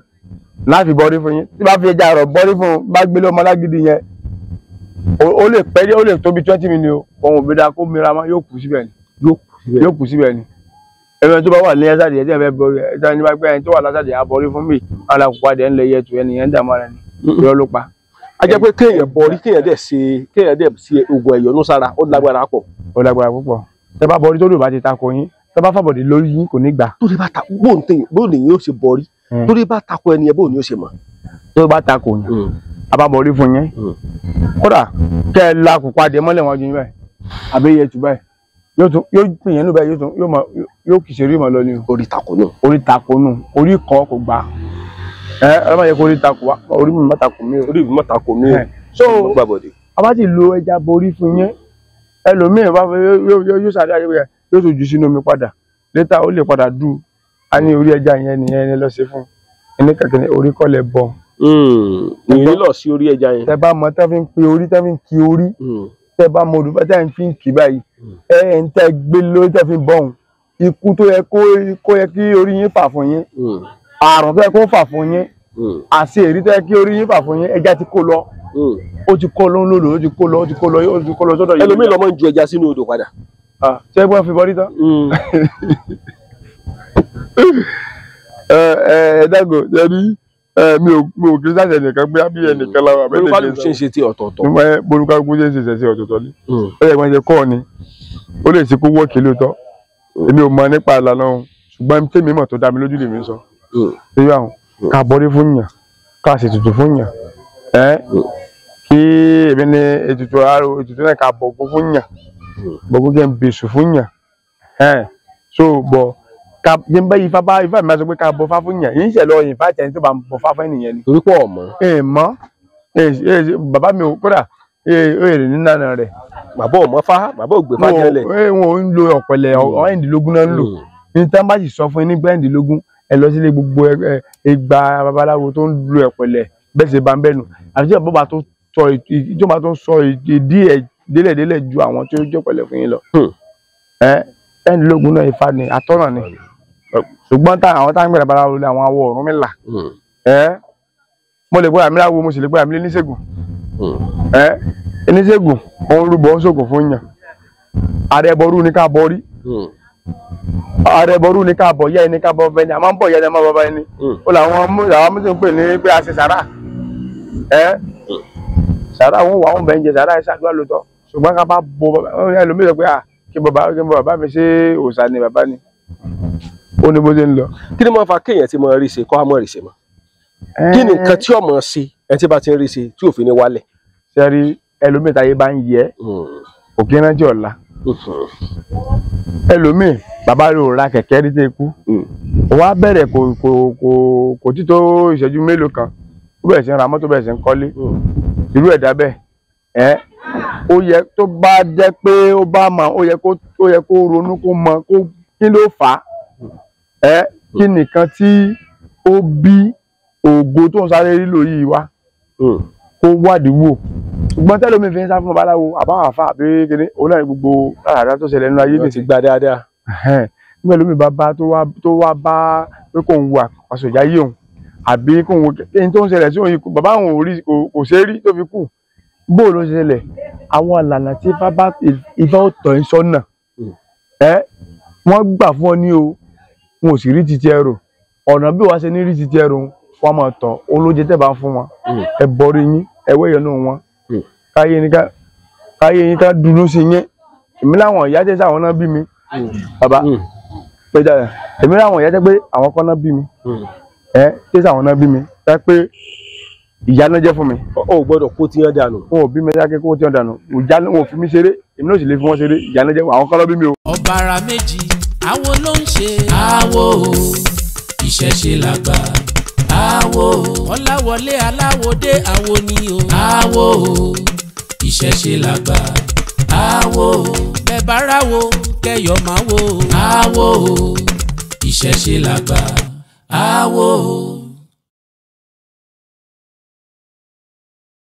Speaker 1: láti bọ́rí fún yín tí bá fi ẹja rọ̀ bọ́rí fún un bá gbélé ọmọ lágídí yẹn ó lè pẹ́ ó lè tóbi 20 minutes o òun òbí dáa kó mìíràn mọ́ yóò kú síbẹ̀ ni yóò kú síbẹ̀ ni ẹ̀rọ tó bá wà ní ẹ̀sàdì ẹ̀jẹ̀ fẹ́ bọ́rí ẹ̀jẹ̀ ní bá pẹ́ ẹni tó wà lásàdì àbọ̀rí fún mi alákòókò adìẹ ńlẹ̀ yẹtu ẹnìyẹn ń dààmú ara ẹni irọ́ ló pa.
Speaker 2: A jẹ́ pé kéèyàn bọrí kéèyàn dẹ̀ ṣe oògùn ẹ̀yọ́nú sára ó lágbára pọ̀.
Speaker 1: Ó lágbára púpọ̀ tẹ́ bá bọrí tó lè bá ti takò yín tẹ́ bá fàbọ̀dé lórí yín kò ní gbà.
Speaker 2: Torí bá ta bóun ni yóò ṣe bọrí torí bá takò ẹni yẹn bóun ni yóò ṣe mọ̀.
Speaker 1: Tó bá takò yín a bá bọrí fún yín kódà kẹ́ ẹ la kókó adìẹ mọ́lẹ̀ wọn ju yín báyìí àbí iye tù báyìí yóò tún yóò pè yẹn nù báyìí yóò tún yóò mọ yóò kìí ṣe rí mọ lọ ni o.
Speaker 2: Orí takò nù.
Speaker 1: Orí takò nù orí kọ́ kò gbà ẹ ọlọ́mọ yẹ kó orí takò wá orí mi má takò mí o.
Speaker 2: Orí mi má takò mí o.
Speaker 1: So a bá ti lo ẹja borí fún yín ẹlòmíràn bá fẹ́ yóò sáré ayé yóò tún jù sínú omi padà létà ó lè padà dù á ní orí ẹja yẹn nìyẹn ni lọ sí fún ẹni kẹkẹ orí kọ́ lẹ bọ.
Speaker 2: Ìyẹn lọ sí orí ẹja yẹn.
Speaker 1: Tẹ bá mọ tẹ fi ń pe orí tẹ fi ń ki orí tẹ bá mọ olùfẹ́ tẹ fi ń kì báyìí ẹ ń tẹ gbé lórí tẹ fi ń bọ̀hún ikú tó yẹ kó yẹ kí orí yín fà fún yín àrùn tó yẹ kó fà fún yín àti èrí tó yẹ kí orí yín fà fún yín ẹja ti kó lọ ó ti kó lọ lódò ó ti kó lọ ó ti kó lọ ó ti kó lọ sọ́dọ̀ yìí.
Speaker 2: Ẹlòmíì lọ máa ń ju ẹja sínú odò padà.
Speaker 1: Ṣé ẹ gbọ́n fi bọ́rí tán. Ẹ dàgò jẹrí mi ò kí sáṣẹ nìkan pé àbí ẹnìkan lára àbẹ
Speaker 2: olúkálùkù ṣe ń ṣe ti ọ̀tọ̀ọ̀tọ̀.
Speaker 1: Olúkálùkù ṣe ń ṣe ṣe ọ̀tọ̀ọ̀tọ̀ ni. Ó yẹ kí wọ́n ṣe kọ́ ni ó lè ṣe kó wọ́ọ̀kì lóòótọ́. Èmi ò mọ nípa ìlànà òun, ṣùgbọ́n tèmi mọ̀ tó dá mi lójú lèmi sọ. Ṣé àwọn ká bọ́rí fún yàn, ká ṣètùtù fún yàn, kí èmi ní ètùtù àárò ètùtù náà ká bọ̀gún fún yàn, bọ̀gún jẹ́ ń bèṣù fún yàn. So bọ̀ ká jẹ́ ń bá ifá bá ifá mi máa sọ pé ká bọ fá fún yàn, yìí ń ṣẹ̀ lọ ìfá tẹ̀ tó bá ń bọ fá fún ènìyàn ni.
Speaker 2: Torí pọ̀ ọ̀mọ́.
Speaker 1: Ẹ mọ̀ bàbá mi ò kódà èrè nínú àná rẹ̀.
Speaker 2: Bàbá ò mọ̀ fá, bàbá ò gbé fá jẹ́lẹ̀.
Speaker 1: Wọn ò ń lo ọ̀pẹ̀lẹ̀ ọ̀ẹ́ndínlógún náà ń lò. Ní tí wọ́n bá sì sọ fún yín nígbà ẹ̀ẹ́dínlógún, ẹ lọ sílé gbogbo igba babaláwo tó ń lo ọ̀pẹ̀lẹ̀ bẹ́ẹ̀ ṣe bá ń bẹ́nu. Àti tí bàbá tó sọ ìjọba tó sọ ìdí ẹ̀ délẹ̀délẹ̀ ju àwọn tó jẹ́ ọ̀pẹ̀lẹ̀ fún yín lọ. Ẹ̀ẹ́dínlógún náà ifá ni atọ́nà ni. Ṣùgbọ́n àwọn táwọn gbẹ̀rẹ̀ babaláwo ni àwọn awọ Ọ̀rúnmìlà. Mo lè gbé àmì láwo, mo sì lè gbé àmì lé níṣègùn. Oníṣègùn òun rúbọ ń ṣògùn fún yàn. Àrẹ̀bọrú ni ká bọrí, àrẹ̀bọrú ni ká bọ̀ yá ẹni ká bọ̀ bẹ́ni, a máa ń bọ̀ yá ẹni a máa bọ̀ bá ẹni. Ó làwọn mùsùlùmí ń pè ní pé a ṣe sàrà. Sàrà òun wà òun bẹ̀ ń jẹ sàrà ẹ̀ ṣàdúrà lóòótọ́, ṣùgbọ́n ká bá bọ ẹlòmíì sọ pé kí bàbá mi ṣe òòṣà ni bàbá ni. Ó ní bó ṣe ń lọ.
Speaker 2: Kí ni mo fa kéèyàn tí mo rí ṣe kọ́ àmọ́ rí ṣe mọ́? Kí ni nǹkan tí ọmọ ṣe ẹ tí bá ti ń rí ṣe tí òfin ní wálẹ̀?
Speaker 1: Ṣẹ́rí ẹlòmíì táyé bá ń yẹ òkè rántí ọ̀la. Ẹlòmíì bàbá rẹ̀ ò ra kẹ̀kẹ́ rí tẹ́ kú, wọ́n á bẹ̀rẹ̀ kò kò kò kò tí tó ìṣẹ́jú mélòó kan, ó bẹ̀rẹ̀ sí ń ra mọ́tò, bẹ̀rẹ̀ sí ń kọ́lé. Irú ẹ̀dá bẹ́ẹ̀ ó yẹ tó bá jẹ́ pé ó bá mọ̀, ó yẹ kó ronú kó mọ̀ kó kí ló fà á, kí nìkan tí ó bí ògo tó ń sáré lílò yìí wá, kó wádìí wò. Ṣùgbọ́n tẹ́lómi fi ń sá fún babaláwo àbáwọn àfa àbí kíní, òun náà ní gbogbo rárá tó ṣẹlẹ̀ nínú ayé
Speaker 2: nìsín gbà dáadáa.
Speaker 1: Nígbà lómi bàbá tó wá bá pé kò ń wo àkọsọ̀já yìí òun àbí kò ń wo ẹni tó ń ṣẹlẹ̀ sí òun yìí, bàbá òun ò rí kò ṣe é rí tó fi kú. Bó ló ṣẹlẹ̀? Àwọn ìlànà tí ifá ó tọ̀ ń sọ́nà, wọ́n gbà fún ọ ní o, wọn ò sì rí titi ẹrù. Ọ̀nà bí wàá ṣe ní rí titi ẹrù wọn máa tọ̀ olóúnjẹ tẹ́ bá ń fún wọn, ẹ bọrí yín, ẹ wẹ́yọ̀nù wọn, káyé yín ká dúró sí yín. Èmi láwọn ìyá tẹ́ sáwọn náà bí mi bàbá péjà, èmi láwọn ìyá tẹ́ pé àwọn kan náà bí mi, tẹ́ sáwọn náà bí mi, tẹ́ pé ìyá náà jẹ́ fún mi.
Speaker 2: O gbọ́dọ̀ kó tí wọ́n dànù.
Speaker 1: Wọn ò bí mi dákẹ́ kó tí wọ́n dànù, ìyá wọn ò fi mí ṣeré, èmi náà sì lè fi wọ́n ṣeré. Ìyá náà jẹ́ àwọn kan náà bí mi o.
Speaker 4: Ọ̀bàrà méjì àwo ló ń ṣe. Àwo ìṣẹ̀ṣe làgbà. Àwo Ọláwọlé aláwòdé àwo ni o. Àwo ìṣẹ̀ṣe làgbà. Àwo bẹ́ẹ̀ bá ráwo kẹyọ̀ máa wo. Àwo ìṣẹ̀ṣe làgbà. Àwo.